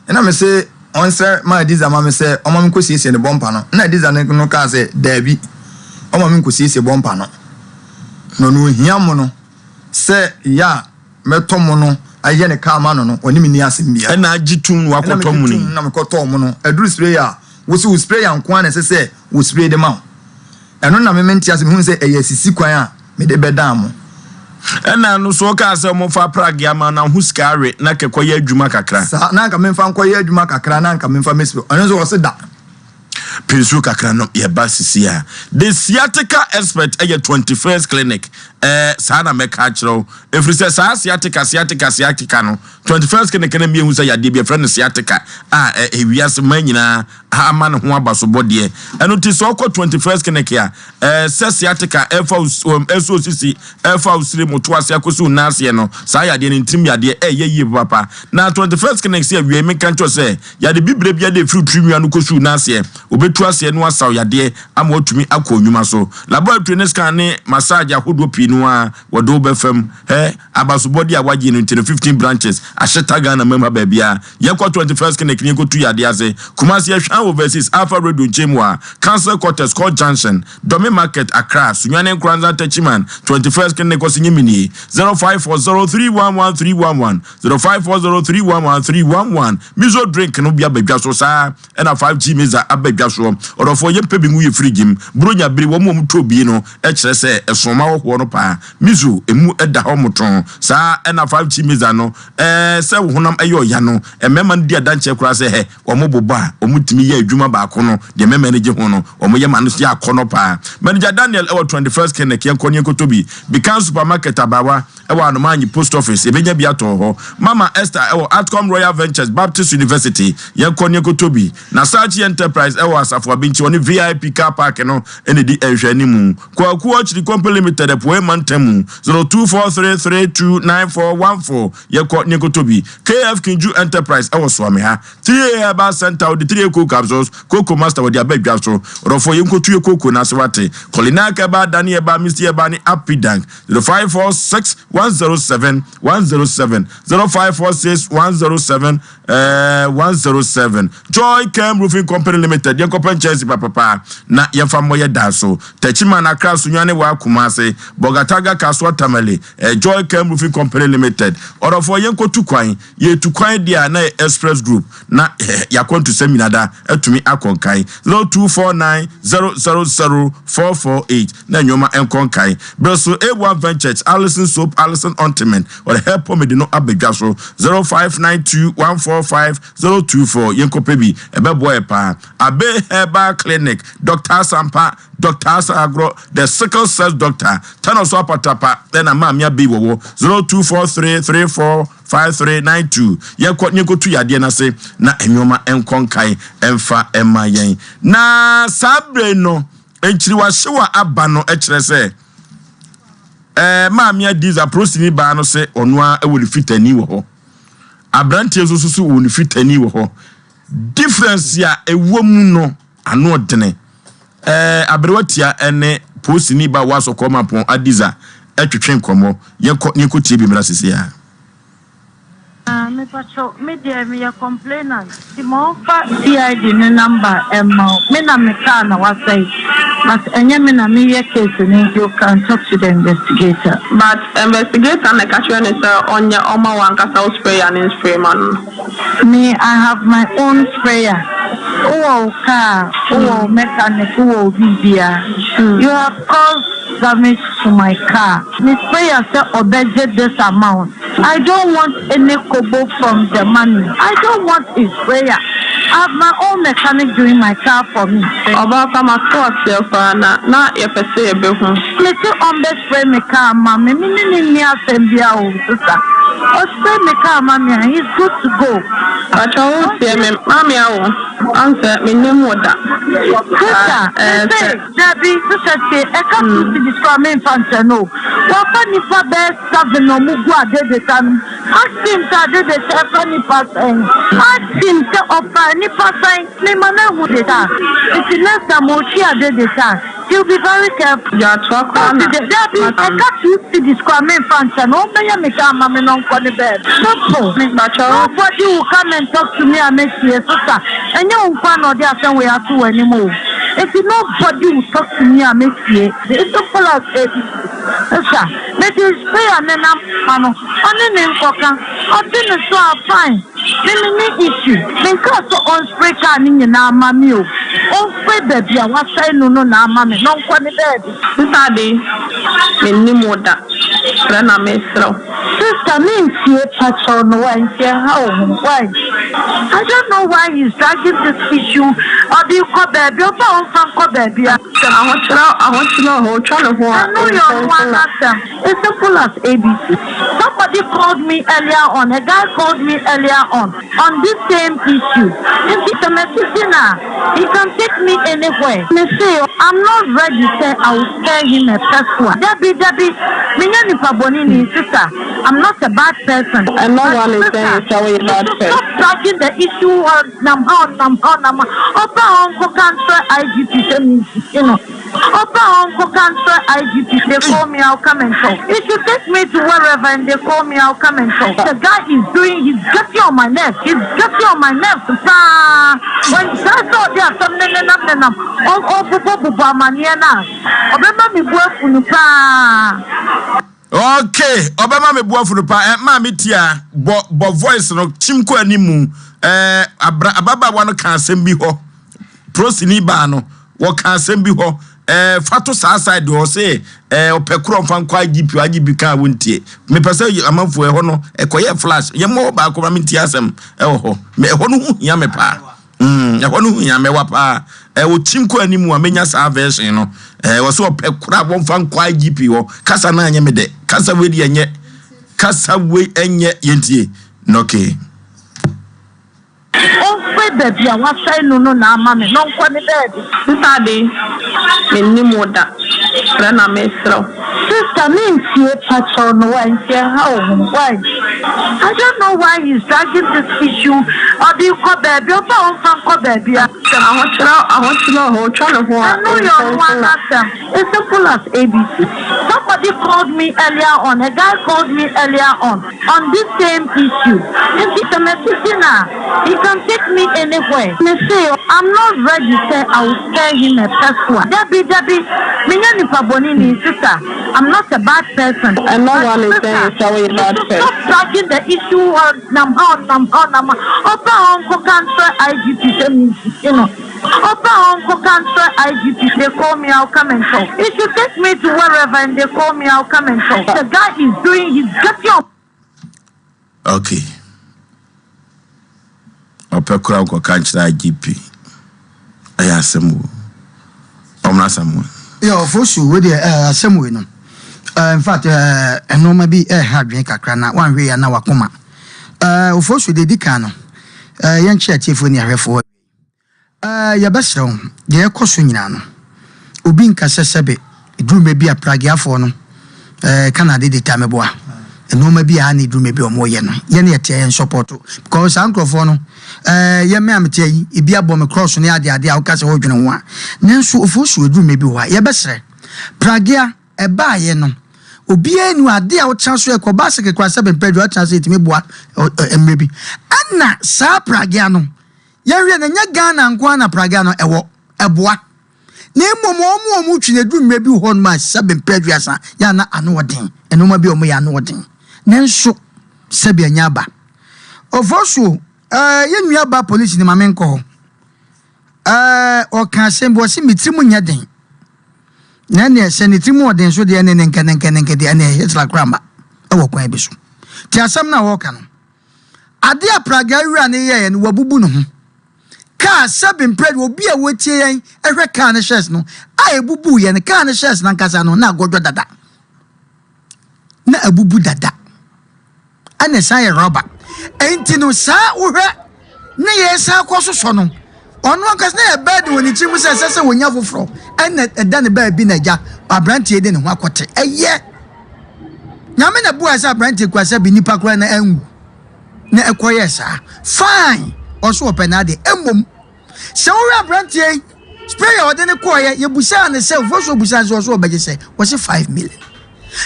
M: Ɛna me se ɔnsrɛ ma Adiza ma me sɛ ɔma me nkɔsiesie ne bɔmpa no. Ɛna Adiza no no kaa sɛ daabi ɔma me nkɔsiesie bɔmpa no. Na ɔno ohia mo no sɛ yɛ a mɛtɔ mo no ayɛ ne kaa ma no no ɔne me nni asɛm biara.
A: Ɛna agye tum na wakɔtɔ mo no yi.
M: Ɛna megye tum na mekɔtɔɔ mo no. Aduru spray a Wo se wo sprayer nko ara na ɛsɛ sɛ wo spray de ma wo. Ɛno na me mente ase, mehunu sɛ ɛyɛ asisi kwan a mede bɛdan mo.
A: Ɛna no so ɔkaa sɛ wɔmfa pragea ma na ho sika awe na kɛ kɔyɛ adwuma kakra.
M: Saa, na anka memfa nkɔyɛ adwuma kakra na anka memfa mɛ spray. Ɔno nso ɔse da.
A: Pɛ nsuo kakra nom, yɛba sisi a. The sciatica expert ɛyɛ 21st clinic. Ɛɛ saa na mɛka akyerɛ wo. Ɛfiri sɛ saa sciatica, sciatica, sciatica no, 21st clinic na miehu sɛ yadeɛ bi yɛfrɛ no sciatica a ɛ wiase man nyinaa ama ne ho abasobɔdeɛ. Ɛno nti sɛ ɔkɔ 21st clinic a, ɛ sɛ sciatica ɛfa wo ɛsɔ osisi, ɛfa wo siri mu to ase akɔsi wo nan aseɛ no, saa yadeɛ no ntirim yadeɛ ɛyɛ yie papaapa. Na 21st clinic sɛ awiei menka nkyerɛ wo sɛ yade bibire biara de ɛfiri wo tiri nwia no kɔsi wo nan aseɛ, wɔbɛtu aseɛ na wɔasaw yadeɛ ama woatumi akɔ nnwuma so. Laboratory ne scan ne massage ahodoɔ pii no ara wɔde wo bɛfam. Hɛ! Abasobɔdeɛ a wagye no nti no 15 branches ahyeta Ghana mam ha baabiara. Yɛnkɔ 21st Clinic na yɛnkɔtu yadeɛ ase. Kumasi Ahwan Overseas Alpha Radio nkyɛn mu a, Council Quarters, Court Junction, Dome Market, Accra, Sunyani Nkoranza Techiman, 21st Clinic ɔse nye me nie, 0540311311, 0540311311. Mizo drink no bi aba dwa so saa ɛna 5G Miza aba dwa so. soɔ. Ɔdɔfoɔ, yɛmpɛ bi ngu yɛ fridge mu. Buronya bere, wɔn a wɔtɔ bi no kyerɛ sɛ ɛso ma ahɔhoɔ no paa. Miso, emu da hɔ motoo. Saa ara na 5G Mixer no, ɛɛ sɛ wo honam yɛ ɔya no, mmarima no di adankyɛ koraa sɛ hɛ, wɔbobɔ a, wɔtumi yɛ adwuma baako no, deɛ mmarima ani gye ho no, wɔyɛ ma no yɛ akɔnnɔ paa. Manager Daniel wɔ 21st Clinic, yɛnkɔ na yɛnkɔtɔ bi. Bikan Supermarket, Abawa. Ɛwɔ Anomaanyi Post Office, yɛbɛnya bi atɔ wɔ hɔ. Mama Esther ɛwɔ Atcom Royal Ventures, Baptist University, yɛnkɔ ne yɛnkɔtɔ bi. Nasachi Enterprise ɛwɔ Asafo Abinkyi, ɔne VIP Car Park no na ɛdi nhwɛanimu. Kwaku Ɔkyiri Company Limited, Apueɛ Mantam mu, 0243329414, yɛnkɔ ne yɛnkɔtɔ bi. KF Kinju Enterprise ɛwɔ Soameha. 3A Herbal Center, wɔde 3A Cocoa Capsules, Cocoa Master wɔde aba dwa so. Ɔdɔfoɔ yɛnkɔtu yɛ cocoa no ase wate. Kolinak Herbal, Dani Herbal, Misty Herbal ne Apidank. 0546 107 107 0546 107 107 Joy Cam Roofing Company Limited yɛnkɔpɛ nkyɛnse papapa na yɛmfa mmɔ yɛ dan so Techiman Accra Sunyani wa Kumasi Bolgatanga Kasoa Tamale eh, Joy Cam Roofing Company Limited ɔdɔfoɔ yɛnkɔtu kwan yɛtu kwan deɛ a na yɛ Express Group na yɛakwantusɛm nyina da atumi akɔ nkan 0249 000 448 na nnoɔma nkɔ nkan. Berɛ so A1 Ventures, Allison Soap, Allison Ointment, wɔde hair pomade no aba dwa so 0592 145 024 yɛnkɔpɛ bi ɛbɛboa yɛ paa. Abe Herbal Clinic, Doctor Asampa, Doctor Asa Agorɔ, The Sickle Cell Doctor, Tanoso Apatapa ɛna Maame Abei wɔwɔ 0243 34 5392 Yɛnkɔ na yɛnkɔtu yadeɛ no ase na nnoɔma nkɔ nkan mfa mma yɛn. Na saa berɛ yi no, nkyiriwahyew a aba no kyerɛ sɛ ɛɛ Maame Adiza, polisini baa no sɛ ɔno ara wɔ ne fitani wɔ hɔ. Aberanteɛ nso so wɔ ne fitani wɔ hɔ. Difference a ɛwɔ mu no, ano ɔdene. Ɛɛ aberewa tia ne polisini ba wɔ asɔkɔɔ mapɔn Adiza twetwe nkɔmmɔ. Yɛnkɔ na yɛnkɔtie bi mmra seesei ara.
S: Ah mepakyɛw me deɛ meyɛ complainant nti ma ɔmfa CID no number mma wo me na me car na wasɛe but ɛnyɛ me na meyɛ case no nti you can talk to the investigator.
D: But investigator na ɛka kyerɛ no sɛ ɔnyɛ ɔma wo ankasa wo sprayer no nspray ma no.
S: Me I have my own sprayer wowɔ wo car wowɔ wo mechanic wowɔ wo biribiaa you have caused damage to my car me sprayer sɛ ɔbɛgye this amount I don't want any kobo from the money I don't want his sprayer I have my own mechanic doing my car for me.
D: Ɔbaa pa mato aseɛ koraa na na yɛpɛ sɛ yɛbɛhu.
S: Mese ɔmbɛ spray me car ma me me ne no nni asɛm biaa o sister ɔ spray me car ma me a he's good to go.
D: Pakyɛ wo tie me maame awo ɔn sɛ me nim wo da
S: Sister
D: ɛɛ
S: mese
D: sɛ.
S: Dabi sister tie ɛka two cedis koraa menfa nkyɛ no o wafa nipa bɛyɛ seven na ɔmo gu adedesa no mu ask him sɛ adedesa ɛfa nipa sɛn ask him sɛ ɔfa nipa sɛn mema no ahu desa nti next time ɔtwi adedesa a he will be very careful
D: Gyaatoa koraa na
S: dabi
D: madam.
S: ɛka two cedis koraa menfa nkyɛ no ɔmbɛyɛ me car ma me na ɔnkɔ ne baabi simple
D: Mepakyɛ wo.
S: nobody will come and talk to me a mɛtie sister ɛnyɛ wo nkoa na ɔde asɛm wei ato w'anim o. Nti nobody will talk to me a mɛtie. It's simple as ABC. Sesa, mede sprayer no nam ma no, ɔne ne nkɔka, ɔte ne so a fine, me menni issue. Menkaa sɛ ɔnspray car no nyinaa mma me o, ɔnspray baabi a wasɛe no no na ama me na ɔnkɔ ne baabi.
D: Sesa ade, mennim wo da, srɛ na mesrɛ wo.
S: Sister me ntie pakyɛw no why nti ɛha wo ho why I don't know why he's dragging this issue ɔde kɔ baabi ɔba a ɔnfa nkɔ baabi a.
D: Ahokyerɛ ahokyerɛ ɔhɔ otwa ne ho a
S: Ɛno yɛ ɔno
D: ɔmfɔn
S: ara
D: na.
S: n'asɛm it's simple as ABC somebody called me earlier on a guy called me earlier on on this same issue nti sɛ masisi no a he can take me anywhere. Me se I'm not ready sɛ I will spare him a pesewa dabi dabi menyɛ nipa bɔne ni sister I'm not a bad person
D: And no
S: but
D: one is
S: sister
D: saying sɛ woyɛ
S: you
D: bad
S: should
D: person.
S: stop dragging the issue ɔnam ha ɔnam ha ɔnam ha ɔba a ɔnkɔka nkyerɛ IGP sɛ mensisi no. Ɔba a ɔnkɔka nkyerɛ IGP they call me I'll come and talk If you take me to wherever and they call me I'll come and talk The guy is doing he's getting on my nerves he's getting on my nerves paa When saa sɛ ɔde asɛm no nenam nenam ɔbobɔ bobɔ amaneɛ no a ɔbɛma me bo afu no paa.
A: Okay, ɔbɛma me bo afu no paa. Eh, maame tia, bɔ bɔ voice no kyim kɔ anim. Eh, abra ababaawa no ka asɛm bi hɔ. Prosini baa no wɔka asɛm bi hɔ ɛɛ fa to saa side hɔ se ɛɛ ɔpɛ korɔ nfa nkɔ IGP IGP kan a wontie mepɛ sɛ amanfoɔ ɛhɔ no ɛkɔyɛ flash yɛmmɔ hɔ baako ma mentie asɛm ɛwɔ hɔ me ɛhɔ no ho hia me paa mm ɛhɔ no ho hia me wa paa ɛwɔ kyim kɔ anim a menya saa version no ɛɛ wɔ sɛ ɔpɛ korɔ a wɔmfa nkɔ IGP hɔ kasa no anyɛ me dɛ kasa wei deɛ ɛnyɛ kasa wei ɛnyɛ yɛntie nɔkee.
S: Ɔmfiri baabi a wɔasɛe no no na ama me, na ɔnkɔ ne baabi.
D: Sister Ade, mennim wo da, srɛ na mesrɛ wo.
S: Sister, mentie pakyɛw no why nti ɛha wo ho why? I don't know why he's dragging this issue ɔde rekɔ baabi, ɔpɛ a ɔmfa nkɔ baabi a.
D: Sɛ ahokyerɛ ahokyerɛ wɔ hɔ, otwa ne ho a,
S: Ɛno yɛ ɔno ara n'asɛm. It's simple as ABC. Somebody called me earlier on, a guy called me earlier on on this same issue. Nti sɛ masisi no a, he can take me anywhere. Mese I'm not ready sɛ I will spare him a pesewa. Dabi, dabi, menyɛ nipa bɔne ni, sister, I'm not a bad person.
D: And no
S: But
D: one is
S: sister,
D: saying sɛ woyɛ
S: you
D: bad
S: should
D: person.
S: stop dragging the issue ɔnam ha, ɔnam ha, ɔnam ha. Ɔba a ɔnkɔka nkyerɛ IGP sɛ mensisi no. Ɔba a ɔnkɔka nkyerɛ IGP they call me I'll come and talk He should take me to wherever and they call me I'll come and talk The guy is doing he's getting on.
A: Okay. Ɔpɛ koraa nkɔka nkyerɛ IGP. Ɛyɛ asɛm o. Ɔmmra asɛm o.
B: Yɛ ɔfo wei deɛ ɛɛ asɛm wei no ɛɛ in fact ɛɛ nneɛma bi ɛɛha adwene kakra na wanhwɛ yɛ na wakoma ɛɛ ɔfo so deɛ di kan no ɛɛ yɛnkyɛ atiefoɔ ne ahwɛfoɔ. Ɛɛ, yɛbɛsrɛ wo, deɛ ɛrekɔ so nyinaa no, obi nka sɛ sɛbe ɛduru mmerɛ bi a Pragueafoɔ no ɛɛ ka na ade de taa mɛboa. Nnoɔma bi a na ɛduru mmerɛ bi a wɔyɛ no, yɛn yɛteɛ yɛn sɔpɔto. Because saa nkorɔfoɔ no, ɛɛ yɛ me a meteɛ yi, ebi abɔ me cross ne ade ade a woka sɛ wodwene ho a. Nanso Ofosu ɛduru mmerɛ bi wɔ hɔ a, yɛbɛsrɛ. Praguea, ɛbaeɛ no, obiara nni hɔ, adeɛ a wotena so ɛkɔ, bicycle koraa sɛbe mpɛ adwuma, wotena so ɛtumi boa mmerɛ bi. Ɛna saa Praguea no, Yɛnhwɛ no, ɛnyɛ Ghana nko ara na pragea no ɛwɔ, ɛboa. Na mmom wɔn a wɔtwi no, ɛduru mmerɛ bi wɔ hɔnom a sɛbe mpɛ aduasa, yɛ a na ano wɔ den. Nnoɔma bi a wɔyɛ ano wɔ den. Nanso, sɛbe ɛnyɛ aba. Ofosuo, ɛɛ, yɛn nua ba polisini ma menkɔ hɔ. Ɛɛ, ɔka asɛm bi, ɔse me tirim nyɛ den. Na ɛneɛ sɛ ne tirim wɔ den so deɛ ɛne ne nkɛ ne nkɛ ne nkɛ deɛ ɛneɛ Hitler koraa mma ɛwɔ kwan bi so. Te asɛm no a wɔreka no. Ade a Praga wura no yɛeɛ no, wabubu ne ho. Kaa, sɛbe mprɛ de, obi a watie yɛn hwɛ kaa no hyɛs no a ebubuiɛ no, kaa no hyɛs no ankasa no, na agɔdɔ dada. Na abubu dada. Ɛna ɛsan yɛ rɔba. Enti no, saa wohwɛ ne yɛsan kɔ sosɔ no, ɔno ankasa na yɛ bɛɛde wɔ ne tirim sɛ ɛsɛ sɛ wɔnya foforɔ. Ɛna ɛda ne baabi na agya aberanteɛ de ne ho akɔte. Ɛyɛ. Nyame na buae sɛ aberanteɛ kura sɛ bi nipa koraa na anwu na ɛkɔyɛɛ saa. Fine! Ɔso ɔpɛ n'adeɛ. Mmom, sɛ wohwɛ aberanteɛ yi, spray a ɔde no kɔɔeɛ, yɛbusaa no sɛ, ofosuo busaa no sɛ ɔso ɔbɛgye sɛ, wɔse 5 million.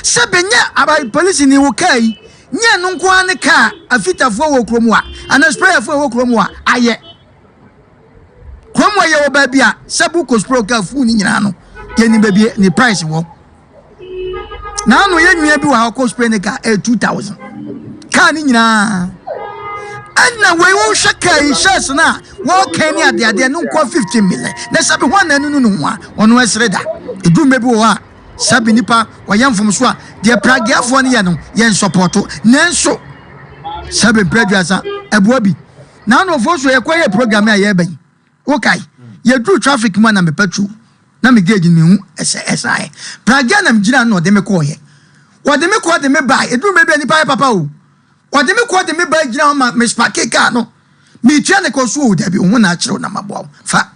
B: Sɛ bɛnyɛ aba polisi ni wo kaa yi, nyɛ ɛno nko ara ne kaa afitafoɔ wɔ kurom a, anaa sprayerfoɔ wɔ kurom a, ayɛ. Kurom a yɛwɔ baabi a sɛ bukɔ spray kaa fuu ne nyinaa no, yɛnim baabi ne price wɔ. Na ano yɛ nua bi wɔ ha ɔkɔ spray ne kaa ɛyɛ 2000 kaa ne nyinaa ɛna wei wohwɛ kaa yi hyɛs no a wɔka ne adeadeɛ no nkɔ 15 million na sɛbi ho ana nunu no ho a ɔno ɛsere da ɛduru mmerɛ bi wɔ hɔ a sɛbi nipa ɔyɛ mfomso a deɛ prageafoɔ no yɛ no yɛ nsɔpɔto nanso sɛbi mpɛ aduasa ɛboa bi na ano ɔfoɔ so yɛkɔyɛ program a yɛreba yi Wokae? Yɛduruu traffic mu a na me patrol na me gauge no mehu ɛsɛ ɛsaeɛ. Pragya na megyinaa no na ɔde me kɔɔeɛ. Wɔde me kɔɔ de me bae. Ɛduru mmerɛ bi a nipa yɛ papa o. Ɔde me kɔɔ de me bae gyina hɔ ma me sparke car no. Metua ne ka ɔso o dabi wo ho na akyerɛ wo na maboa wo. Fa.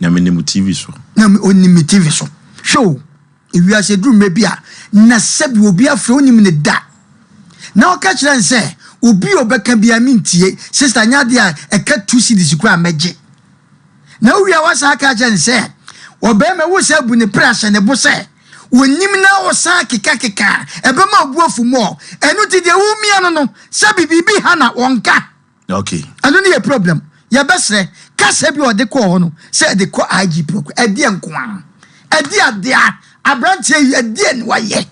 A: Na menim wo TV so.
B: Na ɔnim me TV so. Hwɛ o. Ewiase duru mmerɛ bi a na sɛbi obi afrɛ wonim no da na ɔka kyerɛ no sɛ obi a ɔbɛka biara mentie sister nyɛ adeɛ a ɛka two cedis koraa mɛgye na wowie a wasan aka akyerɛ no sɛ ɔbarima wo sɛ abu ne pere ahyɛ ne bo sɛ wɔnim na ɔsan kekakeka a ɛbɛma obu afu mɔ ɛno nti deɛ womia no no sɛbi biribi ha na ɔnka
A: Okay.
B: Ɛno ne yɛ problem. Yɛbɛsrɛ, kasa bi a ɔde kɔɔ hɔ no, sɛ ɛde kɔ IGP hɔ koraa, ɛdeɛ nko ara. Ɛdeɛ adeɛ a aberanteɛ yi, ɛdeɛ na wayɛ.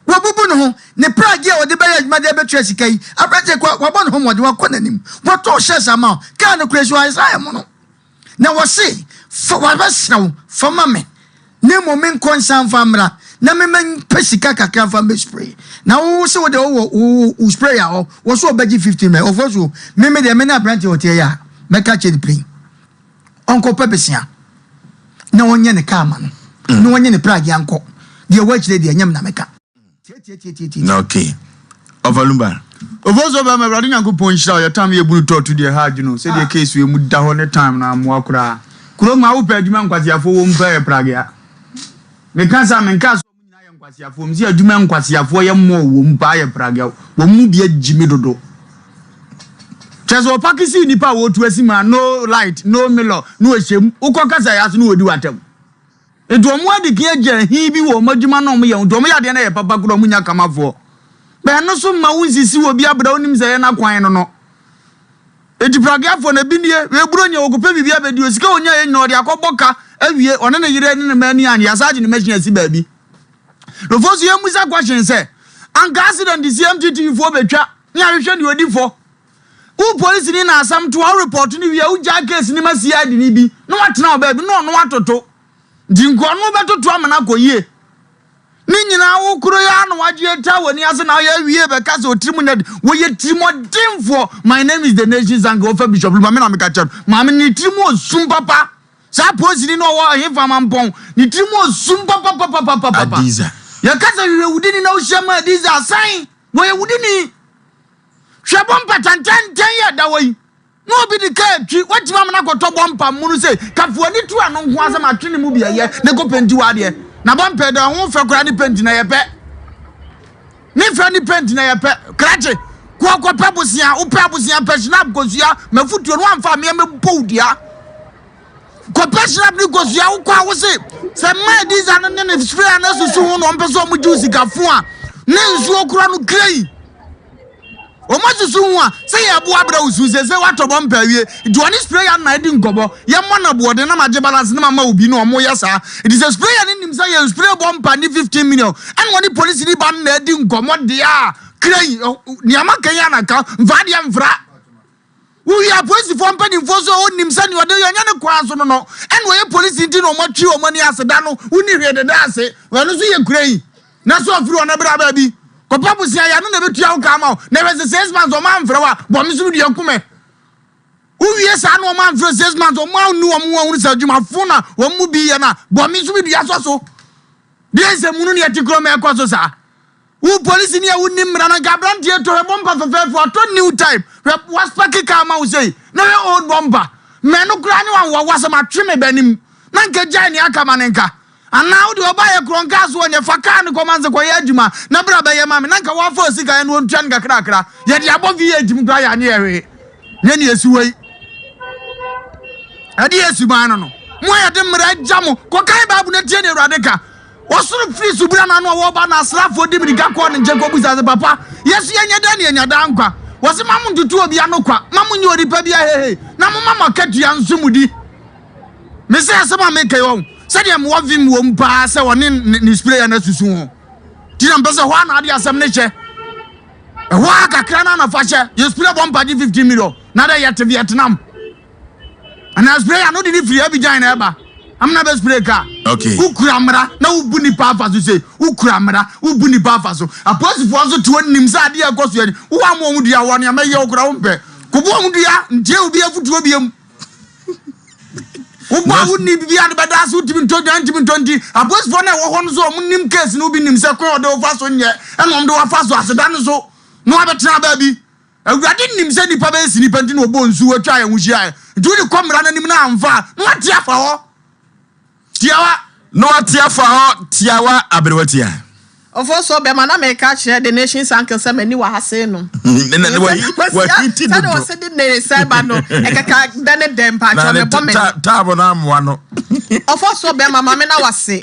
B: Wabubu ne ho, ne pragye a ɔde bɛyɛ adwuma de abɛtua sika yi, aberanteɛ kɔ, wabɔ ne ho mmɔden, wakɔ n'anim. Watɔ shares ama wo, kaa no koraa si hɔ, ayɛ sɛ ayɛ mono. Na wɔse, Fa, wabɛsrɛ wo, fa ma me, na mmom menkɔ nsan mfa mmra, na me mempɛ sika kakra mfa mbɛ spray. Na wo wo se wo deɛ wowɔ wo wo spray a hɔ, wɔ so ɔbɛgye 15 mɛ, ɔfɔ so, me me deɛ me ne aberanteɛ ɔteɛ yi a, mɛka kyerɛ no plain. Ɔnkɔpɛ besia, na ɔnyɛ ne kaa ma no, na ɔnyɛ ne pragea nkɔ. Deɛ ɛwɔ akyire deɛ, ɛnyɛ me na mɛka.
A: Na okay. Ɔfa Lumba.
C: Ofosuo bɛma Awurade Nyankopɔn nhyira wo yɛ time yɛ bunu tɔɔto deɛ ɛha adwene o sɛdeɛ case wei mu da hɔ ne time no amoa koraa kurom ha wopɛ adwuma nkwaseafoɔ wɔ mu paa yɛ pragea meka saa menkaa sɛ ɔmo nyinaa yɛ nkwaseafoɔ mese adwuma nkwaseafoɔ yɛ more wɔ mu paa yɛ pragea wɔn mu bi agyi me dodo kyɛ sɛ ɔpake sii nipa a wɔtu asi mu a no light no mirror no ɛhyɛ mu wokɔ kasa yɛ aso no wɔdi w'atam Nti wɔn adi kan agya ahi bi wɔ wɔn adwuma no a wɔyɛ ho. Nti wɔyɛ adeɛ no yɛ papa koraa wɔn nya kamafoɔ. Bɛn no so mma wo nsisi wɔ bi abra wonim sɛ ɛyɛ n'akwan no no. Enti prageafoɔ no ebi nie, wei buro nyɛ wɔkɔpɛ biribi abɛdi o, sika ɔnya yɛ nyina ɔde akɔbɔ ka awie, ɔne ne yere ne ne mma ani annye, asan agye ne machine asi baabi. Nkurɔfoɔ nso yɛmmisa question sɛ, anka accident si MTTU foɔ bɛtwa ne ahwehwɛ deɛ ɔdi fɔ. Wo polisini na asɛm to a, wo report no wie a, wogyaa case no ma CID ni bi na watena wɔ baabi na ɔno atoto. Nti nka ɔno bɛtoto ama no akɔ yie. Ne nyinaa wo koro yi ara na wagye ata w'ani ase na ɔyɛ awie bɛka sɛ ɔtirim nyɛ de. Wɔyɛ tirimɔdenfoɔ. My name is the nation's uncle. Wɔfa Bishop Luma me na meka kyerɛ no. Maame ne tirim osum papa. Saa polisini no ɔwɔ ɛhefa mampɔn. Ne tirim osum papapapapapa.
A: Adiza.
C: Yɛka sɛ hwehwɛ wudini na wohyia ma Adiza asan. Wɔyɛ wudini. Hwɛ bɔmpa tantantan yi a ɛda hɔ yi, na obi de kaa atwi, watumi amena akɔtɔ bɔmpa mono sei, ka fa w'ani to ɛno nko ara sɛ matwe ne mu bi ɛyɛ, ne kɔ penti w'adeɛ. Na bɔmpa ɛda ɛho fɛ koraa ne penti na ɛyɛ pɛ. Ne fɛ ne penti na ɛyɛ pɛ. Krakye, kɔ kɔpɛ bosea, wopɛ abosea pɛ shinap kosua, mafutuo no wamfa ameɛ mɛbɔ wo dua. Kɔpɛ shinap ne kosua, wokɔ a wose sɛ mmaa adiza no ne ne spray a na susu ho na ɔmpɛ sɛ ɔmo gye wo sika fo a, ne nsuo kora no krei. Wɔn asusu ho a, sɛ yɛboa brɛ wo su sese watɔ bɔ mpa awie nti ɔne sprayer no na adi nkɔmɔ yɛmmɔ no aboɔden na magye balance no mama obi na ɔmo yɛ saa nti sɛ sprayer no nim sɛ yɛn spray bɔ mpa ne 15 million ɛna ɔne polisini ba no na adi nkɔmɔ deɛ a kra yi nea maka yi anaka mfa adeɛ mfra wowie apolisifoɔ mpanimfoɔ so a ɔnim sɛ nea ɔde yɛ ɔnyɛ ne kwan so no no ɛna ɔyɛ polisi nti na ɔmo atwi wɔn ani ase da no wonni hwee deda ase ɛno nso yɛ kura yi Na sɛ ɔfiri hɔ na bra baabi kɔpɛ bosea yɛ ano na ɛbɛtua wo ka ama wo. Na ɛhwɛ sɛ 6 months ɔma amfrɛ wo a, bɔ me so dua ku me. Wowie saa na ɔma amfrɛ 6 months ɔma annu wɔn ho ahunu sɛ adwumafo na wɔn mu bi yɛ no a, bɔ me so dua sɔ so. Deɛ nsɛmhunu ne ɛte kurom ɛkɔ so saa. Wo polisi ni a wonni mmara no nka aberanteɛ tɔ hwɛ bɔmpa fɛfɛɛfɛ watɔ new type hwɛ waspɛke kaa ma wo sei na hwɛ old bɔmpa mɛ no koraa ne wanwoawoa sɛ matwe me b'anim na nka gyae nea aka ma ne nka Anaa wode ɔba yɛ korɔn kaa so ɔnyɛ fa kaa no kɔma no sɛ kɔyɛ adwuma na bra bɛyɛ ma me na nka wafa osika yɛ no ɔntua no kakrakra yɛde abɔ V8 mu koraa yɛanyɛ yɛ hwee nyɛ ne esi wei ɛde yɛ suban no no mo a yɛde mmara agya mo kɔkan baabu no tie ne awurade ka ɔsoro firi subura no ano a wɔba na asraafoɔ di mirika kɔɔ ne nkyɛn kɔbusa sɛ papa yɛso yɛnyɛ dɛn ne yɛnya daa nkwa wɔse ma mo ntoto obi ano kwa ma mo nyɛ onipa bi ahehe na moma mo akatua nso mu di Me se asɛm a meka yi ɔho sɛdeɛ mewɔ vim wɔ mu paa sɛ ɔne ne spray no asusu ho nti na mpɛ sɛ hɔ a na ade asɛm no hyɛ ɛhɔ a kakra no anafa hyɛ yɛ spray bɔ mpagye 15 million na dɛ yɛte Vietnam anaa spray ano de ne firi Abidjan na ɛba amena bɛ spray kaa
A: okay.
C: Wokura mmara na wobu nipa afa so sei wokura mmara wobu nipa afa so apolisifoɔ nso te hɔ nim sɛ adeɛ ɛkɔ so ani wowɔ ama wɔn dua wɔ nneɛma yɛ wokura wompɛ kobo wɔn dua ntie obi afutuo biam Wobɔ a wonni biribi ade bɛda ase wotumi ntɔ dwan ntumi ntɔ nti apolisifoɔ no a ɛwɔ hɔ no so wɔn nim case no bi nim sɛ kwan a ɔde wofa so nyɛ ɛna wɔn de wafa so aseda no so na wabɛtena baabi awurade nim sɛ nipa bɛyɛ si nipa nti na ɔbɔ nsu atwa yɛn ho hyia nti wode kɔ mmara no anim na amfa a na wate afa hɔ
A: Tiawa. Na wate afa hɔ tiawa aberewa tia.
D: Ofosuo bɛma na meka kyerɛ the nation's uncle sɛ m'ani wɔ ha sei no.
A: Wahiti dodo.
D: Sɛdeɛ ɔse de ne nsa ba no ɛkeka dɛ ne dɛ mpakyɛw mebɔ m'ani.
A: Taabo no amoa no.
D: Ofosuo bɛma ma me na wase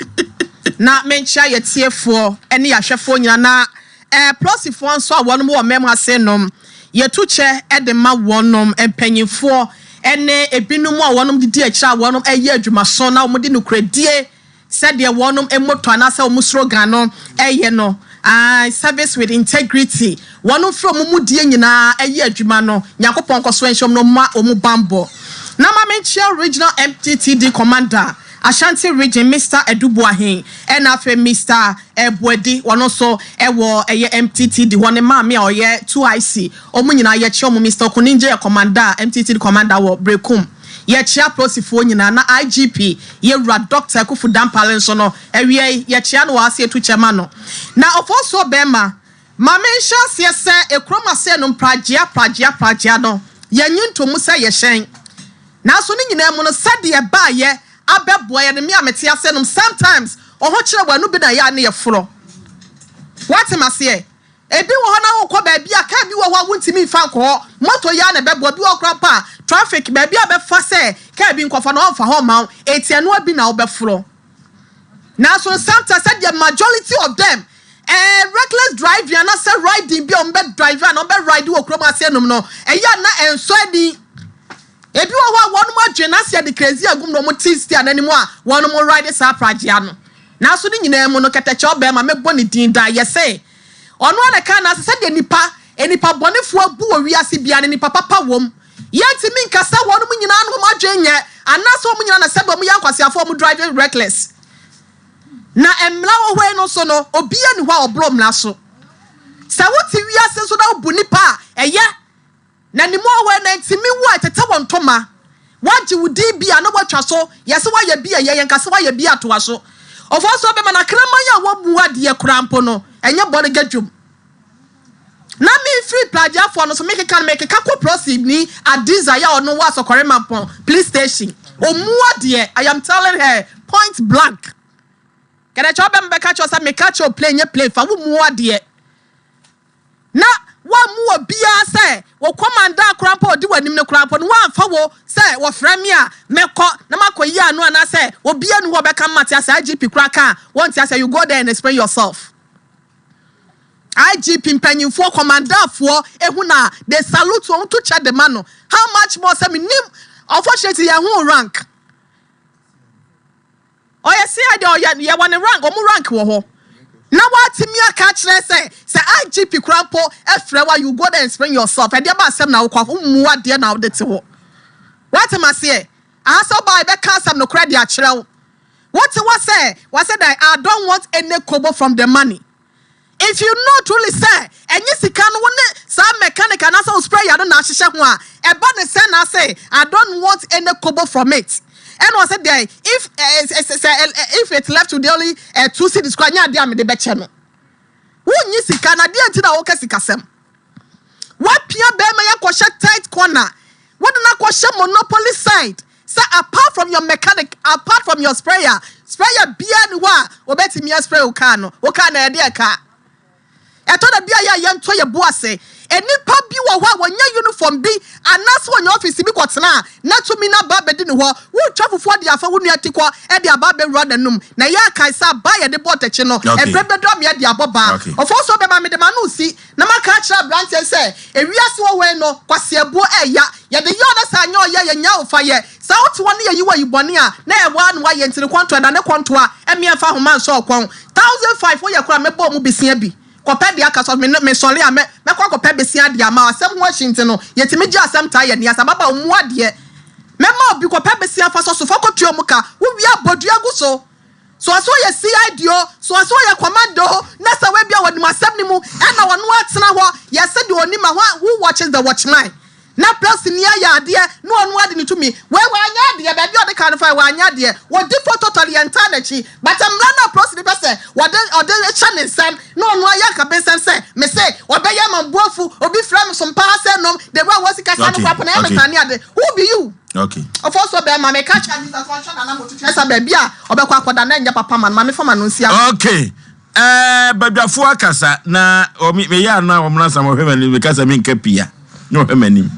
D: na menkyia yɛtiefoɔ ne yɛahwɛfoɔ nyina na eh, plɔsifoɔ nso a wɔnom wɔ mɛm ha sei nom yɛtu kyɛ de ma wɔnom mpanyinfoɔ ne ebinom a wɔnom didi akyire a wɔnom yɛ adwumaso na wɔn de nokorɛdie sɛdeɛ wɔnom motto anaasɛ wɔn slogan no yɛ no, ae, service with integrity, wɔnom firi wɔn mudie nyinaa yɛ adwuma no, Nyankopɔn nkɔso nhyɛ wɔn na ɔmma wɔn banbɔ. Na ma menkyia Regional MTTD Commander, Ashanti Region, Mister Adu Boahen, ɛna afei Mister Boadi, ɔno nso wɔ ɛyɛ MTTD hɔ, ne maame a ɔyɛ 2IC, wɔn nyinaa yɛkyia wɔn, Mister Okuningye yɛ Commander, MTTD Commander wɔ Berekum. Yɛkyia apolisifoɔ nyinaa, na IGP, Yɛwura Doctor Akuffo Dampare nso no, awia yi, yɛkyia no wɔ ha sɛ yɛtu kyɛ ma no. Na Ofosuo Bɛɛma, Ma menhyɛ aseɛ sɛ ekurom aseɛ no mpragyea pragyea pragyea no yɛnnye ntomu sɛ yɛhyɛn. Nanso ne nyinaa mu no sɛdeɛ ɛbaeɛ abɛboa yɛn no me a mete aseɛ nom sometimes ɔho kyerɛ wɔ ɛno bi na ɛyɛ a ne yɛ forɔ. Woate maseɛ? Ebi wɔ hɔ na wokɔ baabi a car bi wɔ hɔ a wontumi mfa nkɔ hɔ, motor yi ara na ɛbɛboa, bi wɔ hɔ koraa mpo a traffic baabi a bɛfa sɛ car bi nkɔfa no ɔmfa hɔ mma wo, enti ɛnoa bi na wobɛforɔ. Nanso sometimes sɛdeɛ majority of them eh, reckless driving anaasɛ riding bi a wɔbɛ drive anaa wɔbɛ ride wɔ kurom ase nom no, ɛyɛ a na ɛnsɔ ani. Ebi wɔ hɔ a wɔnom adwene na asɛ yɛde crazy agum na wɔn te steer n'anim a wɔnom ride saa pragea no. Nanso ne nyinaa mu no kɛtɛkyɛw bɛrima mɛbɔ ne din daa yɛse ɔno ara na ɛka n'ase sɛdeɛ nipa nnipa bɔnefoɔ abu wɔ wiase biara no nipa papa wom. Yɛntumi nka sɛ wɔnom nyinaa no wɔn adwene nyɛ anaasɛ wɔn nyinaa na sɛbe wɔn yɛ nkwaseafoɔ a wɔn drive reckless. Na mmara wɔ hɔ yi no nso no obiara nni hɔ a ɔboro mmara so. Sɛ wote wiase nso na wobu nipa a ɛyɛ na ne mu wɔ hɔ yi na ntumi wo a ɛtete wo ntoma. Woagye wo din bi a na woatwa so, yɛse woayɛ bi a ɛyɛ yɛnka sɛ woayɛ bi a toa so. Ɔfɔɔ so bɛma no akraman a wɔmmu adeɛ koraa mpo no ɛnyɛ bɔne dwom. Na me firi pragyafoɔ no so me keka no me keka kɔ prosini Adiza yɛ ɔno wɔ Asɔkɔre Mampɔn police station ɔmu adeɛ I am telling her point blank kɛdɛkyɛ ɔbɛ me bɛka kyerɛ sɛ me ka kyerɛ plane nyɛ plane fa wo mu adeɛ na wɔn mu obiara sɛ wɔ kɔmanda koraa mpo ɔdi w'anim no koraa mpo no wɔamfa wo sɛ wɔfrɛ me a mɛkɔ na makɔ yi ano anaasɛ obiara ni hɔ ɔbɛka mate asɛ IGP koraa ka a wɔnte asɛ you go there and explain yourself. IGP mpanyinfoɔ kɔmandafoɔ ehu na they salute wɔn to kyɛ de ma no how much more sɛ menim unfortunately yɛn ho rank ɔyɛ CID ɔyɛ yɛwɔ ne rank ɔmo rank wɔ hɔ na watumi aka akyerɛ sɛ sɛ IGP kura mpo ɛfrɛ wa you go there and explain yourself ɛdeɛ ba asɛm na wokɔ mmu adeɛ na wode te hɔ wate ma seɛ ahasɛ ɔbaa ɛbɛka asɛm no korɛ de akyerɛ wo wote hɔ sɛ wɔsɛ that I don't want any kobo from the money. If you know truly sɛ ɛnyɛ sika no wo ne saa mechanic anaasɛ wo sprayer no na ahyehyɛ ho a, ɛba ne sɛn na ase I don't want any kobo from it. Ɛna ɔsɛ deɛ if sɛ if it left with only 2 cedis koraa nyɛ adeɛ a mede bɛkyɛ no. Wonnyi sika na deɛ nti na woka sikasɛm. Woapia bɛrima yi akɔhyɛ tight corner. Wode no akɔhyɛ monopoly side sɛ apart from your mechanic, apart from your sprayer, sprayer biara ni hɔ a obetumi aspray wo car no. Wo car na yɛde ɛka. Ɛtɔ da bi a yɛ a yɛntɔ yɛ bo ase. Nnipa bi wɔ hɔ a wɔnyɛ uniform bi anaasɛ wɔnyɛ office bi kɔtena a na tumi no aba abɛdi ne hɔ. Wotwa fufuo de afa wo nua ti kɔ de aba abɛwura n'anum. Na ɛyɛ akae sɛ aba a yɛde bɔ ɔtakyi no, ɛberɛ bɛduru ama yɛde abɔ baa. Ɔfɔw so bɛma mede m'ano resi na maka akyerɛ aberanteɛ sɛ ewiase wɔ hɔ yi no, kwaseɛbuo ɛɛya. Yɛde yɛ ɔna sɛ anyɛ ɔyɛ a yɛnya wo fa yɛ. Sɛ wote hɔ ne yɛyi wo ayi bɔne a, na ɛwɔ ara na woayɛ nti ne kɔntoa da ne kɔntoa ɛmeɛ mfa ahoma nsɔ wo kɔn. 1005 woyɛ koraa mɛbɔ wo mu besia bi. Kɔpɛ deɛ aka sɛ me mesɔre a mɛ mɛkɔ akɔpɛ besia de ama wo. Asɛm ho ahyi nti no yɛtumi gye asɛm taa yɛn ani ase. Ababaawa mmu adeɛ. Mɛma obi kɔpɛ besia fa sɔ so fa kɔtua mu ka. Wowie a bɔ dua gu so. So ɔsɛ ɔyɛ CID o, so ɔsɛ ɔyɛ commando o, na sɛ wabia wɔnim asɛm no mu ɛna ɔno atena hɔ yɛse deɛ ɔnim a who watches the watchman na person ni ayɛ adeɛ na ɔno ade ne tumi wei wanyɛ adeɛ baabi a ɔde ka no fa wanyɛ adeɛ wɔdi fo totally yɛn ntaa n'akyi but mmara no a polisi pɛ sɛ wɔde ɔde hyɛ ne nsɛm na ɔno ayɛ akabensɛm sɛ mese ɔbɛyɛ ama mbuafu obi frɛ me so mpaa sɛ nom the way a wɔsi kasa no koraa po na ɛyɛ me sane ade who be you?
A: Okay.
D: Ɔfɔ so bɛrima meka kyerɛ Jesus ɔnhwɛ nana mo tutu ɛsa baabi a ɔbɛkɔ akɔda na ɛnyɛ papa ma no ma mefa ma no nsi ano.
A: Okay. Ɛɛ badwafoɔ akasa na wɔn meyɛ ano a wɔn asam wɔhwɛ m'anim meka sɛ menka pia na wɔhwɛ m'anim.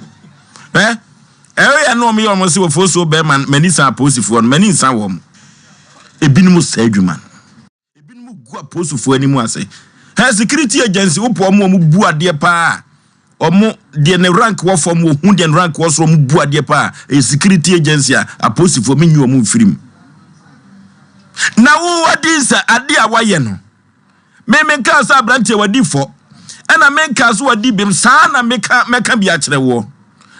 A: Ɛ ɛyɛ ano wɔn yɛ wɔn se wɔfɔ so bɛrima m'ani san apolisifoɔ no m'ani nsan wɔn. Ebinom sɛ adwuma no. Ebinom gu apolisifoɔ anim ase. Hɛ security agency wopɔ wɔn wɔn bu adeɛ paa. Wɔn deɛ ne rank wɔ fam wɔhu deɛ ne rank wɔ soro wɔn bu adeɛ paa. Ɛyɛ security agency a apolisifoɔ menyi wɔn mfiri mu. Na wo adi sɛ adeɛ a wayɛ no me menkaa sɛ aberanteɛ wadi fɔ ɛna menkaa so wadi bem saa na meka mɛka bi akyerɛ woɔ.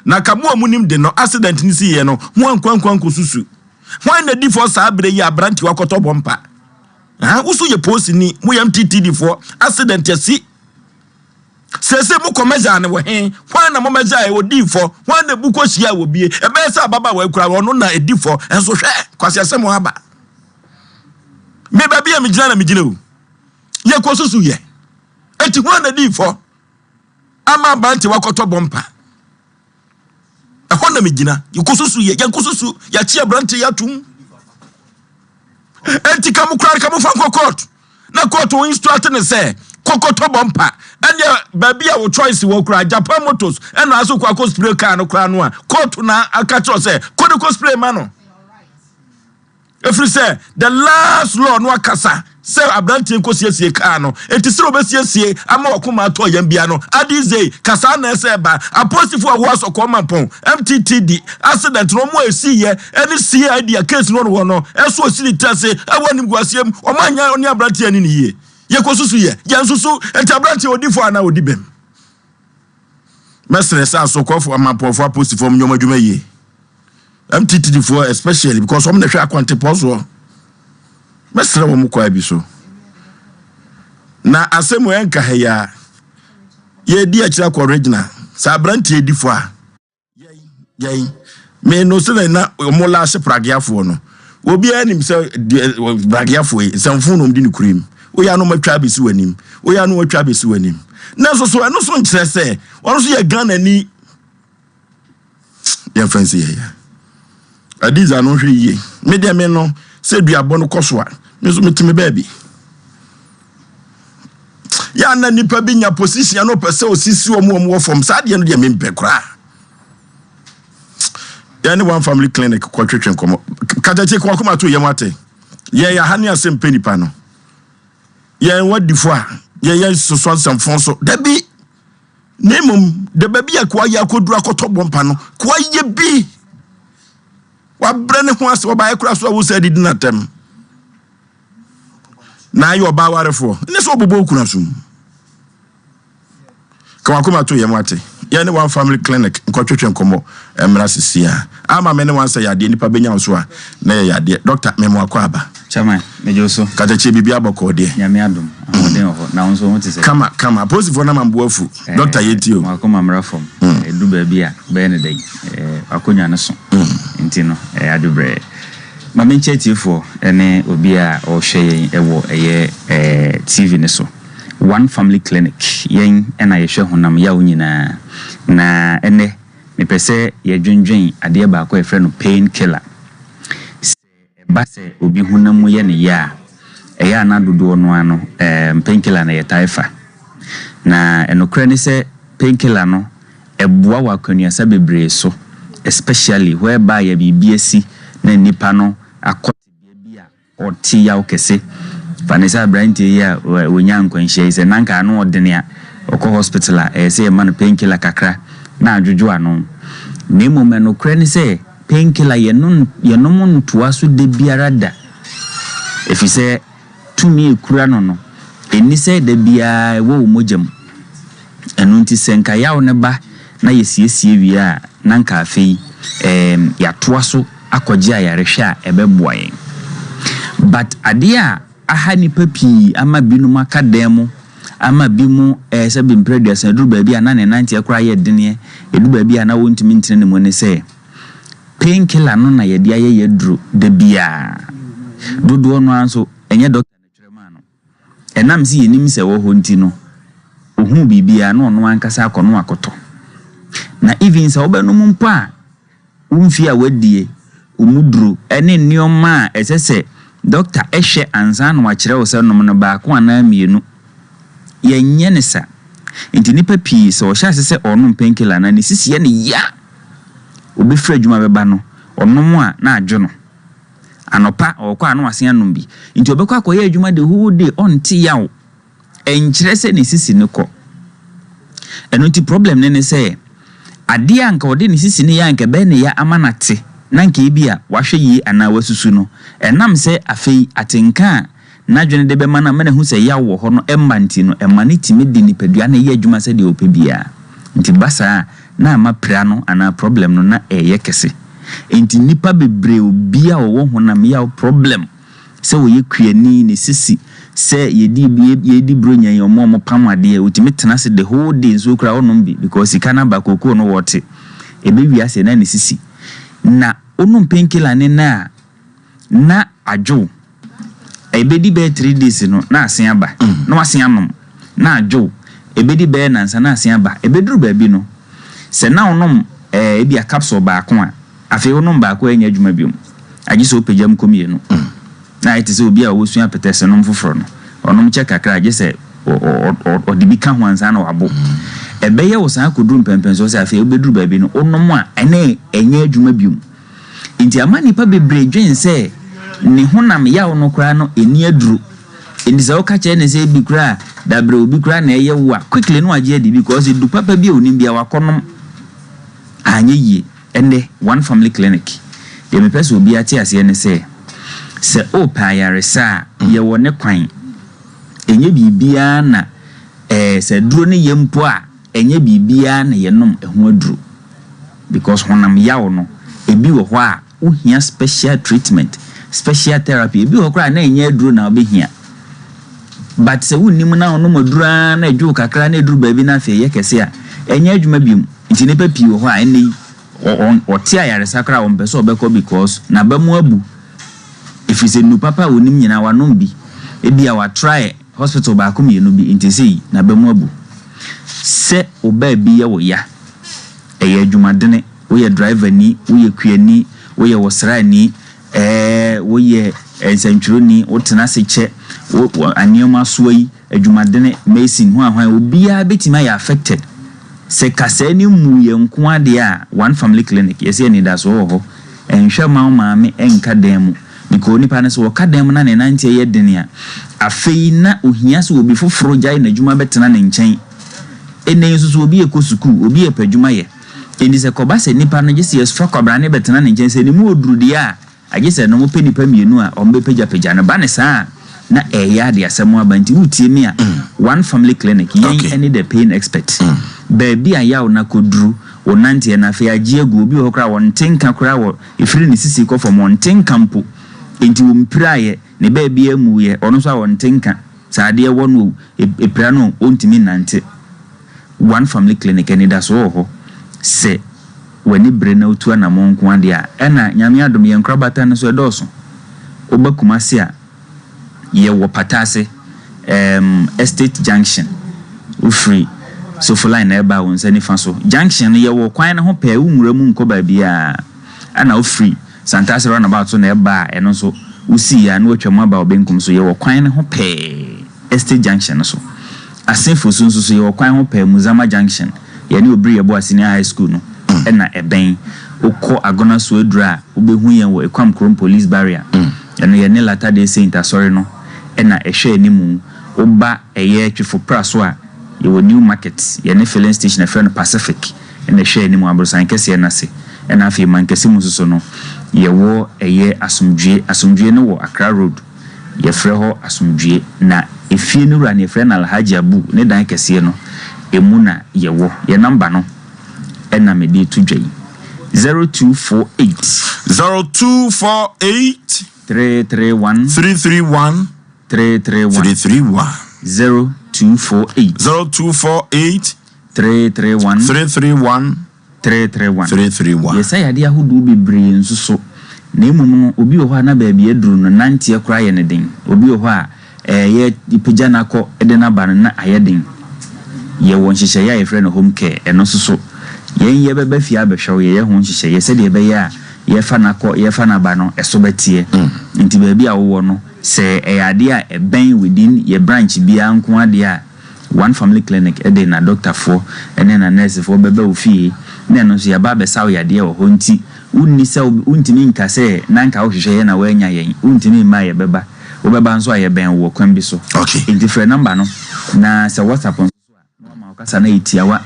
A: Na ka mo a monim de no, accident no siiɛ no, ho ankɔ ankɔ ankɔsusu. Hwan na di fɔ saa berɛ yi a aberantewa kɔtɔ bɔmpa? Ha, wo so yɛ polisini, moyɛ MTTD foɔ, accident asi. Seesei mokɔ mɛgyaa no wɔ he? Hwan na momɛgyae ɔdii fɔ? Hwan na ebu kɔhyiaa wɔ bie? Ɛbɛyɛ sɛ ababaawa yi koraa ɔno na ɛdi fɔ. Nso hwɛ, kwaseasɛm aba. Me baabi a megyina na megyina o. Yɛkɔ susu yɛ. Eti hwan na dii fɔ? Ama aberantewa kɔtɔ bɔmpa. Ɛhɔ na megyina. Yɛkɔsusu yɛ, yɛnkɔsusu, yɛakye aberante yi atom. Enti ka mo koraa ka mo fa nkɔ court. Na court wo instruct ne sɛ kɔkɔtɔ bɔmpa. Ɛneɛ baabi a wo choice wɔ koraa Japan Motors ɛna aso kɔ akɔ spray car no koraa no a court na aka kyerɛ sɛ kɔ ne kɔ spray ma no. Ɛfiri sɛ the last law no akasa sɛ aberanteɛ nkɔsiesie kaa no, enti sɛ wɔbɛsiesie ama wakoma atɔ yam bia no, Adizei, ka saa na ɛsɛ ɛba. Apolisifoɔ a wɔwɔ Asɔkɔɔ Mampɔn, MTTD, accident no wɔn a ɛsiiɛ ɛne CID a case no wɔ no ɛso ɔsi ne tiri ase ɛwɔ animguaseɛ mu, wɔn anyɛ ɔne aberanteɛ ani ne yie. Yɛkɔsusu yɛ, yɛnsusu, enti aberanteɛ ɔdi fɔ anaa ɔdi bem? Mɛsrɛ sɛ asɔkɔɔfo, amampɔnfoɔ, apolisifoɔ wɔn nyɛ wɔn adwuma yie. MTTD foɔ especially because wɔn na ɛhwɛ akwantepɔ soɔ. Mɛsrɛ wɔn kwaa bi so. Na asɛm wɔ ɛnka ha yi a yɛdi akyire akɔ regional sɛ aberanteɛ di fo a yɛn me no sɛ na wɔn laase prageafoɔ no obiara nim sɛ prageafoɔ yi nsɛmfo na wɔn di ne kure mu woyɛ ano matwa abɛsi w'anim woyɛ ano atwa abɛsi w'anim nanso so ɛno so nkyerɛ sɛ wɔn nso yɛ Ghana ni yɛmfa nsi yɛ ya Adiza no hwɛ yie me deɛ me no sɛ duabɔ no kɔ so a me nso metumi baabi yɛ ana nipa bi nya position ano pɛ sɛ osisi wɔn wɔn wɔ fam saa deɛ no deɛ mempɛ koraa yɛne one family clinic kɔtwetwe nkɔmmɔ katakye kɔ akoma to yɛn ate yɛyɛ ha ne asɛm pɛ nipa no yɛn wadifo a yɛyɛ sosɔ nsɛmfo so dabi Na mmom, da baabi a koa yɛ akɔduru akɔtɔ bɔmpa no, koa yɛ bi. Wabrɛ ne ho ase, ɔbaeɛ koraa so a wo sɛ adidi no atɛm. Na ayɛ ɔbaa warefoɔ, ne sɛ ɔbobɔ okunu asom. Ka wakoma to yɛn wate. Yɛn ne One Family Clinic nkɔtwetwe nkɔmmɔ mmra sisi a. Ama me ne wansa yadeɛ nipa bɛnya wo so a na yɛ yadeɛ. Doctor, mema wakɔ aba.
P: Chairman, megye wo so.
A: Katakyie biribi abɔkɔɔ deɛ.
P: Nyame adom, ahoɔden wɔ hɔ. Na wo nso wo ho te sɛn?
A: Kama, kama. Apolisifoɔ no ama me bo afu. Doctor yɛntie o.
P: Mo akoma mmra fam. Ɛdu baabi a, bɛyɛ no dɛn? W'akonnwa no so. Nti no, ɛyɛ adwebrɛɛ. Ma menkyɛ atiefoɔ ne obi a ɔrehwɛ yɛn wɔ ɛyɛ TV no so. One Family Clinic, yɛn na yɛhwɛ honam yaw nyinaa. Na ɛnnɛ, mepɛ sɛ yɛdwendwen adeɛ baako a yɛfrɛ no pain killer. Sɛ ɛba sɛ obi honam mu yɛ no ya a, ɛyɛ a na dodoɔ no ara no, pain killer na yɛtae fa. Na nokorɛ ne sɛ pain killer no, ɛboa wɔ akwannuasa bebree so, especially whereby a biribi asi na nnipa no akɔ tebea bi a Ɔte yaw kɛse. Fa no sɛ aberanteɛ yi a ɔnyaa nkwanhyia yi, sɛ na anka ano ɔdene a, ɔkɔ hospital a, ɛyɛ sɛ yɛma no painkiller kakra na adwodwo ano. Na mmom nokorɛ ne sɛ, painkiller yɛnom ntoa so da biara da. Ɛfiri sɛ tumi a ɛkura no no, ɛnni sɛ da biara ɛwɔ wo mogya mu. Ɛno nti sɛ nka yaw no ba na yɛsiesie wie a, na nka afei ɛɛm yɛatoa so akɔgye ayarehwɛ a ɛbɛboa yɛn. But adeɛ a aha nnipa pii ama binom aka dan mu, ama binom ɛɛ sɛbe mprɛ aduasa ɛduru baabi a na ne nanteɛ koraa yɛ deneɛ, ɛduru baabi a na wɔntumi ntena ne mu ne sɛ, pain killer no na yɛde ayɛ yɛn aduro da biara. Dodoɔ no ara nso, ɛnyɛ doctor na ɛtwerɛ maa no. Ɛnam sɛ yɛnim sɛ ɛwɔ hɔ nti no, ɔhuu biribiara na ɔno ankasa akɔ no akɔtɔ. Na even sɛ wobɛnom mpo a, wo mfeɛ a woadie, wo mu duro ne nneɛma a ɛsɛ sɛ dɔkta hwɛ ansa na wakyerɛ wo sɛ nom no baako anaa mmienu. Yɛnyɛ no sa. Nti nnipa pii sɛ ɔhyɛ ase sɛ ɔrenom painkiller anaa ne sisi yɛ no ya a, ɔbɛfiri adwuma bɛba no, ɔnom a na adwo no. Anɔpa ɔrekɔ a na wasen anom bi. Nti ɔbɛkɔ akɔyɛ adwuma the whole day ɔnte yaw. Ɛnkyerɛ sɛ ne sisi no kɔ. Ɛno nti problem no ne sɛ adeɛ a anka ɔde ne sisi no yɛ a anka ɛbɛyɛ ne ya ama no ate na anka ebia wahwɛ yie anaa wasusu no, ɛnam sɛ afei atenka a n'adwene de bɛma no ama no ahu sɛ yaw wɔ hɔ no mma nti no, ɛma no tumi de nipadua no yɛ adwuma sɛdeɛ ɔpɛ biara. Nti ba saa a, na ama pira no anaa problem no na ɛreyɛ kɛse. Enti nnipa bebree obi a ɔwɔ honam yaw problem sɛ ɔyɛ kuani, ne sisi sɛ yɛdi yɛdi bronya yi ɔmo a ɔmo pam adeɛ ɔtumi tena ase the whole day nsuo koraa ɔnnom bi because sika no aba kookoo no wɔte ɛbɛwie ase na ne sisi na wonom painkiller ne nɛ a na adwo Ɛbɛdi bɛyɛ three days no na asen aba, na wasen anom, na adwo. Ɛbɛdi bɛyɛ nnansa na asen aba. Ɛbɛduru baabi no, sɛ na wonom ɛɛ ebia capsule baako a, afei wonom baako a ɛnyɛ adwuma biom. Agye sɛ wopagya mu kɔ mmienu. Na ayɛ te sɛ obi a ɔresua apɛtɛsenom foforɔ no, ɔnom kyɛ kakra a, gye sɛ ɔde bi ka ho ansa na wabo. Ɛbɛyɛ wo saa kɔduru mpɛnpɛnsoɔ sɛ afei wobɛduru baabi no, wonom a ɛnna ɛnyɛ adwuma biom. Enti ama nnipa bebree dwen sɛ ne honam yaw no koraa no nni aduru. Enti sɛ woka kyerɛ no sɛ ebi koraa dabrɛ obi koraa na ɛyɛ wo a, quickly na wagye adi because edu papa bi a onim biara wakɔnom. Anyɛ yie. Ɛnnɛ, One Family Clinic, deɛ mepɛ sɛ obiara te aseɛ ne sɛ, sɛ worepɛ ayaresa a, yɛwɔ ne kwan. Ɛnyɛ biribiara na ɛɛ sɛ aduro no yɛ mpo a, Ɛnyɛ biribiara na yɛnom ɛho aduro because honam yaw no ebi wɔ hɔ a wohia special treatment, special therapy, ebi wɔ hɔ koraa a na ɛnyɛ aduro na wobɛhia but sɛ wonnim na wonom aduro ara na ɛdwo wo kakra na ɛduru baabi na afei ɛyɛ kɛse a ɛnyɛ adwuma biom. Nti nnipa pii wɔ hɔ a ɛnnɛ yi wɔte ayaresa koraa a wɔmpɛ sɛ wɔbɛkɔ because n'aba mu abu ɛfiri sɛ nnuru papa a wɔnim nyinaa wanom bi, ebia watry Hospital baako mmienu bi nti sei n'aba mu abu. Sɛ wo baabi yɛ wo ya, ɛyɛ adwumadene, woyɛ driverni, woyɛ kuani, woyɛ wɔsraani, ɛɛ woyɛ nsɛntwerɛni, wotena ase kyɛ, wo wo nneɛma soa yi, adwumadene, mason, hwan hwan, obiara bɛtumi ayɛ affected. Sɛ kasɛɛ no mmuu yɛn nko ara deɛ a, One Family Clinic, yɛse anidasoɔ wɔ hɔ. Nhwɛ mma wo maame nka dan mu. Because onipa no sɛ ɔka dan mu na ne nanteɛ yɛ den a, afei na ohia sɛ obi foforo gyae n'adwuma bɛtena ne nkyɛn. Ɛnnɛ yi nso so obi rekɔ sukuu, obi repɛ adwuma yɛ. Enti sɛ kɔba sɛ nipa no gye sɛ yɛfa kwabrane bɛtena ne nkyɛn, sɛ ne mu ɔduru deɛ a, agye sɛ no mopɛ nnipa mmienu a wɔbɛpagyapagya no. Ba no saa a, na ɛreyɛ ade asɛm aba. Nti woretie me a, One Family Clinic, yɛn ne the pain expert. Baabi a yaw no akɔduru, wo nanteɛ no afei agye agu. Obi wɔ hɔ koraa a, ɔnte nka koraa wɔ Ɛfiri ne sisi kɔ fam, ɔnte nka mpo. Enti ɔmpiraeɛ, ne baabiara mmuiɛ, ɔno nso a ɔnte nka. Sɛ adeɛ wɔ no o, ɛpira no o, ɔntumi nnante. One Family Clinic, anidasoɔ wɔ hɔ sɛ w'ani bere na wotu anammɔn nko ara deɛ a, ɛna Nyame adom, yɛn nkorabata no nso ɛdɔɔso. Woba Kumasi a, Yɛwɔ Pataase erm Estate junction. Wofiri Sofoline na ɛreba a wo nsa nifa so. Junction no yɛwɔ kwan no ho pɛɛ, wo nwura mu nkɔ baabiara. Ɛna wofiri Santase roundabout so na ɛreba a ɛno nso wosii a na watwa mu aba wo benkum so. Yɛwɔ kwan no ho pɛɛ, Estate junction no so. Asenfo so nso so yɛwɔ kwan ho pɛɛ, Muzama junction. Yɛne Obiri Yeboah Senior High School no na ɛbɛn. Wokɔ Agona Suaduru a, wobɛhu yɛn wɔ Ekwam Kurom Police Barrier. Ɛno yɛne Latter Day Saint Asɔre no na ɛhwɛ animu. Woba ɛyɛ Twifo Pra so a, yɛwɔ New Market, yɛne filling station a yɛfrɛ no Pacific na ɛhwɛ animu, aborosan kɛseɛ no ase. Ɛna afei Mankɛse mu nso so no, yɛwɔ ɛyɛ Asomdwoe. Asomdwoe no wɔ Accra Road. Yɛfrɛ hɔ Asomdwoe. Na efie no wura no yɛfrɛ no Alhaji Abu, ne dan kɛseɛ no, ɛmu na yɛwɔ. Yɛn number no na mede reto dwa yi, 0248.
A: 0248.
P: 331.
A: 331.
P: 331.
A: 331.
P: 0248.
A: 0248.
P: 331.
A: 331.
P: 331.
A: 331.
P: Yɛsa yadeɛ ahodoɔ bebree nso so, na mmom no, obi wɔ hɔ a na baabi aduru no, nanteɛ koraa yɛ no den. Obi wɔ hɔ a, ɛɛ, yɛpagya no akɔ de no aba no, na ayɛ den. Yɛwɔ nhyehyɛeɛ a yɛfrɛ no home care, ɛno nso so, yɛn yɛbɛba fie abɛhwɛ wo, yɛyɛ ho nhyehyɛeɛ sɛdeɛ ɛbɛyɛ a yɛrefa no akɔ, yɛrefa no aba no, ɛso bɛteɛ. Nti baabi a wowɔ no, sɛ ɛyɛ adeɛ a ɛbɛn within yɛn branch biara nko ara deɛ a, One Family Clinic de n'adɔktafoɔ ne n'anɛɛsefoɔ bɛba wo fie na ɛno nso yɛaba abɛsa wo yadeɛ wɔ hɔ nti wonni sɛ wontumi nka sɛ na anka wohwehwɛ yɛn na woannya yɛn, wontumi mma a yɛbɛba, wobɛba nso a yɛbɛn wo wɔ kwan bi so. Nti frɛ number no na sɛ WhatsApp nso so a na wama wo kasa no ayɛ tiawa,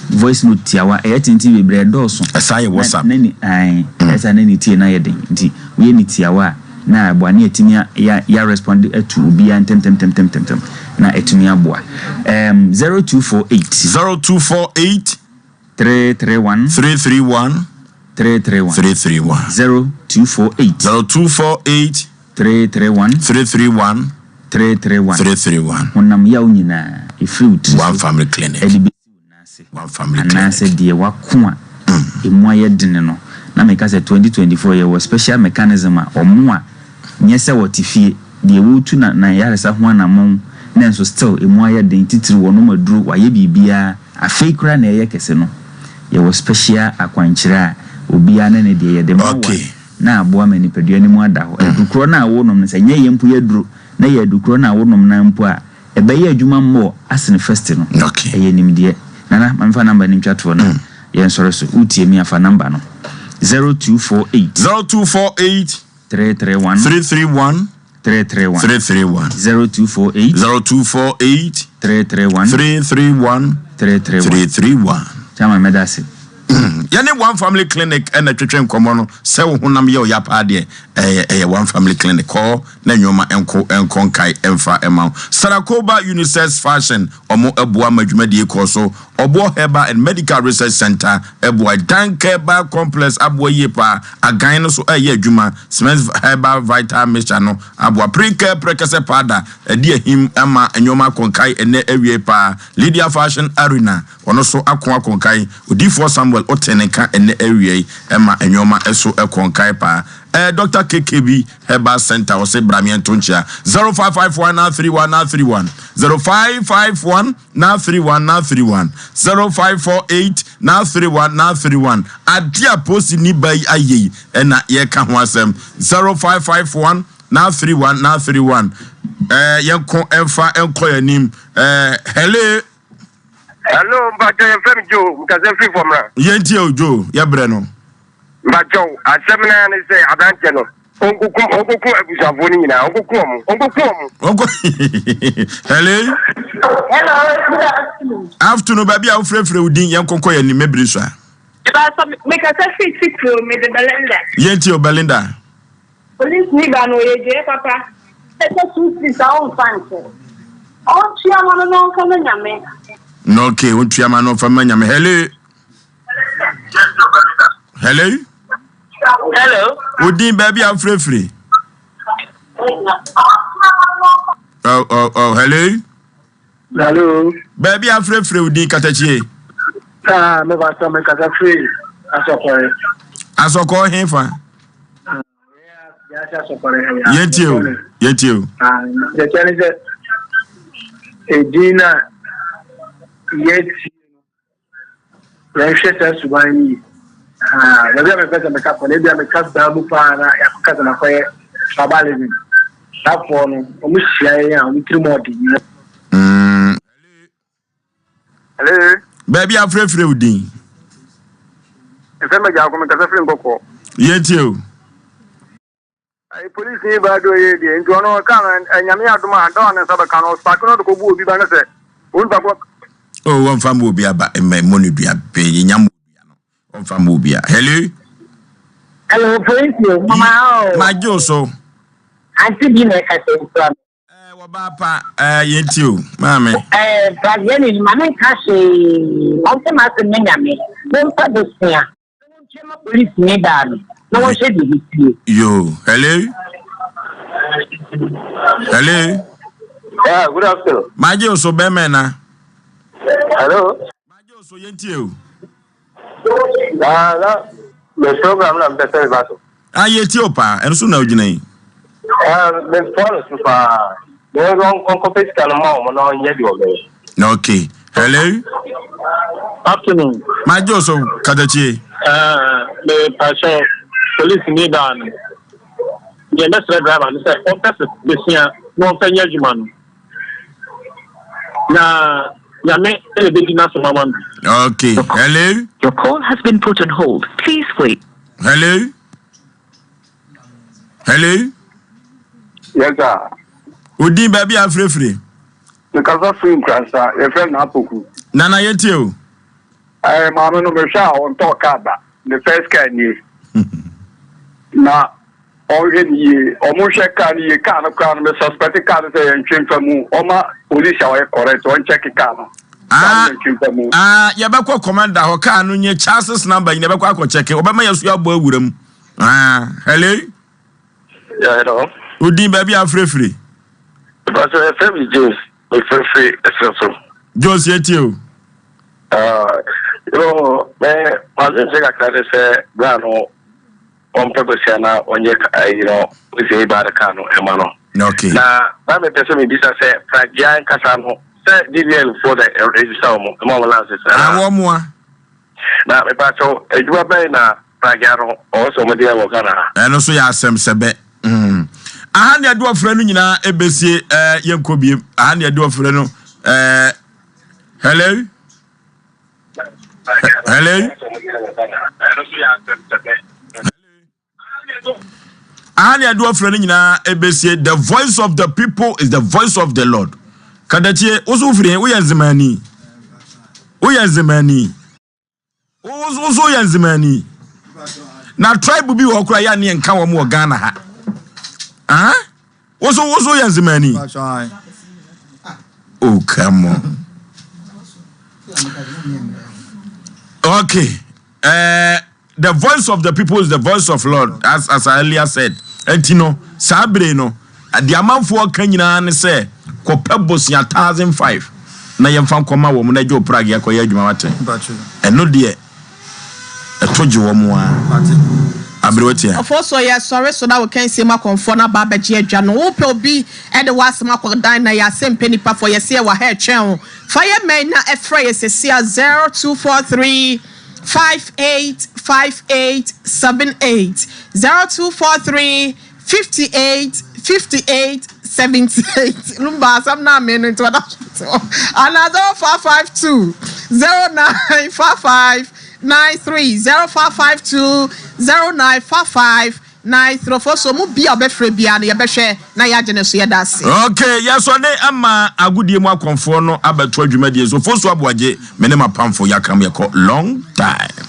P: voice note tiawa, ɛyɛ tenten bebree a ɛdɔɔso.
A: Ɛsan yɛ WhatsApp.
P: Na ne ae, ɛsan na ne tie no ayɛ den nti woyɛ no tiawa a na aboa na yɛatumi a ya ya respond to obiara ntɛmntɛmntɛmntɛm na atumi aboa. Um, 0248.
A: 0248.
P: 331.
A: 331.
P: 331.
A: 331.
P: 0248.
A: 0248.
P: 331.
A: 331.
P: 331.
A: 331.
P: Honam yaw nyinaa, ɛfiri wo tiri so.
A: One Family Clinic.
P: Ɛde bɛsi wo nan ase.
A: One Family Clinic.
P: Anaasɛ deɛ wako a ɛmu ayɛ dene no. Na meka sɛ 2024 yɛwɔ special mechanism a wɔn a nyɛ sɛ wɔte fie, deɛ wɔretu na n'ayaresa ho anammɔn nanso still ɛmu ayɛ den, titiriw wɔnom aduro, wɔayɛ biribiara, afei koraa na ɛreyɛ kɛse no, yɛwɔ special akwankyerɛ a obiara ne ne deɛ yɛde ma wo a na aboa ma nipadua no mu ada hɔ. Aduru korɔ no a wonom no, sɛ ɛnyɛ yɛn mpo yɛaduro na ɛyɛ aduru korɔ no a wonom no ara mpo a, ɛbɛyɛ adwuma more asene first no. Ɛyɛ nimdeɛ. Nana, ma memfa number no ntwa toɔ na yɛnsɔre so. Wotie me a, fa number no, 0248.
A: 0248.
P: 331.
A: 331.
P: 331.
A: 331.
P: 0248.
A: 0248.
P: 331.
A: 331.
P: 331.
A: 331.
P: Chairman, mɛda ase.
A: Yɛne One Family Clinic ɛna twetwe nkɔmmɔ no sɛ wo honam yɛ ɔya paa deɛ ɛyɛ ɛyɛ One Family Clinic kɔ na nneɛma nko nkɔ nkae ɛmfa ɛma wo. Sarakoba Unisex Fashion ɔmo ɛboa ma dwumadie kɔ so. Ɔboɔ Herbal and Medical Research Centre ɛboa. Dank Herbal Complex aboa yie paa. Agan no so ɛyɛ adwuma. Smith Herbal Vital Mixture no aboa. Pre-Care Prɛkɛsɛ Powder ɛde ahim ama nneɛma akɔ nkae ɛnnɛ awiei paa. Lydia Fashion Arena ɔno so ako akɔ nkae. Odiyifoɔ Samuel wote ne nka ɛnnɛ awiei ɛma nneɛma ɛso ɛkɔ nkae paa. Ɛɛ Doctor KKB Herbal Centre ɔse bra meɛnto nkyea. 0551 931 931 0551 931 931 0548 931 931 Adeɛ a polisini ba yi ayɛ yi na yɛreka ho asɛm. 0551 931 931 Ɛɛ yɛnko ɛmfa nkɔ yɛn anim. Ɛɛ hello.
H: Hello, mpakyɛ yɛfrɛ me Joe, mekasa firi Fɔmra.
A: Yɛntie o Joe, yɛbrɛ no.
H: Mpakyɛw, asɛm no ara ne sɛ aberanteɛ no ɔnkokum ɔnkokum abusuafoɔ no nyinaa, ɔnkokum ɔmo, ɔnkokum ɔmo.
A: Ɔnkɔ Hello.
T: Hello, good afternoon.
A: Afternoon, baabi a wofrɛfrɛ wo din, yɛn nkɔnkɔ yɛn anim, mɛbiri so a.
T: Baasa, mekasa firi Tikuro, mede Belinda.
A: Yɛntie o Belinda.
T: Police ni ba no ɔyɛ gyee papa. Sɛ 2 cedis a ɔnfa nkyɛ. Ɔntua ma no na ɔnfa ma Nyame.
A: Okay, ɔntua ma no ɔnfa ma Nyame. Hello. Hello.
E: Hello.
A: Odin baabi a wofirefiri. Oh, oh, oh, hello.
U: Hello.
A: Baabi a wofirefiri odin katakyie.
U: Ah, me ba sọ me kasa firi asɔkɔre.
A: Asɔkɔre he fa. Yɛntie o, yɛntie o.
U: Yɛkyɛ ne sɛ edin na yɛtie Yɛnhwɛ saa suban no yie. Ahaa, baabi a mepɛ sɛ meka kɔ no, ebia meka baa mu paa na yɛakɔka sɛ makɔyɛ tribalism. Saafoɔ no, wɔn hyia yɛn a, wɔn tirim ɔden.
A: Mm.
H: Hello.
A: Baabi a frɛfrɛ wo din.
H: Mfɛ mɛgya akɔ mekasa firi nkɔkɔ.
A: Yɛntie o.
H: Ayi polisi ni baa do yɛ deɛ nti ɔno ɔka no ɛnyame adom a dɔn ne nsa bɛka no ɔspark no de kɔbu obi ba no sɛ onipa kɔ.
A: Oh, wɔmfa ma obi aba mma mmɔ no dua pɛ yɛnya mmɔ dua no wɔmfa ma obi a hello.
V: Hello, polisi o, mama o.
A: Magye o so.
V: Ante bi na ɛka sɛ nfura no.
A: Ɛɛ wɔbaa pa ɛɛ yɛn ti o maame.
V: Ɛɛ bradeɛ ne ma ne nka hwee ɔmfa m'asɛm ne nyame momfa bosea. Na wɔntua ma polisini baa no na wɔnhwɛ deɛ ɛbɛsie.
A: Yo, hello? Hello?
H: Yeah, good afternoon.
A: Magye o so bɛmɛ na.
H: Hello?
A: Magye o so yɛntie o.
H: Na na me program na mpɛ sɛ meba so.
A: Ah, yɛtie o paa, ɛno so na ogyina yi.
H: Ah, mefoa no so paa. Na ɔnkɔpɛ sika no ma wɔn na ɔnyɛ deɛ ɔbɛyɛ.
A: Okay. Hello?
W: Afternoon.
A: Magye o so katakyie.
W: Ah, me pakyɛ police ni baa no. Deɛ mɛsrɛ driver no sɛ ɔmpɛ sɛ besia na ɔmpɛ nyɛ adwuma no. Na nyame ɛna ɛbɛdi n'asɛm ama no.
A: Okay. Hello?
X: Your call has been put on hold. Please wait.
A: Hello? Hello?
H: Yes, sir.
A: Odin baabi a afirefire.
H: Mekasa firi Nkuransa, yɛfrɛ no Apoku.
A: Nana yɛtie o.
H: Ɛɛ maame no mehwɛ a ɔntɔɔ kaa da, ne first car nie. Na ɔnhwɛ no yie, ɔmo nhwɛ car no yie, car no koraa no me suspect car no sɛ yɛntwe mfa mu, ɔma police a ɔyɛ correct ɔnkyɛke car no.
A: Ah, ah, yɛbɛkɔ commander hɔ kaa no nye chassis number nyina yɛbɛkɔ akɔ kyɛke ɔbɛma yɛ so abɔ awura mu. Ah, hello.
F: Yeah, hello.
A: Odin baabi afrɛfiri.
F: Pastor, yɛfrɛ me James. Mefrɛfiri ɛserɛ so.
A: James yɛtie o.
F: Ah, yo, me madwene kakra ne sɛ bra no ɔmpɛ bɔsia na ɔnyɛ ayi no ɔsi ba de kaa no ɛma no.
A: Okay.
F: Na na mepɛ sɛ mebisa sɛ pragya nkasa no sɛ DVL foɔ na ɛregister wɔn ɛma wɔn license.
A: Ah, wɔn mo a.
F: Na mepa kyɛw adwuma bɛn na pragya no ɔwɔ sɛ wɔde yɛ wɔ Ghana ha.
A: Ɛno nso yɛ asɛm sɛbɛ. Mm. Aha ne ɛde ɔfrɛ no nyinaa ɛbɛsie ɛɛ yɛnkɔ biem. Aha ne ɛde ɔfrɛ no ɛɛ hello. Hello. Aha ne ɛde ɔfrɛ no nyinaa ɛbɛsie the voice of the people is the voice of the Lord. Kadakyie woso wofiri he woyɛ nzemani. Woyɛ nzemani. Woso woyɛ nzemani. Na tribe bi wɔ hɔ koraa yɛ ne nka wɔn wɔ Ghana ha. Ah? Woso woso yɛ nzemani. Oh come on. Okay. Uh, the voice of the people is the voice of Lord, as as I earlier said. Enti no, saa bere no, de amanfoɔ ka nyinaa ne sɛ kɔpɛ bosia 1005 na yɛmfa nkɔma wɔn na agye oprag akɔyɛ adwuma wate. Ɛno deɛ ɛto gye wɔn a aberewa tia.
D: Ɔfoɔ so yɛ sɔre so na wo kansie mu akɔmfoɔ no aba abɛgye adwa no. Wopɛ obi de w'asɛm akɔdan na yɛ asɛm pɛ nipa fɔ yɛse yɛwɔ ha ɛtwɛn wo. Fa yɛ mmɛn na ɛfrɛ yɛ sɛsi a 0243 58 58 78 0243 58 58 78 Lumba asɛm no amee no nti ɔda so te hɔ anaa 0552 0955 93 0552 0955 93 fo so mu bia ɔbɛfrɛ bia no yɛbɛhwɛ na yɛagye ne so yɛda ase.
A: Okay, yɛsɔ ne ama agodie mu akɔmfoɔ no abɛto adwumadie so. Fosu Aboagye, me ne m'apamfo yɛakam yɛkɔ long time.